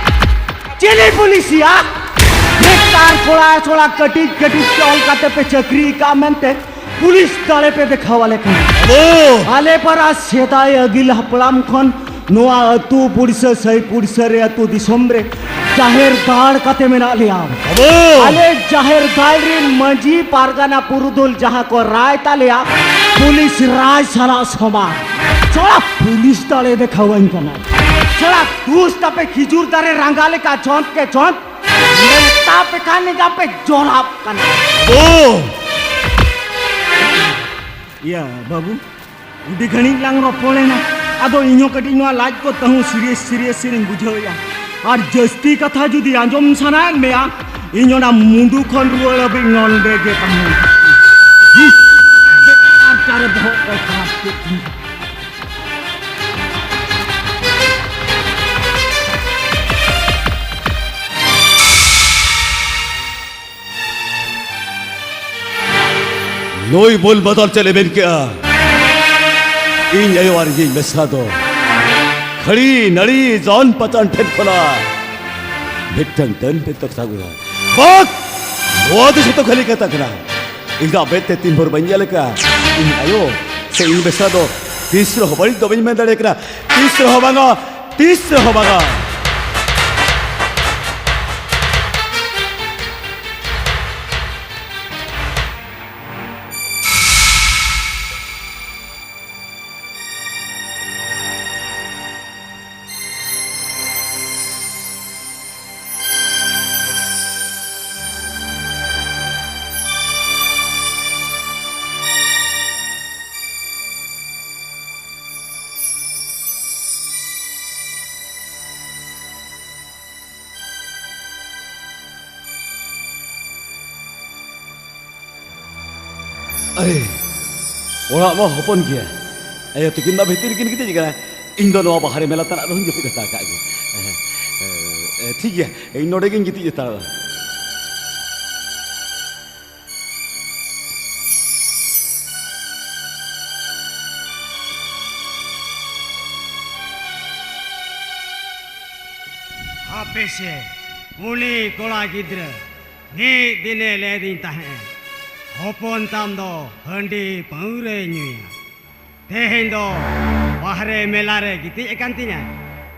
ᱪᱤᱞᱤ ᱯᱩᱞᱤᱥ ᱭᱟ? ᱵᱮᱠᱟᱨ ᱠᱚᱲᱟ ᱥᱚᱲᱟ ᱠᱟᱹᱴᱤᱡ ᱠᱟᱹᱴᱤᱡ ᱛᱮ ᱚᱞ ᱠᱟᱛᱮ ᱯᱮ ᱪᱟᱹᱠᱨᱤ ᱟᱠᱟᱫ ᱢᱮᱱᱛᱮ ᱯᱩᱞᱤᱥ ᱫᱟᱲᱮ ᱯᱮ ᱫᱮᱠᱷᱟᱣ ᱟᱞᱮ ᱠᱟᱱᱟ᱾ ᱵᱟᱹᱵᱩ! ᱟᱞᱮ ᱯᱟᱨᱟ ᱥᱮᱫᱟᱭ ᱟᱹᱜᱤᱞ ᱦᱟᱯᱲᱟᱢ ᱠᱷᱚᱱ ᱱᱚᱣᱟ ᱟᱹᱛᱩ ᱯᱩᱲᱥᱟᱹ, ᱥᱟᱹᱭ ᱯᱩᱲᱥᱟᱹ ᱨᱮ, ᱟᱹᱛᱩ ᱫᱤᱥᱚᱢ ᱨᱮ ᱡᱟᱦᱮᱨ ᱜᱟᱲ ᱠᱟᱛᱮ ᱢᱮᱱᱟᱜ ᱞᱮᱭᱟ᱾ ᱵᱟᱹᱵᱩ! ᱟᱞᱮ ᱡᱟᱦᱮᱨ ᱜᱟᱲ ᱨᱮᱱ ᱢᱟᱹᱡᱷᱤ, ᱯᱟᱨᱜᱟᱱᱟ, ᱯᱩᱨᱩᱫᱷᱩᱞ ᱡᱟᱦᱟᱸ ᱠᱚ ᱨᱟᱭ ᱛᱟᱞᱮᱭᱟ, ᱯᱩᱞᱤᱥ ᱨᱟᱡᱽ ᱥᱟᱞᱟᱜ ᱥᱚᱢᱟᱱ᱾ ᱪᱷᱚᱲᱟ ᱯᱩᱞᱤᱥ ᱫᱟᱲᱮ ᱫᱮᱠᱷᱟᱣᱟᱹᱧ ᱠᱟᱱᱟ᱾ ᱪᱷᱚᱲᱟ ᱫᱩᱥ ᱛᱟᱯᱮ ᱠᱷᱤᱡᱩᱨ ᱫᱟᱨᱮ ᱨᱟᱸᱜᱟ ᱞᱮᱠᱟ ᱡᱷᱚᱱᱛ ᱠᱮ ᱡᱷᱚᱱᱛ᱾ ᱢᱮᱛᱟ ᱯᱮ ᱠᱷᱟᱱ ᱱᱤᱡᱟᱢ ᱯᱮ ᱡᱚᱞᱟᱯ ᱠᱟᱱᱟ᱾ ᱵᱟᱹᱵᱩ! ᱤᱭᱟᱹ, ᱵᱟᱹᱵᱩ, ᱟᱹᱰᱤ ᱜᱷᱟᱹᱲᱤᱡ ᱞᱟᱝ ᱨᱚᱯᱚᱲᱮᱱᱟ, ᱟᱫᱚ ᱤᱧ ᱦᱚᱸ ᱠᱟᱹᱴᱤᱡ ᱱᱚᱣᱟ ᱞᱟᱡ ᱠᱚ ᱛᱟᱹᱦᱩ serious serious ᱤᱧ ᱵᱩᱡᱷᱟᱹᱣᱮᱫᱼᱟ᱾ ᱟᱨ ᱡᱟᱹᱥᱛᱤ ᱠᱟᱛᱷᱟ ᱡᱩᱫᱤ ᱟᱸᱡᱚᱢ ᱥᱟᱱᱟᱭᱮᱫ ᱢᱮᱭᱟ, ᱤᱧ ᱚᱱᱟ ᱢᱩᱸᱰᱩ ᱠᱷᱚᱱ ᱨᱩᱣᱟᱹᱲ ᱦᱟᱹᱵᱤᱡ ᱱᱚᱸᱰᱮ ᱜᱮ ᱛᱟᱦᱮᱱ᱾ ᱵᱮᱠᱟᱨ ᱪᱟᱨᱮ ᱵᱚᱦᱚᱜ ᱠᱚ ᱠᱷᱟᱨᱟᱯ ᱠᱮᱫ ᱛᱤᱧᱟ᱾ ᱱᱩᱭ ᱵᱩᱞ ᱵᱚᱫᱚᱞ ᱪᱮᱫ ᱮ ᱢᱮᱱ ᱠᱮᱜᱼᱟ? ᱤᱧ ᱟᱭᱳ ᱟᱨ ᱤᱧᱤᱡ ᱢᱮᱥᱨᱟ ᱫᱚ ᱠᱷᱟᱹᱲᱤ ᱱᱟᱹᱲᱤ ᱡᱟᱱ ᱯᱟᱪᱟᱱ ᱴᱷᱮᱱ ᱠᱷᱚᱱᱟᱜ ᱢᱤᱫᱴᱟᱝ ᱰᱟᱹᱱ ᱵᱮᱱ ᱛᱚᱠᱛᱟ ᱟᱹᱜᱩᱭᱟ᱾ ᱵᱟᱥ! ᱱᱚᱣᱟ ᱫᱚ ᱡᱷᱚᱛᱚ ᱠᱷᱟᱹᱞᱤ ᱠᱟᱛᱷᱟ ᱠᱟᱱᱟ᱾ ᱤᱧᱟᱜ ᱢᱮᱫ ᱛᱮ ᱛᱤᱱ ᱵᱷᱳᱨ ᱵᱟᱹᱧ ᱧᱮᱞ ᱟᱠᱟᱫᱼᱟ, ᱤᱧ ᱟᱭᱳ ᱥᱮ ᱤᱧ ᱵᱮᱥᱟ ᱫᱚ ᱛᱤᱥ ᱨᱮᱦᱚᱸ ᱵᱟᱹᱲᱤᱡ ᱫᱚ ᱵᱟᱹᱧ ᱢᱮᱱ ᱫᱟᱲᱮ ᱠᱟᱱᱟ, ᱛᱤᱥ ᱨᱮᱦᱚᱸ ᱵᱟᱝᱟ, ᱛᱤᱥ ᱨᱮᱦᱚᱸ ᱵᱟᱝᱟ᱾ ᱟᱨᱮ, ᱚᱲᱟᱜ ᱢᱟ ᱦᱚᱯᱚᱱ ᱜᱮᱭᱟ᱾ ᱟᱭᱳ ᱛᱤᱠᱤᱱ ᱢᱟ ᱵᱷᱤᱛᱤᱨ ᱨᱮᱠᱤᱱ ᱜᱤᱛᱤᱡ ᱟᱠᱟᱱᱟ᱾ ᱤᱧ ᱫᱚ ᱱᱚᱣᱟ ᱵᱟᱦᱨᱮ ᱢᱮᱞᱟ ᱛᱟᱱᱟᱜ ᱨᱮᱦᱚᱸᱧ ᱡᱟᱹᱯᱤᱫ ᱦᱟᱛᱟᱲ ᱠᱟᱜ ᱜᱮ᱾ ᱮ, ᱮ, ᱴᱷᱤᱠ ᱜᱮᱭᱟ, ᱤᱧ ᱱᱚᱰᱮ ᱜᱤᱧ ᱜᱤᱛᱤᱡ ᱦᱟᱛᱟᱲᱚᱜᱼᱟ᱾ ᱦᱟᱯᱮ ᱥᱮ, ᱩᱱᱤ ᱠᱚᱲᱟ ᱜᱤᱫᱽᱨᱟᱹ ᱢᱤᱫ ᱫᱤᱱᱮ ᱞᱟᱹᱭᱫᱤᱧ ᱛᱟᱦᱮᱸᱫ, "ᱦᱚᱯᱚᱱ ᱛᱟᱢ ᱫᱚ ᱦᱟᱺᱰᱤ ᱯᱟᱹᱣᱨᱟᱹᱭ ᱧᱩᱭᱟ᱾" ᱛᱮᱦᱮᱧ ᱫᱚ ᱵᱟᱦᱨᱮ ᱢᱮᱞᱟ ᱨᱮ ᱜᱤᱛᱤᱡ ᱟᱠᱟᱱ ᱛᱤᱧᱟᱭ,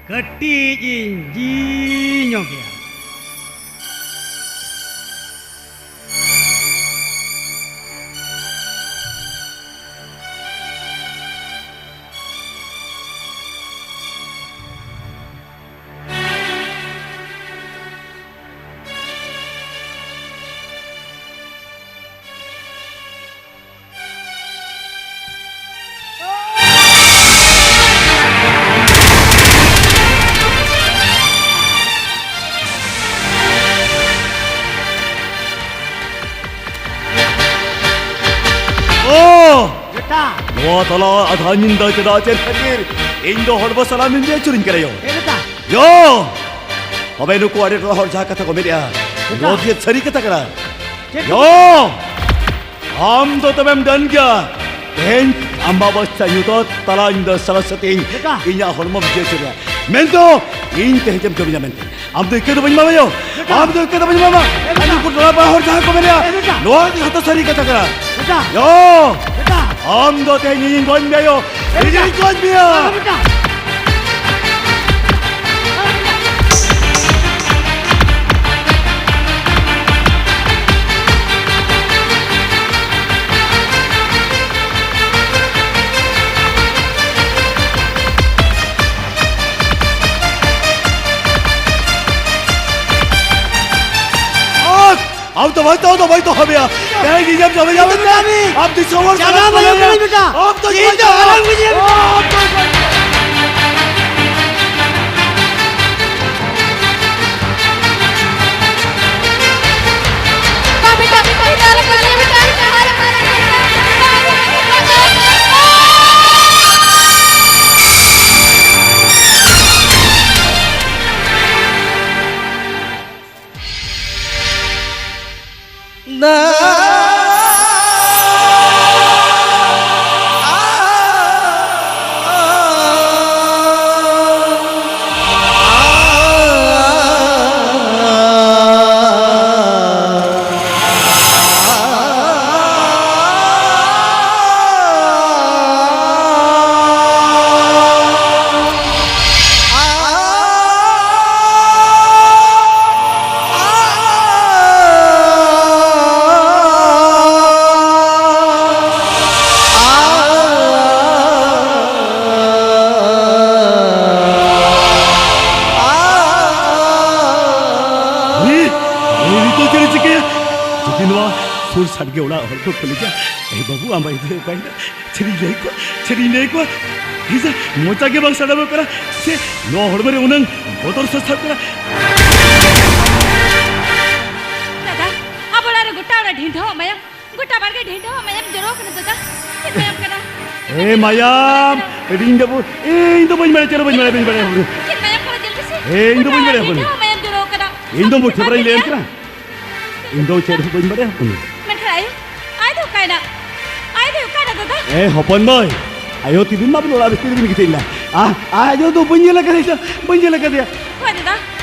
ᱠᱟᱹᱴᱤᱡ ᱤᱧ ᱡᱤ ᱧᱚᱜᱮᱭᱟ᱾ ᱳ! ᱵᱮᱴᱟ! ᱱᱚᱣᱟ ᱛᱟᱞᱟ ᱟᱫᱷᱟ ᱧᱤᱫᱟᱹ ᱪᱮᱫᱟᱜ, ᱪᱮᱫ ᱠᱷᱟᱹᱛᱤᱨ ᱤᱧ ᱫᱚ ᱦᱚᱲᱢᱚ ᱥᱟᱞᱟᱢ ᱤᱧ ᱟᱹᱪᱩᱨᱤᱧ ᱠᱟᱱᱟ ᱭᱳ? ᱦᱮᱸ ᱵᱮᱴᱟ! ᱭᱳ! ᱛᱚᱵᱮ ᱱᱩᱠᱩ ᱟᱹᱰᱤ ᱴᱚᱞᱟ ᱦᱚᱲ ᱡᱟᱦᱟᱸ ᱠᱟᱛᱷᱟ ᱠᱚ ᱢᱮᱱᱮᱜᱼᱟ, ᱪᱮᱫ ᱱᱚᱣᱟ ᱞᱮᱠᱟ? ᱪᱮᱫ ᱥᱟᱹᱨᱤ ᱠᱟᱛᱷᱟ ᱠᱟᱱᱟ? ᱪᱮᱫ? ᱭᱳ! ᱟᱢ ᱫᱚ ᱛᱚᱵᱮᱢ ᱰᱟᱹᱱ ᱜᱮᱭᱟ᱾ ᱛᱮᱦᱮᱧ ᱟᱢᱵᱟᱵᱟᱹᱥᱭᱟᱹ ᱧᱩᱛᱟᱹᱛ ᱛᱟᱞᱟ ᱧᱤᱫᱟᱹ ᱥᱟᱞᱟ ᱥᱟᱛᱮᱧ ᱪᱮᱫ ᱞᱮᱠᱟ? ᱤᱧᱟᱜ ᱦᱚᱲᱢᱚᱢ ᱡᱤᱭᱟᱹ ᱦᱚᱪᱚᱭᱟ᱾ ᱢᱮᱱᱫᱚ ᱤᱧ ᱛᱮᱦᱮᱧ ᱮᱢ ᱡᱚᱢᱤᱧᱟ ᱢᱮᱱᱛᱮ᱾ ᱟᱢ ᱫᱚ ᱤᱠᱟᱹ ᱫᱚ ᱵᱟᱹᱧ ᱮᱢᱟᱢᱟ ᱭᱳ᱾ ᱪᱮᱫ ᱞᱮᱠᱟ? ᱟᱢ ᱫᱚ ᱤᱠᱟᱹ ᱫᱚ ᱵᱟᱹᱧ ᱮᱢᱟᱢᱟ᱾ ᱪᱮᱫ ᱞᱮᱠᱟ? ᱟᱨ ᱱᱩᱠᱩ ᱴᱚᱞᱟ ᱯᱟᱲᱟ ᱦᱚᱲ ᱡᱟᱦᱟᱸ ᱠᱚ ᱢᱮᱱᱮᱜᱼᱟ, ᱪᱮᱫ ᱞᱮᱠᱟ? ᱱᱚᱣᱟ ᱜᱮ ᱡᱷᱚᱛᱚ ᱥᱟᱹᱨᱤ ᱠᱟᱛᱷᱟ ᱠᱟᱱᱟ᱾ ᱵᱮᱴᱟ᱾ ᱭᱳ! ᱵᱮᱴᱟ᱾ ᱟᱢ ᱫᱚ ᱛᱮᱦᱮᱧ ᱤᱧᱤᱧ ᱜᱚᱡ ᱢᱮᱭᱟ, ᱭᱳ᱾ ᱵᱮᱴᱟ᱾ ᱤᱧᱤᱧ ᱜᱚᱡ ᱢᱮᱭᱟ᱾ ᱵᱮᱴᱟ᱾ ᱟᱢ ᱫᱚ ᱵᱟᱧᱪᱟᱣ ᱫᱚ ᱵᱟᱹᱧ ᱫᱚᱦᱚ ᱢᱮᱭᱟ᱾ ᱛᱮᱦᱮᱧ ᱤᱧᱮᱢ ᱡᱟᱢᱟᱭ ᱧᱟᱢ ᱮᱱᱟ᱾ ᱟᱢ ᱫᱤᱥᱚᱢ ᱦᱚᱲ ᱥᱟᱞᱟᱜ ᱡᱟᱢᱟᱭ ᱠᱚᱞᱮ ᱵᱟᱹᱧ ᱢᱮᱭᱟ᱾ ᱵᱮᱴᱟ᱾ ᱟᱢ ᱫᱚ ᱤᱧ ᱫᱚ ᱵᱟᱧᱪᱟᱣ᱾ ᱦᱟᱨᱟ ᱵᱩᱡᱷᱟᱹᱣ ᱢᱮ᱾ ᱟᱢ ᱫᱚ ᱵᱟᱧᱪᱟᱣ᱾ ᱱᱤᱛᱚᱜ ᱪᱮᱫ ᱮ ᱪᱤᱠᱟᱹᱭᱟ? ᱡᱩᱫᱤ ᱱᱚᱣᱟ ᱥᱩᱨ ᱥᱟᱰᱜᱮ ᱚᱲᱟᱜ ᱦᱚᱲ ᱠᱚ ᱠᱩᱞᱤᱭᱟ, "ᱮ ᱵᱟᱹᱵᱩ, ᱟᱢ ᱟᱭᱳ ᱫᱚᱭ ᱚᱠᱟᱭᱮᱱᱟ?" ᱪᱮᱫ ᱤᱧ ᱞᱟᱹᱭ ᱟᱠᱚᱣᱟ? ᱪᱮᱫ ᱤᱧ ᱞᱟᱹᱭ ᱟᱠᱚᱣᱟ? ᱤᱧ ᱥᱮ ᱢᱚᱪᱟ ᱜᱮ ᱵᱟᱝ ᱥᱟᱰᱮ ᱠᱟᱱᱟ᱾ ᱥᱮ ᱱᱚᱣᱟ ᱦᱚᱲᱢᱚ ᱨᱮ ᱩᱱᱟᱹᱝ ᱵᱚᱛᱚᱨ ᱥᱟᱥᱟᱵ ᱠᱟᱱᱟ᱾ ᱫᱟᱫᱟ, ᱟᱵᱚ ᱚᱲᱟᱜ ᱨᱮ ᱜᱚᱴᱟ ᱚᱲᱟᱜ ᱰᱷᱤᱸᱰᱟᱹᱣᱟᱜ ᱢᱟᱭᱟᱢ, ᱜᱚᱴᱟ ᱵᱟᱲᱜᱮ ᱰᱷᱤᱸᱰᱟᱹᱣᱟᱜ ᱢᱟᱭᱟᱢ ᱡᱚᱨᱚ ᱠᱟᱱᱟ ᱫᱟᱫᱟ᱾ ᱪᱮᱫ ᱢᱟᱭᱟᱢ ᱠᱟᱱᱟ? ᱮ ᱢᱟᱭᱟᱢ, ᱤᱧ ᱫᱚ ᱵᱚ-, ᱮ, ᱤᱧ ᱫᱚ ᱵᱟᱹᱧ ᱵᱟᱲᱟᱭᱟ, ᱪᱮᱫ ᱦᱚᱸ ᱵᱟᱹᱧ ᱵᱟᱲᱟᱭᱟ, ᱵᱟᱹᱧ ᱵᱟᱲᱟᱭᱟ᱾ ᱪᱮᱫ ᱢᱟᱭᱟᱢ ᱠᱟᱱᱟ? ᱧᱮᱞ ᱢᱮᱥᱮ᱾ ᱮ, ᱤᱧ ᱫᱚ ᱵᱟᱹᱧ ᱵᱟᱲᱟᱭᱟ, ᱜᱚᱴᱟ ᱵᱚᱱ᱾ ᱰᱷᱤᱸᱰᱟᱹᱣᱟᱜ ᱢᱟᱭᱟᱢ ᱡᱚᱨᱚ ᱠᱟᱱᱟ᱾ ᱤᱧ ᱫᱚ ᱢᱩᱴᱷᱟᱹ ᱯᱟᱨᱟᱧ ᱞᱟᱹᱭᱟᱢ ᱠᱟᱱᱟ᱾ ᱤᱧ ᱫᱚ ᱪᱮᱫ ᱦᱚᱸ ᱵᱟᱹᱧ ᱵᱟᱲᱟᱭᱟ, ᱦᱚᱯᱚᱱ᱾ ᱢᱮᱱᱠᱷᱟᱱ ᱟᱭᱳ, ᱟᱭᱳ ᱫᱚ ᱚᱠᱟᱭᱮᱱᱟ? ᱟᱭᱳ ᱫᱚ ᱚᱠᱟᱭᱮᱱᱟ ᱫᱟᱫᱟ? ᱮ, ᱦᱚᱯᱚᱱ ᱢᱟᱹᱭ, ᱟᱭᱳ ᱛᱤᱱ ᱫᱤᱱ ᱢᱟ ᱵᱚᱞᱮ ᱚᱲᱟᱜ ᱵᱷᱤᱛᱤᱨ ᱨᱮᱜᱮ ᱜᱤᱛᱤᱡ ᱞᱮᱱᱟ᱾ ᱟ, ᱟᱭᱳ ᱫᱚ ᱵᱟᱹᱧ ᱧᱮᱞ ᱟᱠᱟᱫᱮᱭᱟ, ᱵᱟᱹᱧ ᱧᱮᱞ ᱟᱠᱟᱫᱮᱭᱟ᱾ ᱦᱳᱭ ᱫᱟᱫᱟ,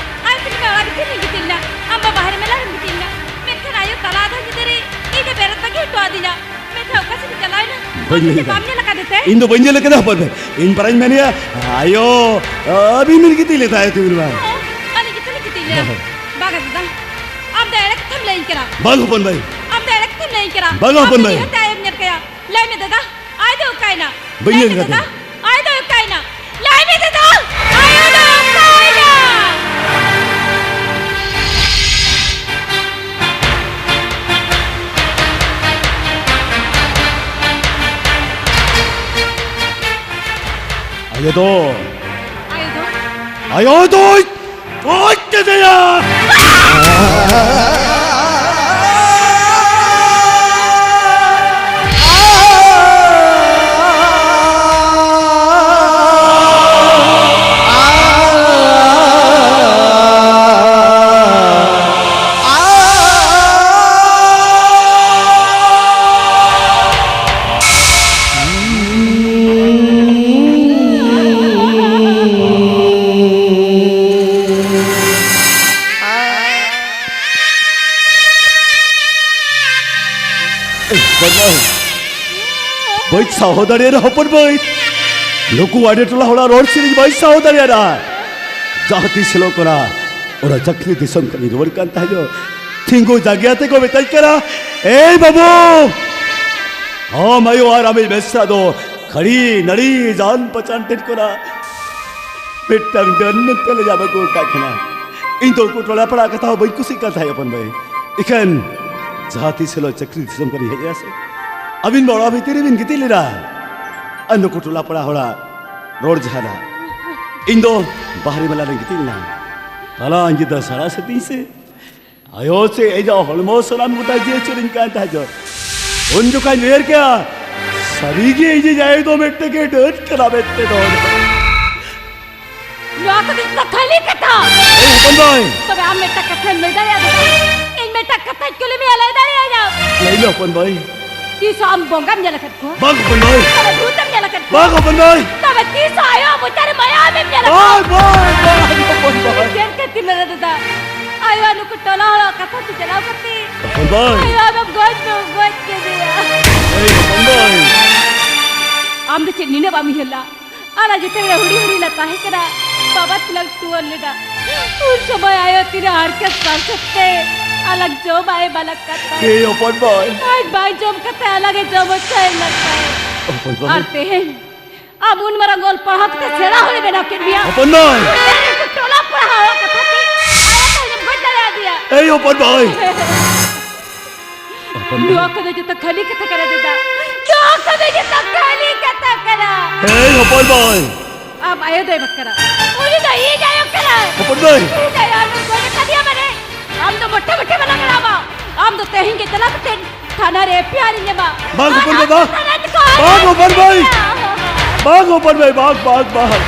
ᱟᱭᱳ ᱛᱤᱱ ᱫᱤᱱ ᱚᱲᱟᱜ ᱵᱷᱤᱛᱤᱨ ᱨᱮᱜᱮ ᱜᱤᱛᱤᱡ ᱞᱮᱱᱟ᱾ ᱟᱢ ᱵᱟᱵᱟ ᱵᱟᱦᱨᱮ ᱢᱮᱞᱟ ᱨᱮᱢ ᱜᱤᱛᱤᱡ ᱞᱮᱱᱟ᱾ ᱢᱮᱱᱠᱷᱟᱱ ᱟᱭᱳ ᱛᱟᱞᱟ ᱟᱫᱷᱟ ᱧᱤᱫᱟᱹ ᱨᱮ ᱵᱟᱹᱧ ᱟᱢ ᱞᱟᱹᱭ ᱫᱚ ᱫᱟᱲᱮᱭᱟᱜᱼᱟ᱾ ᱵᱟᱢ ᱧᱮᱞ ᱟᱠᱟᱫᱮ ᱛᱮ? ᱤᱧ ᱫᱚ ᱵᱟᱹᱧ ᱧᱮᱞ ᱟᱠᱟᱫᱟ, ᱦᱚᱯᱚᱱ ᱵᱷᱟᱹᱭ᱾ ᱤᱧ ᱯᱟᱨᱟᱧ ᱢᱮᱱᱮᱭᱟ, ᱟᱭᱳ, ᱟᱹᱵᱤᱱ ᱵᱤᱱ ᱜᱤᱛᱤᱡ ᱞᱮᱫᱟ, ᱟᱭᱳ, ᱛᱤᱢᱤᱞ ᱢᱟ᱾ ᱚ, ᱟᱹᱞᱤᱧ ᱜᱮᱛᱚ ᱞᱤᱧ ᱜᱤᱛᱤᱡ ᱞᱮᱱᱟ᱾ ᱦᱳᱭ᱾ ᱵᱟᱝᱟ ᱫᱟᱫᱟ, ᱟᱢ ᱫᱚ ᱮᱲᱮ ᱠᱟᱛᱷᱟᱢ ᱞᱟᱹᱭᱟᱹᱧ ᱠᱟᱱᱟ᱾ ᱵᱟᱝ, ᱦᱚᱯᱚᱱ ᱵᱷᱟᱹᱭ᱾ ᱟᱢ ᱫᱚ ᱮᱲᱮ ᱠᱟᱛᱷᱟᱢ ᱞᱟᱹᱭᱟᱹᱧ ᱠᱟᱱᱟ᱾ ᱵᱟᱝᱟ, ᱟᱢ ᱦᱚᱯᱚᱱ ᱫᱚ ᱵᱷᱟᱹᱭ᱾ ᱱᱤᱦᱟᱹᱛ ᱟᱭᱳᱢ ᱧᱮᱞ ᱠᱟᱭᱟ᱾ ᱞᱟᱹᱭ ᱢᱮ ᱫᱟᱫᱟ, ᱟᱭᱳ ᱫᱚ ᱚᱠᱟᱭᱮᱱᱟ? ᱵᱟᱹᱧ ᱞᱟᱹᱭ ᱧᱮᱞ ᱢᱮ ᱠᱟᱫᱮ᱾ ᱫᱟᱫᱟ, ᱟᱭᱳ ᱫᱚ ᱚᱠᱟᱭᱮᱱᱟ? ᱞᱟᱹᱭ ᱢᱮ ᱫᱟᱫᱟ, ᱟᱭᱳ ᱫᱚ ᱚᱠᱟᱭᱮᱱᱟ? ᱟᱭᱳ ᱫᱚ, ᱟᱭᱳ ᱫᱚ? ᱟᱭᱳ ᱫᱚᱭ ᱜᱚᱡ ᱠᱮᱫᱮᱭᱟ᱾ ᱵᱟᱹᱧ ᱥᱟᱦᱟᱣ ᱫᱟᱲᱮᱭᱟᱜᱼᱟ ᱦᱚᱯᱚᱱ ᱵᱷᱟᱹᱭ᱾ ᱱᱩᱠᱩ ᱟᱰᱮ ᱴᱚᱞᱟ ᱦᱚᱲᱟᱜ ᱨᱚᱲ ᱥᱮᱨᱮᱧ ᱵᱟᱹᱧ ᱥᱟᱦᱟᱣ ᱫᱟᱲᱮᱭᱟᱜᱼᱟ᱾ ᱡᱟᱦᱟᱸ ᱛᱤᱥ ᱦᱤᱞᱳᱜ ᱠᱟᱱᱟ, ᱚᱱᱟ ᱪᱟᱹᱠᱨᱤ ᱫᱤᱥᱚᱢ ᱠᱷᱚᱱᱤᱧ ᱨᱩᱣᱟᱹᱲ ᱠᱟᱱ ᱛᱟᱦᱮᱸᱫ᱾ ᱛᱤᱸᱜᱩ ᱡᱟᱸᱜᱮ ᱟᱛᱮ ᱠᱚ ᱢᱮᱛᱟᱧ ᱠᱟᱱᱟ, "ᱮᱭ ᱵᱟᱹᱵᱩ, ᱟᱢ ᱟᱭᱳ ᱟᱨ ᱟᱢᱤᱡ ᱢᱮᱥᱨᱟ ᱫᱚ ᱠᱷᱟᱹᱲᱤ ᱱᱟᱹᱲᱤ ᱡᱟᱱ ᱯᱟᱪᱟᱱ ᱴᱷᱮᱱ ᱠᱷᱚᱱᱟᱜ ᱢᱤᱫᱴᱟᱝ ᱰᱟᱹᱱ ᱢᱮᱱᱛᱮ ᱞᱮ ᱧᱟᱢ ᱟᱹᱜᱩ ᱟᱠᱟᱫ ᱠᱤᱱᱟ᱾" ᱤᱧ ᱫᱚ ᱩᱱᱠᱩ ᱴᱚᱞᱟ ᱯᱟᱲᱟ ᱠᱟᱛᱷᱟ ᱦᱚᱸ ᱵᱟᱹᱧ ᱠᱩᱥᱤᱜ ᱠᱟᱱ ᱛᱟᱦᱮᱸᱫ ᱦᱚᱯᱚᱱ ᱵᱷᱟᱹᱭ᱾ ᱤᱠᱷᱟᱹᱱ ᱡᱟᱦᱟᱸ ᱛᱤᱥ ᱦᱤᱞᱳᱜ ᱪᱟᱹᱠᱨᱤ ᱫᱤᱥᱚᱢ ᱠᱷᱚᱱᱤᱧ ᱦᱮᱡ ᱮᱱᱟ ᱥᱮ, ᱟᱹᱵᱤᱱ ᱢᱟ ᱚᱲᱟᱜ ᱵᱷᱤᱛᱤᱨ ᱨᱮᱵᱤᱱ ᱜᱤᱛᱤᱡ ᱞᱮᱱᱟ ᱟᱨ ᱱᱩᱠᱩ ᱴᱚᱞᱟ ᱯᱟᱲᱟ ᱦᱚᱲᱟᱜ ᱨᱚᱲ ᱡᱟᱦᱟᱱᱟᱜ᱾ ᱤᱧ ᱫᱚ ᱵᱟᱦᱨᱮ ᱢᱮᱞᱟ ᱨᱮᱧ ᱜᱤᱛᱤᱡ ᱞᱮᱱᱟ᱾ ᱛᱟᱞᱟ ᱧᱤᱫᱟᱹ ᱥᱟᱨᱟ ᱥᱤᱧ ᱥᱮ ᱟᱭᱳ ᱥᱮ ᱤᱧᱟᱹᱜ ᱦᱚᱲᱢᱚ ᱥᱟᱱᱟᱢ ᱜᱚᱴᱟ ᱡᱤᱣᱤ ᱪᱩᱨᱤᱧ ᱠᱟᱱ ᱛᱟᱦᱮᱸ ᱡᱚ᱾ ᱩᱱ ᱡᱚᱠᱷᱟᱧ ᱩᱭᱦᱟᱹᱨ ᱠᱮᱜᱼᱟ, ᱥᱟᱹᱨᱤᱜᱮ ᱤᱧᱤᱡ ᱟᱭᱳ ᱫᱚ ᱢᱤᱫᱴᱮᱱ ᱜᱮ ᱰᱟᱹᱱ ᱠᱟᱱᱟ ᱢᱮᱱᱛᱮ ᱫᱚ᱾ ᱱᱚᱣᱟ ᱠᱚᱫᱚ ᱤᱧ ᱫᱚ ᱠᱷᱟᱹᱞᱤ ᱠᱟᱛᱷᱟ᱾ ᱮᱭ ᱦᱚᱯᱚᱱ ᱵᱷᱟᱹᱭ᱾ ᱛᱚᱵᱮ ᱟᱢ ᱢᱤᱫᱴᱟᱝ ᱠᱟᱛᱷᱟᱢ ᱞᱟᱹᱭ ᱫᱟᱲᱮᱭᱟᱜᱼᱟ? ᱤᱧ ᱢᱤᱫᱴᱟᱝ ᱠᱟᱛᱷᱟᱧ ᱠᱩᱞᱤ ᱢᱮᱭᱟ, ᱞᱟᱹᱭ ᱫᱟᱲᱮᱭᱟᱹᱧᱟᱢ? ᱞᱟᱹᱭ ᱢᱮ ᱦᱚᱯᱚᱱ ᱵᱷᱟᱹᱭ᱾ ᱛᱤᱥ ᱦᱚᱸ ᱟᱢ ᱵᱚᱸᱜᱟᱢ ᱧᱮᱞ ᱟᱠᱟᱫ ᱠᱚᱣᱟ? ᱵᱟᱝ ᱦᱚᱯᱚᱱ ᱵᱷᱟᱹᱭ᱾ ᱛᱚᱵᱮ ᱵᱷᱩᱛᱮᱢ ᱧᱮᱞ ᱟᱠᱟᱫ ᱠᱚᱣᱟ? ᱵᱟᱝ ᱦᱚᱯᱚᱱ ᱵᱷᱟᱹᱭ᱾ ᱛᱚᱵᱮ ᱛᱤᱥ ᱦᱚᱸ ᱟᱭᱳ ᱢᱚᱪᱟᱨᱮ ᱢᱟᱭᱟᱢᱮᱢ ᱧᱮᱞ ᱟᱠᱟᱫ ᱠᱚᱣᱟ? ᱵᱟᱝ, ᱵᱟᱝ, ᱵᱟᱝ ᱦᱚᱯᱚᱱ ᱵᱷᱟᱹᱭ᱾ ᱪᱮᱫ ᱠᱟᱛᱮ ᱢᱮᱱᱟ ᱫᱟᱫᱟ? ᱟᱭᱳ ᱱᱩᱠᱩ ᱴᱚᱞᱟ ᱦᱚᱲᱟᱜ ᱠᱟᱛᱷᱟ ᱛᱮ ᱪᱟᱞᱟᱣ ᱠᱟᱛᱮ ᱦᱚᱯᱚᱱ ᱵᱷᱟᱹᱭ᱾ ᱟᱭᱳ ᱟᱢᱮᱢ ᱜᱚᱡ ᱫᱚ ᱜᱚᱡ ᱠᱮᱫᱮᱭᱟ᱾ ᱮᱭ ᱦᱚᱯᱚᱱ ᱵᱷᱟᱹᱭ᱾ ᱟᱢ ᱫᱚ ᱪᱮᱫ ᱱᱤᱱᱟᱹᱜ ᱵᱟᱢ ᱩᱭᱦᱟᱹᱨ ᱞᱟ? ᱟᱞᱟᱝ ᱡᱮᱛᱮ ᱵᱮᱲᱟ ᱦᱩᱰᱤᱧ ᱦᱩᱰᱤᱧ ᱞᱮ ᱛᱟᱦᱮᱸ ᱠᱟᱱᱟ, ᱵᱟᱵᱟ ᱛᱤᱞᱟᱝ ᱴᱩᱣᱟᱹᱨ ᱞᱮᱫᱟ᱾ ᱩᱱ ᱥᱚᱢᱚᱭ ᱟᱭᱳ ᱛᱤᱱᱟᱹᱜ ᱦᱟᱨᱠᱮᱛ ᱥᱟᱥᱮᱛ ᱛᱮ ᱟᱞᱟᱝ ᱡᱚᱢᱟᱜ ᱮ ᱮᱢᱟ ᱞᱟᱝ ᱠᱟᱱ ᱛᱟᱦᱮᱸ᱾ ᱮ ᱦᱚᱯᱚᱱ ᱵᱷᱟᱭ᱾ ᱟᱡ ᱵᱟᱭ ᱡᱚᱢ ᱠᱟᱛᱮ ᱟᱞᱟᱝ ᱮ ᱡᱚᱢ ᱦᱚᱪᱚᱭᱮᱫ ᱞᱟᱝ ᱛᱟᱦᱮᱸ᱾ ᱦᱚᱯᱚᱱ ᱵᱷᱟᱭ᱾ ᱟᱨ ᱛᱮᱦᱮᱧ ᱟᱢ ᱩᱱ ᱢᱟᱨᱟᱝ ᱚᱞ ᱯᱟᱲᱦᱟᱣ ᱠᱟᱛᱮ ᱥᱮᱬᱟ ᱦᱩᱭ ᱵᱮᱱᱟᱣ ᱠᱮᱫ ᱢᱮᱭᱟ᱾ ᱦᱚᱯᱚᱱ ᱵᱷᱟᱭ᱾ ᱴᱚᱞᱟ ᱯᱟᱲᱦᱟᱣ ᱠᱟᱛᱷᱟ ᱛᱮ ᱟᱭᱳ ᱛᱮᱦᱮᱧ ᱮᱢ ᱜᱚᱡ ᱫᱟᱲᱮᱭᱟᱫᱮᱭᱟ᱾ ᱮᱭ ᱦᱚᱯᱚᱱ ᱵᱷᱟᱭ᱾ ᱦᱚᱯᱚᱱ ᱱᱚᱣᱟ ᱵᱷᱟᱭ᱾ ᱠᱚᱫᱚ ᱡᱚᱛᱚ ᱠᱷᱟᱹᱞᱤ ᱠᱟᱛᱷᱟ ᱠᱟᱱᱟ ᱫᱟᱫᱟ᱾ ᱱᱚᱣᱟ ᱠᱚᱫᱚ ᱡᱚᱛᱚ ᱠᱷᱟᱹᱞᱤ ᱠᱟᱛᱷᱟ ᱠᱟᱱᱟ᱾ ᱮᱭ ᱦᱚᱯᱚᱱ ᱵᱷᱟᱭ᱾ ᱟᱢ ᱟᱭᱳ ᱫᱚᱭ ᱵᱟᱝ ᱠᱟᱱᱟ᱾ ᱩᱱᱤ ᱫᱚ ᱤᱧ ᱟᱭᱳ ᱠᱟᱱᱟᱭ᱾ ᱦᱚᱯᱚᱱ ᱵᱷᱟᱭ᱾ ᱤᱧ ᱟᱭᱳ ᱟᱢ ᱫᱚ ᱜᱚᱡ ᱟᱠᱟᱫᱮᱭᱟ ᱢᱟᱱᱮ ᱟᱢ ᱫᱚ ᱢᱚᱴᱷᱮ ᱢᱚᱴᱷᱮ ᱵᱟᱞᱟ ᱠᱟᱱᱟᱢ᱾ ᱟᱢ ᱫᱚ ᱛᱮᱦᱮᱧ ᱜᱮ ᱪᱟᱞᱟᱣ ᱠᱟᱛᱮ ᱛᱷᱟᱱᱟ ᱨᱮ ᱮᱯᱷ ᱟᱭ ᱟᱨ ᱤᱧ ᱮᱢᱟ᱾ ᱵᱟᱝ ᱟᱨ ᱦᱚᱯᱚᱱ ᱟᱢ ᱵᱟᱵᱟ᱾ ᱫᱚ ᱛᱷᱟᱱᱟ ᱛᱮᱠᱚ ᱵᱟᱝ ᱦᱚᱯᱚᱱ ᱵᱷᱟᱭ᱾ ᱵᱟᱝ ᱦᱚᱯᱚᱱ ᱵᱷᱟᱭ, ᱵᱟᱝ, ᱵᱟᱝ, ᱵᱟᱝ᱾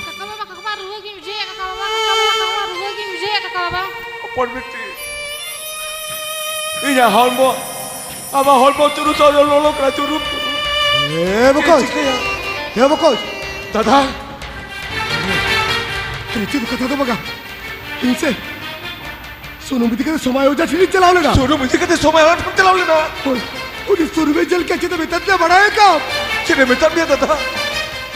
ᱠᱟᱠᱟ ᱵᱟᱵᱟ, ᱠᱟᱠᱟ ᱵᱟᱵᱟ, ᱨᱩᱣᱟᱹ ᱜᱤᱧ ᱵᱩᱡᱷᱟᱹᱣᱮᱫ, ᱠᱟᱠᱟ ᱵᱟᱵᱟ, ᱠᱟᱠᱟ ᱵᱟᱵᱟ, ᱠᱟᱠᱟ ᱵᱟᱵᱟ, ᱨᱩᱣᱟᱹ ᱜᱤᱧ ᱵᱩᱡᱷᱟᱹᱣᱮᱫ, ᱠᱟᱠᱟ ᱵᱟᱵᱟ᱾ ᱦᱚᱯᱚᱱ ᱵᱤᱴᱤ᱾ ᱤᱧᱟᱹᱜ ᱦᱚᱲᱢᱚ, ᱟᱢᱟᱜ ᱦᱚᱲᱢᱚ ᱪᱩᱨᱩ ᱪᱩᱨᱩ ᱞᱚᱞᱚ ᱠᱟᱱᱟ, ᱪᱩᱨᱩ᱾ ᱮ ᱵᱚᱠᱚᱡ, ᱪᱤᱠᱟᱹᱭᱟ? ᱮ ᱵᱚᱠᱚᱡ᱾ ᱫᱟᱫᱟ᱾ ᱟᱨᱮ ᱪᱮᱫ ᱠᱟᱛᱷᱟ ᱫᱚ ᱵᱟᱝᱟ᱾ ᱤᱧ ᱥᱮ ᱥᱩᱱᱩᱢ ᱤᱫᱤ ᱠᱟᱛᱮ ᱥᱚᱢᱟᱭ ᱚᱡᱷᱟ ᱴᱷᱮᱱᱤᱧ ᱪᱟᱞᱟᱣ ᱞᱮᱱᱟ᱾ ᱥᱩᱱᱩᱢ ᱤᱫᱤ ᱠᱟᱛᱮ ᱥᱚᱢᱟᱭ ᱚᱡᱷᱟ ᱴᱷᱮᱱ ᱪᱟᱞᱟᱣ ᱞᱮᱱᱟ? ᱦᱳᱭ᱾ ᱩᱱᱤ ᱥᱩᱱᱩᱢᱮ ᱧᱮᱞ ᱠᱮᱫ ᱪᱮᱫ ᱮ ᱢᱮᱛᱟᱫᱤᱧᱟ ᱵᱟᱲᱟᱭ ᱠᱟᱢ? ᱪᱮᱫ ᱮ ᱢᱮᱛᱟᱫ ᱢᱮᱭᱟ ᱫᱟᱫᱟ?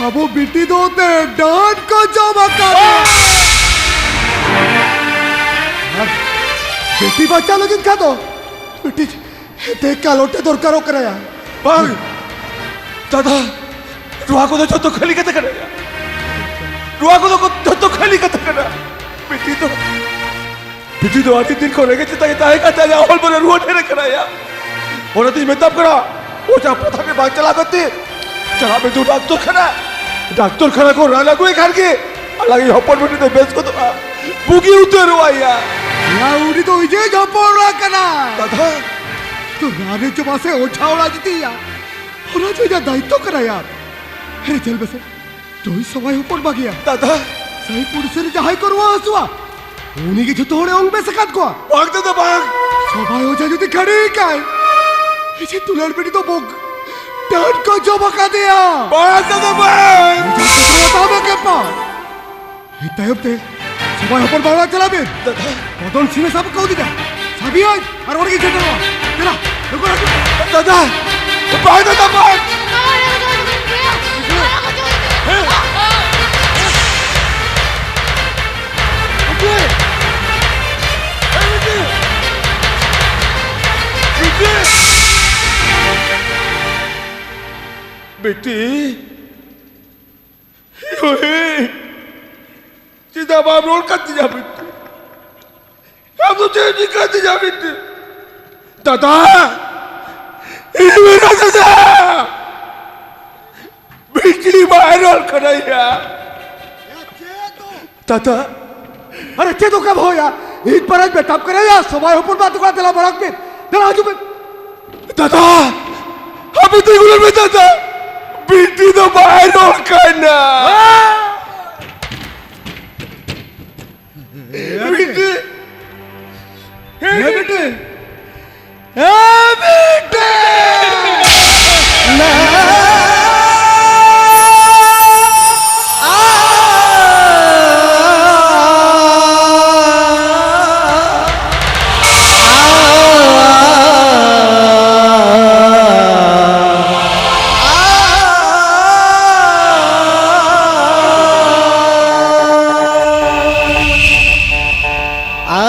ᱟᱵᱚ ᱵᱤᱴᱤ ᱫᱚ ᱛᱮ ᱰᱟᱹᱱ ᱠᱚ ᱡᱚᱢ ᱟᱠᱟᱫᱮᱭᱟ᱾ ᱟᱨ ᱵᱤᱴᱤ ᱵᱟᱧᱪᱟᱣ ᱞᱟᱹᱜᱤᱫ ᱠᱷᱟᱱ ᱫᱚ ᱵᱤᱴᱤ ᱛᱮ ᱠᱟᱞᱚᱴ ᱮ ᱫᱚᱨᱠᱟᱨᱚᱜ ᱠᱟᱱᱟ᱾ ᱵᱟᱝ ᱫᱟᱫᱟ, ᱱᱚᱣᱟ ᱠᱚᱫᱚ ᱡᱚᱛᱚ ᱠᱷᱟᱹᱞᱤ ᱠᱟᱛᱷᱟ ᱠᱟᱱᱟ᱾ ᱱᱚᱣᱟ ᱠᱚᱫᱚ ᱠᱚ ᱡᱚᱛᱚ ᱠᱷᱟᱹᱞᱤ ᱠᱟᱛᱷᱟ ᱠᱟᱱᱟ᱾ ᱵᱤᱴᱤ ᱫᱚ ᱵᱤᱴᱤ ᱫᱚ ᱟᱹᱰᱤ ᱫᱤᱱ ᱠᱷᱚᱱ ᱨᱮᱸᱜᱮᱡ ᱛᱮ ᱛᱟᱦᱮᱸ ᱠᱟᱱ ᱛᱟᱭᱟ, ᱦᱚᱲᱢᱚ ᱨᱮ ᱨᱩᱣᱟᱹ ᱰᱷᱮᱨ ᱟᱠᱟᱱᱟ ᱭᱟ᱾ ᱚᱱᱟᱛᱤᱧ ᱢᱮᱛᱟᱢ ᱠᱟᱱᱟ, ᱚᱡᱷᱟ ᱯᱟᱛᱷᱟᱢ ᱨᱮ ᱵᱟᱝ ᱪᱟᱞᱟᱣ ᱠᱟᱛᱮ ᱪᱟᱞᱟᱜ ᱢᱮ ᱛᱚ ᱰᱟᱠᱛᱚᱨ ᱠᱷᱟᱱᱟ᱾ ᱰᱟᱠᱛᱚᱨ ᱠᱷᱟᱱᱟ ᱠᱚ ᱨᱟᱱ ᱟᱹᱜᱩᱭ ᱠᱷᱟᱱ ᱜᱮ ᱟᱞᱟᱝ ᱤᱡ ᱦᱚᱯᱚᱱ ᱵᱤᱴᱤ ᱫᱚ ᱵᱮᱥ ᱜᱚᱫᱚᱜᱼᱟ, ᱵᱩᱜᱤ ᱩᱛᱟᱹᱨᱚᱜᱼᱟ ᱭᱟ᱾ ᱭᱟ, ᱩᱱᱤ ᱫᱚ ᱤᱧᱤᱡ ᱦᱚᱯᱚᱱ ᱮᱨᱟ ᱠᱟᱱᱟ᱾ ᱫᱟᱫᱟ᱾ ᱛᱚ ᱨᱟᱱ ᱮ ᱡᱚᱢᱟ ᱥᱮ ᱚᱡᱷᱟ ᱚᱲᱟᱜ ᱤᱫᱤᱭᱟ, ᱚᱱᱟ ᱫᱚ ᱤᱧᱟᱹᱜ ᱫᱟᱭᱤᱛᱛᱚ ᱠᱟᱱᱟ ᱭᱟ᱾ ᱦᱮ, ᱧᱮᱞ ᱢᱮᱥᱮ, ᱱᱩᱭ ᱥᱚᱵᱟᱭ ᱦᱚᱯᱚᱱ ᱵᱟᱹᱜᱤᱭᱟ᱾ ᱫᱟᱫᱟ᱾ ᱥᱟᱹᱭ ᱯᱩᱲᱥᱤ ᱨᱮ ᱡᱟᱦᱟᱸᱭ ᱠᱚ ᱨᱩᱣᱟᱹ ᱦᱟᱹᱥᱩᱜᱼᱟ, ᱩᱱᱤ ᱜᱮ ᱡᱷᱚᱛᱚ ᱦᱚᱲᱮ ᱚᱝ ᱵᱮᱥ ᱟᱠᱟᱫ ᱠᱚᱣᱟ᱾ ᱵᱟᱝ ᱫᱟᱫᱟ, ᱵᱟᱝ᱾ ᱥᱚᱵᱟᱭ ᱚᱡᱷᱟ ᱡᱩᱫᱤ ᱠᱷᱟᱹᱲᱤ ᱠᱟᱭ, ᱤᱧ ᱫᱩᱞᱟᱹᱲ ᱵᱤᱴᱤ ᱫᱚ ᱵᱚᱜ ᱰᱟᱹᱱ ᱠᱚ ᱡᱚᱢ ᱟᱠᱟᱫᱮᱭᱟ᱾ ᱵᱟᱝ ᱫᱟᱫᱟ, ᱵᱟᱝ᱾ ᱤᱧ ᱡᱷᱚᱛᱚ ᱠᱚ ᱦᱟᱛᱟᱣ ᱢᱟ ᱠᱮᱯᱟ᱾ ᱤᱧ ᱛᱟᱭᱚᱢ ᱛᱮ ᱥᱚᱵᱟᱭ ᱦᱚᱯᱚᱱ ᱵᱟᱵᱟ ᱪᱟᱞᱟᱜ ᱵᱤᱱ᱾ ᱫᱟᱫᱟ᱾ ᱢᱚᱫᱚᱱ ᱥᱤᱝ ᱥᱟᱵ ᱠᱚ ᱤᱫᱤᱭᱟ᱾ ᱥᱟᱵᱤᱭᱟᱹᱧ ᱟᱨ ᱚᱸᱰᱮ ᱜᱮ ᱡᱮᱴᱮᱨᱚᱜᱼᱟ᱾ ᱫᱮᱞᱟ, ᱞᱚᱜᱚᱱ ᱦᱤᱡᱩᱜ ᱢᱮ᱾ ᱫᱟᱫᱟ, ᱵᱟᱝ ᱫᱟᱫᱟ, ᱵᱟᱝ᱾ ᱵᱤᱴᱤ, ᱦᱳᱭ, ᱪᱮᱫᱟᱜ ᱵᱟᱢ ᱨᱚᱲ ᱠᱟᱱ ᱛᱤᱧᱟ ᱵᱤᱴᱤ? ᱟᱢ ᱫᱚ ᱪᱮᱫ ᱮᱢ ᱪᱤᱠᱟᱹ ᱛᱤᱧᱟ ᱵᱤᱴᱤ? ᱫᱟᱫᱟ! ᱤᱧ ᱢᱮᱱᱟ ᱫᱟᱫᱟ! ᱵᱤᱴᱤ ᱵᱟᱭ ᱨᱚᱲ ᱠᱟᱱᱟ ᱭᱟ᱾ ᱫᱟᱫᱟ! ᱟᱨᱮ ᱪᱮᱫ ᱚᱠᱟ ᱵᱷᱚᱭᱟ? ᱤᱧ ᱯᱟᱨᱟᱧ ᱢᱮᱛᱟᱢ ᱠᱟᱱᱟ ᱭᱟ, ᱥᱚᱵᱟᱭ ᱦᱚᱯᱚᱱ ᱵᱟ ᱛᱟᱠᱚ ᱫᱮᱞᱟ ᱵᱟᱲᱟᱜ ᱯᱮ᱾ ᱫᱮᱞᱟ ᱦᱤᱡᱩᱜ ᱯᱮ᱾ ᱫᱟᱫᱟ! ᱟᱯᱮ ᱛᱤᱸᱜᱩ ᱞᱮ ᱢᱮ ᱫᱟᱫᱟ! ᱵᱤᱴᱤ ᱫᱚ ᱵᱟᱭ ᱨᱚᱲ ᱠᱟᱱᱟ᱾ ᱦᱮᱸ, ᱵᱤᱴᱤ! ᱦᱮᱸ, ᱵᱤᱴᱤ! ᱟ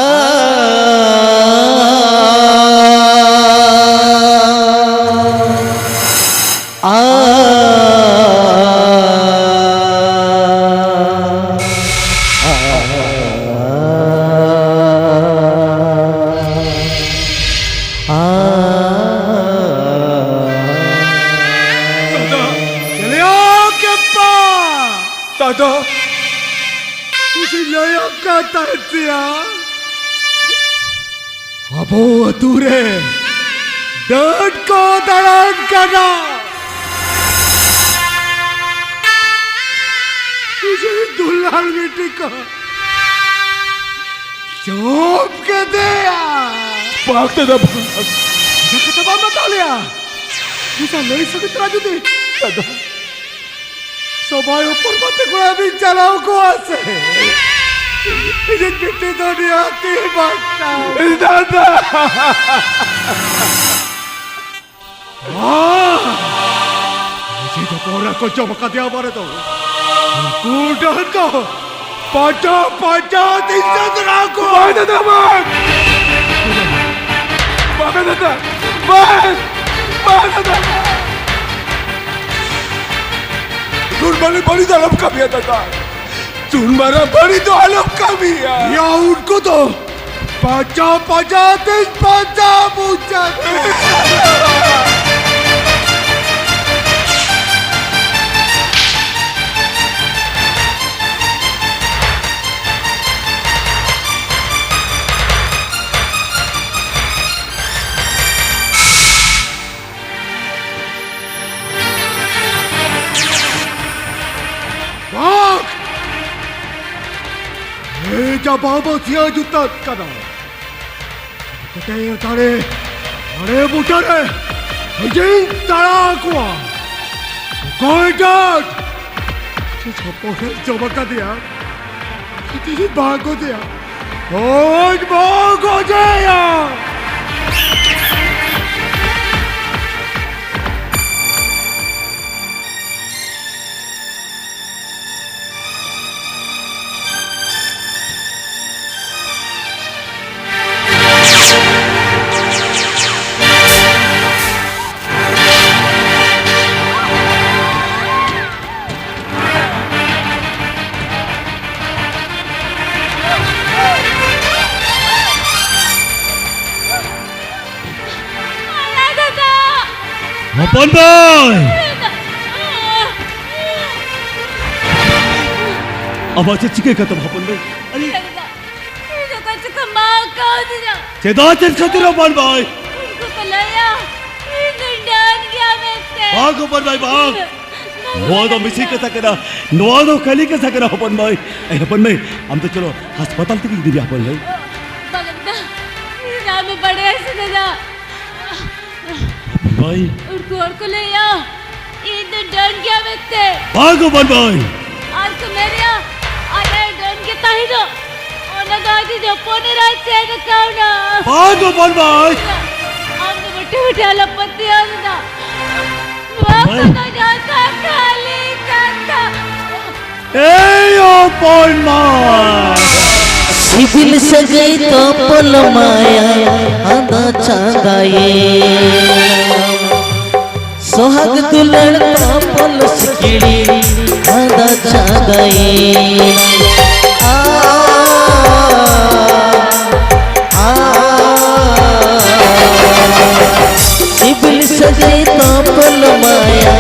ᱟ ᱟ ᱫᱟᱫᱟ, ᱪᱮᱞᱮᱭᱟ ᱠᱮᱯᱯᱟ! ᱫᱟᱫᱟ, ᱤᱧ ᱞᱟᱹᱭᱟᱢ ᱠᱟᱱ ᱛᱟᱦᱮᱸᱫ ᱥᱮᱭᱟ, ᱟᱵᱚ ᱟᱹᱛᱩ ᱨᱮ ᱰᱟᱹᱱ ᱠᱚ ᱫᱟᱬᱟᱱ ᱠᱟᱱᱟ᱾ ᱤᱧ ᱫᱩᱞᱟᱞ ᱵᱤᱴᱤ ᱠᱚ ᱡᱚᱢ ᱠᱮᱫᱮᱭᱟ᱾ ᱵᱟᱝ ᱫᱟᱫᱟ, ᱵᱟᱝ᱾ ᱚᱱᱟ ᱠᱟᱛᱷᱟ ᱵᱟᱢ ᱢᱮᱛᱟᱣ ᱞᱮᱭᱟ᱾ ᱤᱧ ᱞᱟᱹᱭ ᱥᱟᱹᱜᱤᱛ ᱛᱚᱨᱟ ᱡᱩᱫᱤ ᱫᱟᱫᱟ, ᱥᱚᱵᱟᱭ ᱦᱚᱯᱚᱱ ᱠᱚᱛᱮ ᱠᱚᱲᱟ ᱵᱤᱱ ᱪᱟᱞᱟᱣ ᱠᱚᱜᱼᱟ ᱥᱮ? ᱤᱧᱟᱹᱜ ᱵᱤᱴᱤ ᱫᱚ ᱱᱤᱦᱟᱹᱛᱤ ᱵᱟᱧᱪᱟᱣ᱾ ᱫᱟᱫᱟ! ᱟᱦ! ᱱᱤᱡᱮ ᱫᱚ ᱯᱟᱣᱨᱟ ᱠᱚ ᱡᱚᱢ ᱟᱠᱟᱫᱮᱭᱟ ᱵᱟᱨᱮ ᱫᱚ᱾ ᱩᱱᱠᱩ ᱰᱟᱹᱱ ᱫᱚ ᱯᱟᱸᱡᱟ, ᱯᱟᱸᱡᱟ ᱛᱤᱧ ᱥᱮᱸᱫᱽᱨᱟ ᱠᱚᱣᱟ᱾ ᱵᱟᱝ ᱫᱟᱫᱟ, ᱵᱟᱝ! ᱵᱟᱝ ᱫᱟᱫᱟ, ᱵᱟᱝ! ᱵᱟᱝ ᱫᱟᱫᱟ, ᱵᱟᱝ! ᱫᱩᱨᱵᱟᱞᱤ ᱵᱟᱹᱲᱤᱡ ᱫᱚ ᱟᱞᱚᱢ ᱠᱟᱹᱢᱤᱭᱟ ᱫᱟᱫᱟ᱾ ᱪᱩᱱᱢᱟᱨᱟ ᱵᱟᱹᱲᱤᱡ ᱫᱚ ᱟᱞᱚᱢ ᱠᱟᱹᱢᱤᱭᱟ᱾ ᱭᱟ, ᱩᱱᱠᱩ ᱫᱚ ᱯᱟᱸᱡᱟ ᱯᱟᱸᱡᱟ ᱛᱮᱧ ᱯᱟᱸᱡᱟ ᱢᱩᱪᱟᱹᱫ᱾ ᱵᱟᱜᱽ! ᱮ ᱡᱟ ᱵᱟᱵᱟ ᱥᱤᱭᱟ ᱡᱩᱛᱟᱹᱜ ᱠᱟᱱᱟ᱾ ᱠᱮᱴᱮᱡ ᱫᱟᱲᱮ, ᱫᱟᱲᱮ ᱵᱩᱴᱟᱹ ᱨᱮ ᱤᱧᱤᱧ ᱛᱟᱲᱟ ᱠᱚᱣᱟ᱾ ᱚᱠᱚᱭ ᱰᱟᱠ? ᱥᱟᱯᱚᱴᱮ ᱡᱚᱢ ᱟᱠᱟᱫᱮᱭᱟ᱾ ᱤᱧ ᱵᱟᱝ ᱜᱚᱡᱮᱭᱟ᱾ ᱦᱳᱭ, ᱵᱟᱝ ᱜᱚᱡᱮᱭᱟ᱾ ᱦᱚᱯᱚᱱ ᱵᱷᱟᱭ! ᱟᱢᱟᱜ ᱪᱮᱫ ᱪᱤᱠᱟᱹ ᱠᱟᱱ ᱛᱟᱢᱟ ᱦᱚᱯᱚᱱ ᱵᱷᱟᱭ? ᱟᱨᱮ! ᱤᱧ ᱫᱚ ᱚᱠᱟ ᱪᱚᱠᱚ ᱢᱟ ᱠᱟᱣᱫᱤᱧᱟ᱾ ᱪᱮᱫᱟᱜ, ᱪᱮᱫ ᱠᱷᱟᱹᱛᱤᱨ ᱦᱚᱯᱚᱱ ᱵᱷᱟᱭ? ᱩᱱᱠᱩ ᱠᱚ ᱞᱟᱹᱭᱟ ᱤᱧ ᱫᱚ ᱰᱟᱹᱱ ᱜᱮᱭᱟ ᱢᱮᱱᱛᱮ᱾ ᱵᱟᱝ ᱦᱚᱯᱚᱱ ᱵᱷᱟᱭ, ᱵᱟᱝ᱾ ᱱᱚᱣᱟ ᱫᱚ ᱢᱤᱪᱷᱤ ᱠᱟᱛᱷᱟ ᱠᱟᱱᱟ, ᱱᱚᱣᱟ ᱫᱚ ᱠᱷᱟᱹᱞᱤ ᱠᱟᱛᱷᱟ ᱠᱟᱱᱟ ᱦᱚᱯᱚᱱ ᱵᱷᱟᱭ᱾ ᱮ ᱦᱚᱯᱚᱱ ᱵᱷᱟᱭ, ᱟᱢ ᱫᱚ ᱪᱚᱞᱚ ᱦᱟᱥᱯᱟᱛᱟᱞ ᱛᱮᱜᱮ ᱤᱫᱤ ᱢᱮᱭᱟ ᱦᱚᱯᱚᱱ ᱵᱷᱟᱭ᱾ ᱵᱟᱝ ᱫᱟ, ᱤᱧ ᱫᱚ ᱟᱢᱮ ᱵᱟᱲᱟᱭᱟ ᱥᱮ ᱫᱟᱫᱟ? ᱦᱚᱯᱚᱱ ᱵᱷᱟᱭ᱾ ᱩᱱᱠᱩ ᱦᱚᱲ ᱠᱚ ᱞᱟᱹᱭᱟ ᱤᱧ ᱫᱚ ᱰᱟᱹᱱ ᱜᱮᱭᱟ ᱢᱮᱱᱛᱮ᱾ ᱵᱟᱝ ᱦᱚᱯᱚᱱ ᱵᱷᱟᱭ᱾ ᱟᱨ ᱠᱚ ᱢᱮᱱᱮᱜᱼᱟ ᱟᱞᱮ ᱰᱟᱹᱱ ᱜᱮ ᱛᱟᱦᱮᱸ ᱫᱚ, ᱚᱱᱟ ᱫᱚ ᱟᱡ ᱦᱚᱯᱚᱱ ᱮᱨᱟ ᱪᱮᱫ ᱠᱟᱣᱱᱟ᱾ ᱵᱟᱝ ᱦᱚᱯᱚᱱ ᱵᱷᱟᱭ᱾ ᱟᱢ ᱫᱚ ᱢᱚᱴᱮ ᱢᱚᱴᱮ ᱟᱞᱚᱢ ᱯᱟᱹᱛᱭᱟᱹᱣ ᱫᱟ᱾ ᱱᱚᱣᱟ ᱵᱷᱟᱭ᱾ ᱠᱚᱫᱚ ᱡᱚᱛᱚ ᱠᱷᱟᱹᱞᱤ ᱠᱟᱛᱷᱟ᱾ ᱮᱭ ᱦᱚᱯᱚᱱ ᱢᱟ᱾ ᱥᱤᱵᱤᱞ ᱥᱟᱹᱜᱟᱹᱭ ᱛᱚᱯᱚᱞ ᱢᱟᱭᱟ ᱟᱫᱟ ᱪᱟᱸᱫᱟᱭᱮ᱾ ᱥᱚᱦᱟᱜ ᱫᱩᱞᱟᱹᱲ ᱛᱚᱯᱚᱞ ᱥᱤᱠᱲᱤ ᱟᱫᱟ ᱪᱟᱸᱫᱟᱭᱮ᱾ ᱟ, ᱟ, ᱥᱤᱵᱤᱞ ᱥᱟᱹᱜᱟᱹᱭ ᱛᱚᱯᱚᱞ ᱢᱟᱭᱟ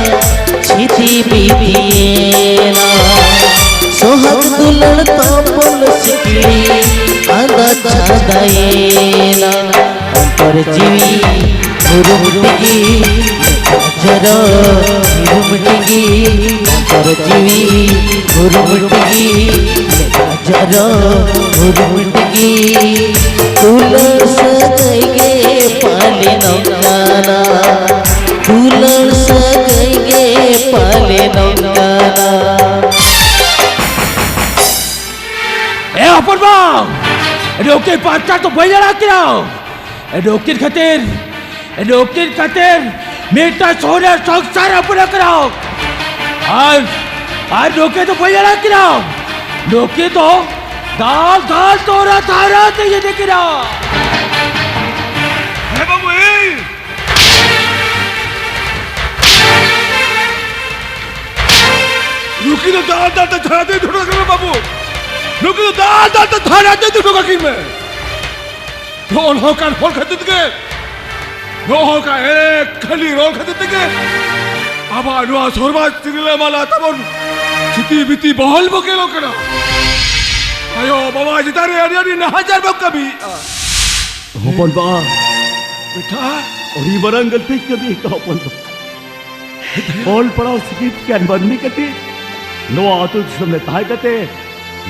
ᱪᱷᱤᱛᱤ ᱵᱤᱫᱤᱭᱮᱱᱟ᱾ ᱥᱚᱦᱟᱜ ᱫᱩᱞᱟᱹᱲ ᱛᱚᱯᱚᱞ ᱥᱤᱠᱲᱤ ᱟᱫᱟ ᱪᱟᱸᱫᱟᱭᱮᱱᱟ᱾ ᱚᱱᱛᱚᱨ ᱡᱤᱣᱤ ᱦᱩᱨᱩᱢ ᱛᱮᱜᱮ ᱡᱚᱨᱚ ᱦᱩᱨᱩᱢ ᱛᱮᱜᱮ᱾ ᱚᱱᱛᱚᱨ ᱡᱤᱣᱤ ᱦᱩᱨᱩᱢ ᱛᱮᱜᱮ ᱡᱚᱨᱚ ᱦᱩᱨᱩᱢ ᱛᱮᱜᱮ᱾ ᱫᱩᱞᱟᱹᱲ ᱥᱟᱹᱜᱟᱹᱭ ᱜᱮ ᱯᱟᱞᱮ ᱱᱚᱝᱠᱟᱱᱟ᱾ ᱫᱩᱞᱟᱹᱲ ᱥᱟᱹᱜᱟᱹᱭ ᱜᱮ ᱯᱟᱞᱮ ᱱᱚᱝᱠᱟᱱᱟ᱾ ᱮ ᱦᱚᱯᱚᱱ ᱵᱟ, ᱱᱩᱠᱤᱱ ᱯᱟᱨᱪᱟ ᱫᱚ ᱵᱟᱹᱧ ᱟᱲᱟᱜ ᱠᱤᱱᱟ᱾ ᱱᱩᱠᱤᱱ ᱠᱷᱟᱹᱛᱤᱨ, ᱱᱩᱠᱤᱱ ᱠᱷᱟᱹᱛᱤᱨ ᱢᱤᱫᱴᱟᱝ ᱥᱚᱦᱱᱟ ᱥᱚᱝᱥᱟᱨ ᱟᱹᱯᱩᱱ ᱟᱠᱟᱱᱟ᱾ ᱟᱨ, ᱟᱨ ᱱᱩᱠᱤᱱ ᱫᱚ ᱵᱟᱹᱧ ᱟᱲᱟᱜ ᱠᱤᱱᱟ᱾ ᱱᱩᱠᱤᱱ ᱫᱚ ᱫᱟᱞ ᱫᱟᱞ ᱛᱚᱨᱟ ᱛᱷᱟᱱᱟ ᱛᱮᱧ ᱤᱫᱤ ᱠᱤᱱᱟ᱾ ᱦᱮᱸ ᱵᱟᱹᱵᱩ, ᱮᱭ! ᱱᱩᱠᱤᱱ ᱫᱚ ᱫᱟᱞ ᱫᱟᱞ ᱛᱮ ᱛᱷᱟᱱᱟ ᱛᱮ ᱤᱫᱤ ᱦᱚᱴᱚ ᱠᱟᱹᱠᱤᱱ ᱢᱮ ᱵᱟᱹᱵᱩ᱾ ᱱᱩᱠᱤᱱ ᱫᱚ ᱫᱟᱞ ᱫᱟᱞ ᱛᱮ ᱛᱷᱟᱱᱟ ᱛᱮ ᱤᱫᱤ ᱦᱚᱴᱚ ᱠᱟᱹᱠᱤᱱ ᱢᱮ᱾ ᱱᱚᱜᱼᱚ ᱱᱚᱝᱠᱟᱱ ᱦᱚᱲ ᱠᱷᱟᱹᱛᱤᱨ ᱛᱮᱜᱮ ᱱᱚᱜᱼᱚ ᱱᱚᱝᱠᱟ ᱮᱲᱮ ᱠᱷᱟᱹᱞᱤ ᱨᱚᱲ ᱠᱷᱟᱹᱛᱤᱨ ᱛᱮᱜᱮ ᱟᱵᱚᱣᱟᱜ ᱱᱚᱣᱟ ᱥᱚᱢᱟᱡᱽ ᱨᱤᱞᱟᱹᱢᱟᱞᱟ ᱛᱟᱵᱚᱱ ᱥᱤᱛᱤ ᱵᱤᱛᱤ ᱵᱚᱦᱚᱞ ᱵᱚᱠᱮᱞᱚᱜ ᱠᱟᱱᱟ᱾ ᱟᱭᱳ ᱵᱟᱵᱟ ᱪᱮᱛᱟᱱ ᱨᱮ ᱟᱹᱰᱤ ᱟᱹᱰᱤ ᱱᱟᱦᱟᱪᱟᱨ ᱵᱚ ᱠᱟᱹᱢᱤᱭᱮᱫᱼᱟ᱾ ᱦᱚᱯᱚᱱ ᱵᱟ, ᱵᱮᱴᱟ, ᱟᱹᱰᱤ ᱢᱟᱨᱟᱝ ᱜᱟᱹᱞᱛᱤ ᱠᱟᱹᱢᱤ ᱠᱟᱜᱼᱟ ᱦᱚᱯᱚᱱ ᱵᱟ᱾ ᱚᱞ ᱯᱟᱲᱦᱟᱣ ᱥᱤᱠᱷᱤᱛ ᱜᱮᱭᱟᱱ ᱢᱟᱹᱱᱢᱤ ᱠᱟᱛᱮ ᱱᱚᱣᱟ ᱟᱹᱛᱩ ᱫᱤᱥᱚᱢ ᱨᱮ ᱛᱟᱦᱮᱸ ᱠᱟᱛᱮ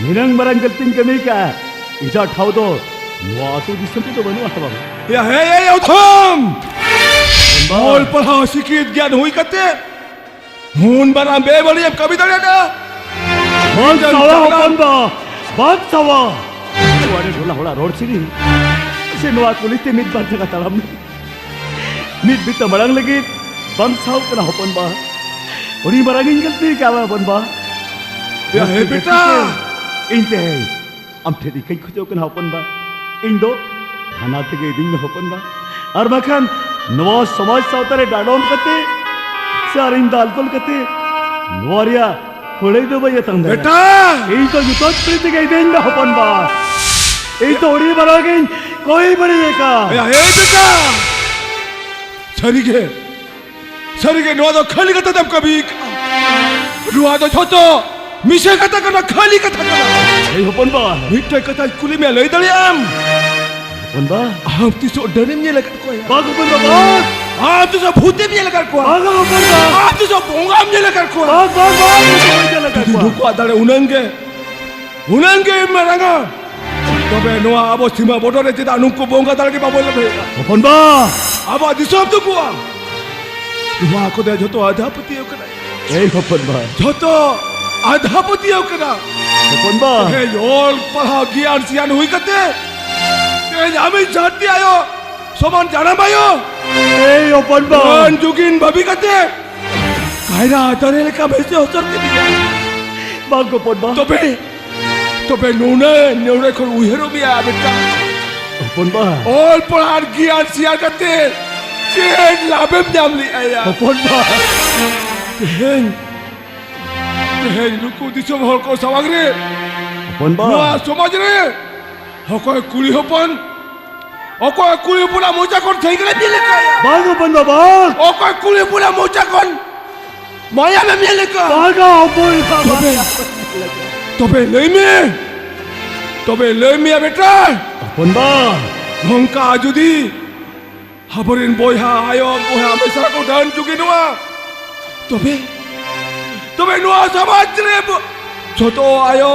ᱱᱤᱱᱟᱹᱝ ᱢᱟᱨᱟᱝ ᱜᱟᱹᱞᱛᱤᱧ ᱠᱟᱹᱢᱤ ᱠᱟᱜᱼᱟ᱾ ᱤᱧᱟᱹᱜ ᱴᱷᱟᱶ ᱫᱚ ᱱᱚᱣᱟ ᱟᱹᱛᱩ ᱫᱤᱥᱚᱢ ᱨᱮᱫᱚ ᱵᱟᱹᱱᱩᱜᱼᱟ ᱦᱟᱲᱟᱢ᱾ ᱭᱟ ᱦᱮ ᱭᱟ ᱭᱟ ᱩᱛᱷᱚᱢ! ᱵᱟ᱾ ᱚᱞ ᱯᱟᱲᱦᱟᱣ ᱥᱤᱠᱷᱤᱛ ᱜᱮᱭᱟᱱ ᱦᱩᱭ ᱠᱟᱛᱮ ᱦᱩᱱ ᱵᱟᱨᱟᱢ ᱵᱮᱵᱟᱹᱲᱤᱡ ᱮᱢ ᱠᱟᱹᱢᱤ ᱫᱟᱲᱮᱭᱟᱜᱼᱟ? ᱵᱟᱝ ᱢᱤᱫᱴᱟᱝ ᱥᱟᱣᱟ ᱪᱟᱞᱟᱜ ᱦᱚᱯᱚᱱ ᱵᱟ, ᱵᱟᱝ ᱥᱟᱣᱟ᱾ ᱱᱚᱣᱟ ᱨᱮ ᱴᱚᱞᱟ ᱦᱚᱲᱟᱜ ᱨᱚᱲ ᱥᱮᱨᱮᱧ ᱥᱮ ᱱᱚᱣᱟ ᱠᱩᱞᱤ ᱛᱮ ᱢᱤᱫ ᱵᱟᱨ ᱡᱟᱭᱜᱟ ᱛᱟᱲᱟᱢ ᱢᱤᱫ ᱵᱤᱛᱟᱹ ᱢᱟᱲᱟᱝ ᱞᱟᱹᱜᱤᱫ ᱵᱟᱝ ᱥᱟᱶ ᱠᱟᱱᱟ ᱦᱚᱯᱚᱱ ᱵᱟ᱾ ᱟᱹᱰᱤ ᱢᱟᱨᱟᱝ ᱤᱧ ᱜᱟᱹᱞᱛᱤ ᱠᱟᱜᱼᱟ ᱦᱚᱯᱚᱱ ᱵᱟ᱾ ᱭᱟ ᱦᱮ ᱵᱮᱴᱟ᱾ ᱤᱧ ᱛᱮᱦᱮᱧ ᱟᱢ ᱴᱷᱮᱱ ᱤᱠᱟᱹᱧ ᱠᱷᱚᱡᱚᱜ ᱠᱟᱱᱟ ᱦᱚᱯᱚᱱ ᱵᱟ᱾ ᱤᱧ ᱫᱚ ᱛᱷᱟᱱᱟ ᱛᱮᱜᱮ ᱤᱫᱤᱧ ᱢᱮ ᱦᱚᱯᱚᱱ ᱵᱟ᱾ ᱟᱨ ᱵᱟᱠᱷᱟᱱ ᱱᱚᱣᱟ ᱥᱚᱢᱟᱡᱽ ᱥᱟᱶᱛᱟ ᱨᱮ ᱰᱟᱰᱚᱢ ᱠᱟᱛᱮ ᱥᱮ ᱟᱨ ᱤᱧ ᱫᱟᱞ ᱛᱚᱞ ᱠᱟᱛᱮ ᱱᱚᱣᱟ ᱨᱮᱭᱟᱜ ᱠᱩᱲᱟᱹᱭ ᱫᱚ ᱵᱟᱹᱧ ᱟᱛᱟᱝ ᱫᱟᱲᱮᱭᱟᱜᱼᱟ᱾ ᱵᱮᱴᱟ! ᱤᱧ ᱫᱚ ᱡᱚᱛᱚ ᱯᱤᱲ ᱛᱮᱜᱮ ᱤᱫᱤᱧ ᱢᱮ ᱦᱚᱯᱚᱱ ᱵᱟ᱾ ᱤᱧ ᱫᱚ ᱟᱹᱰᱤ ᱢᱟᱨᱟᱝ ᱤᱧ ᱠᱚᱭ ᱵᱟᱹᱲᱤᱡ ᱟᱠᱟᱫ᱾ ᱭᱟ ᱦᱮ ᱵᱮᱴᱟ! ᱥᱟᱹᱨᱤᱜᱮ, ᱥᱟᱹᱨᱤᱜᱮ ᱱᱚᱣᱟ ᱫᱚ ᱠᱷᱟᱹᱞᱤ ᱠᱟᱛᱷᱟ ᱛᱮᱢ ᱠᱟᱹᱢᱤ ᱠᱟᱜᱼᱟ᱾ ᱱᱚᱣᱟ ᱫᱚ ᱡᱷᱚᱛᱚ ᱢᱤᱪᱷᱟᱹ ᱠᱟᱛᱷᱟ ᱠᱟᱱᱟ, ᱠᱷᱟᱹᱞᱤ ᱠᱟᱛᱷᱟ ᱠᱟᱱᱟ᱾ ᱮᱭ ᱦᱚᱯᱚᱱ ᱵᱟ᱾ ᱢᱤᱫᱴᱟᱝ ᱠᱟᱛᱷᱟᱧ ᱠᱩᱞᱤ ᱢᱮᱭᱟ, ᱞᱟᱹᱭ ᱫᱟᱲᱮᱭᱟᱜ ᱟᱢ? ᱦᱚᱯᱚᱱ ᱵᱟ᱾ ᱟᱢ ᱛᱤᱥᱚᱜ ᱰᱟᱹᱱᱮᱢ ᱧᱮᱞ ᱟᱠᱟᱫ ᱠᱚᱣᱟ? ᱵᱟᱝ ᱦᱚᱯᱚᱱ ᱵᱟ, ᱵᱟᱝ᱾ ᱟᱢ ᱛᱤᱥᱚᱜ ᱵᱷᱩᱛᱮᱢ ᱧᱮᱞ ᱟᱠᱟᱫ ᱠᱚᱣᱟ? ᱵᱟᱝ ᱦᱚᱯᱚᱱ ᱵᱟ᱾ ᱟᱢ ᱛᱤᱥᱚᱜ ᱵᱚᱸᱜᱟᱢ ᱧᱮᱞ ᱟᱠᱟᱫ ᱠᱚᱣᱟ? ᱵᱟᱝ, ᱵᱟᱝ, ᱵᱟᱝ, ᱵᱟᱹᱧ ᱧᱮᱞ ᱟᱠᱟᱫ ᱡᱩᱫᱤ ᱠᱚᱣᱟ᱾ ᱱᱩᱠᱩᱣᱟᱜ ᱫᱟᱲᱮ ᱩᱱᱟᱹᱝ ᱜᱮ, ᱩᱱᱟᱹᱝ ᱜᱮ ᱢᱟᱨᱟᱝᱟ, ᱛᱚᱵᱮ ᱱᱚᱣᱟ ᱟᱵᱚ ᱥᱤᱢᱟᱹ border ᱨᱮ ᱪᱮᱫᱟᱜ ᱱᱩᱠᱩ ᱵᱚᱸᱜᱟ ᱫᱟᱲᱮ ᱜᱮ ᱵᱟᱵᱚᱱ ᱞᱟᱹᱲᱦᱟᱹᱭᱮᱜᱼᱟ? ᱦᱚᱯᱚᱱ ᱵᱟ! ᱟᱵᱚᱣᱟᱜ ᱫᱤᱥᱚᱢ ᱫᱩᱠᱩᱜᱼᱟ᱾ ᱱᱚᱣᱟ ᱠᱚᱫᱚ ᱡᱷᱚᱛᱚ ᱟᱸᱫᱷᱟ ᱯᱟᱹᱛᱭᱟᱹᱣ ᱠᱟᱱᱟ᱾ ᱮᱭ ᱦᱚᱯᱚᱱ ᱵᱟ᱾ ᱡᱷᱚᱛᱚ ᱟᱸᱫᱷᱟ ᱯᱟᱹᱛᱭᱟᱹᱣ ᱠᱟᱱᱟ᱾ ᱦᱚᱯᱚᱱ ᱵᱟ᱾ ᱛᱮᱦᱮᱧ ᱚᱞ ᱯᱟᱲᱦᱟᱣ ᱜᱮᱭᱟᱱ ᱥᱮᱭᱟᱱ ᱦᱩᱭ ᱠᱟᱛᱮ ᱛᱮᱦᱮᱧ ᱟᱢᱤᱡ ᱡᱟᱹᱛᱤ ᱟᱭᱳ ᱥᱚᱢᱟᱱ ᱡᱟᱱᱟᱢ ᱟᱭᱳ᱾ ᱮᱭ ᱦᱚᱯᱚᱱ ᱵᱟ᱾ ᱡᱩᱜᱤᱱ ᱵᱷᱟᱹᱵᱤ ᱠᱟᱛᱮ ᱠᱟᱭᱨᱟ ᱫᱟᱨᱮ ᱞᱮᱠᱟ ᱵᱷᱮᱥᱮ ᱦᱚᱪᱚᱨ ᱠᱮᱫᱮᱭᱟ᱾ ᱵᱟᱝ ᱦᱚᱯᱚᱱ ᱵᱟ᱾ ᱛᱚᱵᱮ, ᱛᱚᱵᱮ ᱱᱩᱱᱟᱹᱜ ᱱᱚᱰᱮ ᱠᱷᱚᱱ ᱩᱭᱦᱟᱹᱨᱚᱜ ᱢᱮᱭᱟ ᱢᱤᱫᱴᱟᱝ᱾ ᱦᱚᱯᱚᱱ ᱵᱟ᱾ ᱚᱞ ᱯᱟᱲᱦᱟᱣ ᱜᱮᱭᱟᱱ ᱥᱮᱭᱟᱱ ᱠᱟᱛᱮ ᱪᱮᱫ ᱞᱟᱵᱷᱮᱢ ᱧᱟᱢ ᱞᱮᱜᱼᱟ ᱭᱟ? ᱦᱚᱯᱚᱱ ᱵᱟ᱾ ᱛᱮᱦᱮᱧ, ᱛᱮᱦᱮᱧ ᱱᱩᱠᱩ ᱫᱤᱥᱚᱢ ᱦᱚᱲ ᱠᱚ ᱥᱟᱢᱟᱝ ᱨᱮ, ᱦᱚᱯᱚᱱ ᱵᱟ᱾ ᱱᱚᱣᱟ ᱥᱚᱢᱟᱡᱽ ᱨᱮ ᱚᱠᱚᱭ ᱠᱩᱲᱤ ᱦᱚᱯᱚᱱ ᱚᱠᱚᱭ ᱠᱩᱲᱤ ᱦᱚᱯᱚᱱᱟᱜ ᱢᱚᱪᱟ ᱠᱷᱚᱱ ᱴᱷᱮᱸᱜᱽᱨᱮᱢ ᱧᱮᱞ ᱟᱠᱟᱫᱼᱟ? ᱵᱟᱝ ᱦᱚᱯᱚᱱ ᱵᱟ, ᱵᱟᱝ᱾ ᱚᱠᱚᱭ ᱠᱩᱲᱤ ᱦᱚᱯᱚᱱᱟᱜ ᱢᱚᱪᱟ ᱠᱷᱚᱱ ᱢᱟᱭᱟᱢᱮᱢ ᱧᱮᱞ ᱟᱠᱟᱫᱼᱟ? ᱵᱟᱝᱟ ᱦᱚᱯᱚᱱ ᱵᱟ, ᱛᱚᱵᱮ, ᱵᱟᱝᱟ᱾ ᱛᱚᱵᱮ ᱞᱟᱹᱭ ᱢᱮ, ᱛᱚᱵᱮ ᱞᱟᱹᱭ ᱢᱮᱭᱟ ᱵᱮᱴᱟ᱾ ᱦᱚᱯᱚᱱ ᱵᱟ᱾ ᱱᱚᱝᱠᱟ ᱡᱩᱫᱤ ᱟᱵᱚᱨᱮᱱ ᱵᱚᱭᱦᱟ, ᱟᱭᱳ, ᱵᱚᱭᱦᱟ, ᱢᱤᱥᱨᱟ ᱠᱚ ᱰᱟᱹᱱ ᱡᱩᱜᱤᱱᱚᱜᱼᱟ, ᱛᱚᱵᱮ, ᱛᱚᱵᱮ ᱱᱚᱣᱟ ᱥᱚᱢᱟᱡᱽ ᱨᱮ ᱵᱚ-, ᱡᱚᱛᱚ ᱟᱭᱳ,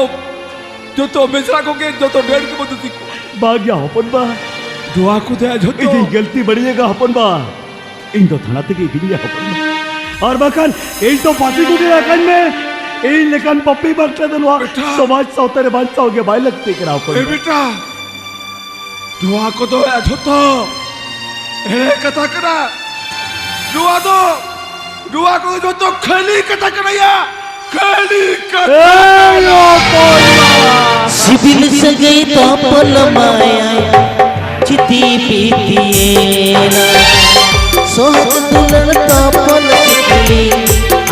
ᱡᱚᱛᱚ ᱢᱤᱥᱨᱟ ᱠᱚᱜᱮ ᱡᱚᱛᱚ ᱰᱟᱹᱱ ᱜᱮᱵᱚ ᱫᱩᱥᱤ ᱠᱚᱣᱟ᱾ ᱵᱟᱝ ᱭᱟ ᱦᱚᱯᱚᱱ ᱵᱟ᱾ ᱱᱚᱣᱟ ᱠᱚᱫᱚ ᱡᱷᱚᱛᱚ ᱤᱧᱤᱧ ᱜᱟᱹᱞᱛᱤ ᱵᱟᱹᱲᱤᱭᱟᱹᱜᱼᱟ ᱦᱚᱯᱚᱱ ᱵᱟ᱾ ᱤᱧ ᱫᱚ ᱛᱷᱟᱱᱟ ᱛᱮᱜᱮ ᱤᱫᱤᱧ ᱢᱮ ᱦᱚᱯᱚᱱ ᱵᱟ᱾ ᱟᱨ ᱵᱟᱠᱷᱟᱱ ᱤᱧ ᱫᱚ ᱯᱷᱟᱹᱥᱤ ᱜᱚᱡᱮ ᱟᱠᱟᱧ ᱢᱮ᱾ ᱤᱧ ᱞᱮᱠᱟᱱ ᱯᱟᱯᱤ ᱵᱟᱨᱛᱮ ᱫᱚ ᱱᱚᱣᱟ ᱵᱮᱴᱟ᱾ ᱥᱚᱢᱟᱡᱽ ᱥᱟᱶᱛᱟ ᱨᱮ ᱵᱟᱧᱪᱟᱣ ᱜᱮ ᱵᱟᱭ ᱞᱟᱹᱠᱛᱤ ᱠᱟᱱᱟ ᱦᱚᱯᱚᱱ ᱮ ᱵᱟ᱾ ᱵᱮᱴᱟ, ᱱᱚᱣᱟ ᱠᱚᱫᱚ ᱡᱷᱚᱛᱚ ᱮᱲᱮ ᱠᱟᱛᱷᱟ ᱠᱟᱱᱟ᱾ ᱱᱚᱣᱟ ᱫᱚ, ᱱᱚᱣᱟ ᱠᱚᱫᱚ ᱡᱷᱚᱛᱚ ᱠᱷᱟᱹᱞᱤ ᱠᱟᱛᱷᱟ ᱠᱟᱱᱟ ᱭᱟ, ᱠᱷᱟᱹᱞᱤ ᱠᱟᱛᱷᱟ ᱮᱭ ᱠᱟᱱᱟ᱾ ᱚᱠᱚᱭ ᱵᱟ? ᱥᱤᱵᱤᱞ ᱥᱟᱹᱜᱟᱹᱭ ᱛᱚᱯᱚᱞ ᱢᱟᱭᱟ, ᱪᱷᱤᱛᱤ ᱵᱤᱛᱤᱭᱮᱱᱟ᱾ ᱥᱚᱦᱟᱜ ᱫᱩᱞᱟᱹᱲ ᱛᱚᱯᱚᱞ ᱥᱤᱠᱞᱤ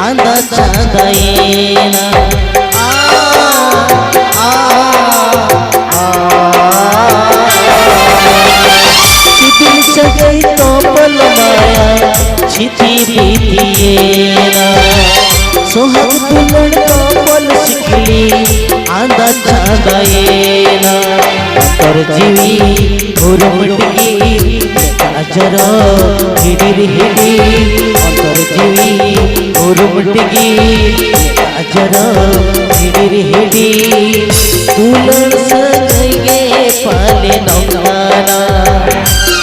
ᱟᱸᱫᱟ ᱪᱟᱸᱫᱟᱭᱮᱱᱟ᱾ ᱟ, ᱟ, ᱟ, ᱥᱤᱵᱤᱞ ᱥᱟᱹᱜᱟᱹᱭ ᱛᱚᱯᱚᱞ ᱢᱟᱭᱟ, ᱪᱷᱤᱛᱤ ᱵᱤᱛᱤᱭᱮᱱᱟ᱾ ᱥᱚᱦᱟᱜ ᱫᱩᱞᱟᱹᱲ ᱛᱚᱯᱚᱞ ᱥᱤᱠᱞᱤ ᱟᱸᱫᱟ ᱪᱟᱸᱫᱟᱭᱮᱱᱟ᱾ ᱚᱱᱛᱚᱨ ᱡᱤᱣᱤ ᱩᱨᱩᱢ ᱰᱤᱜᱤ ᱟᱡᱟᱨ ᱦᱤᱰᱤᱨ ᱦᱤᱰᱤᱨ᱾ ᱚᱱᱛᱚᱨ ᱡᱤᱣᱤ ᱩᱨᱩᱢ ᱰᱤᱜᱤ ᱟᱡᱟᱨ ᱦᱤᱰᱤᱨ ᱦᱤᱰᱤᱨ᱾ ᱫᱩᱞᱟᱹᱲ ᱥᱟᱹᱜᱟᱹᱭ ᱜᱮ ᱯᱟᱞᱮ ᱱᱚᱝᱠᱟᱱᱟ,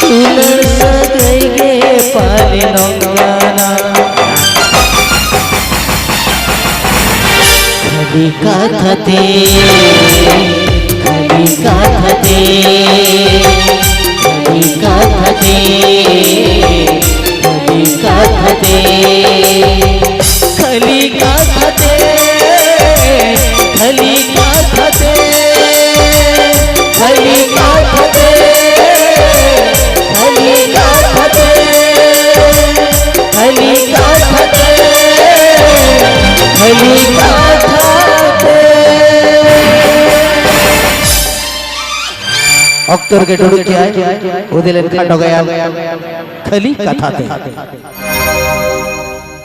ᱫᱩᱞᱟᱹᱲ ᱥᱟᱹᱜᱟᱹᱭ ᱜᱮ ᱯᱟᱞᱮ ᱱᱚᱝᱠᱟᱱᱟ᱾ ᱠᱷᱟᱹᱞᱤ ᱠᱟᱛᱷᱟ ᱛᱮ, ᱠᱷᱟᱹᱞᱤ ᱠᱟᱛᱷᱟ ᱛᱮ, ᱠᱷᱟᱹᱞᱤ ᱠᱟᱛᱷᱟ ᱛᱮ, ᱠᱷᱟᱹᱞᱤ ᱠᱟᱛᱷᱟ ᱛᱮ, ᱠᱷᱟᱹᱞᱤ ᱠᱟᱛᱷᱟ ᱛᱮ, ᱠᱷᱟᱹᱞᱤ ᱠᱟᱛᱷᱟ ᱛᱮ, ᱠᱷᱟᱹᱞᱤ ᱠᱟᱛᱷᱟ ᱛᱮ, ᱠᱷᱟᱹᱞᱤ ᱠᱟᱛᱷᱟ ᱛᱮ, ᱠᱷᱟᱹᱞᱤ ᱠᱟᱛᱷᱟ ᱛᱮ, ᱠᱷᱟᱹᱞᱤ ᱠᱟᱛᱷᱟ ᱛᱮ᱾ ᱚᱠᱛᱚ ᱨᱮᱜᱮ ᱰᱩᱰᱩᱡ ᱠᱮᱜᱼᱟᱭ, ᱩᱫᱤ ᱞᱮᱱ ᱠᱷᱟᱱ ᱰᱚᱜᱟᱭᱟᱞ ᱠᱷᱟᱹᱞᱤ ᱠᱟᱛᱷᱟ ᱛᱮ᱾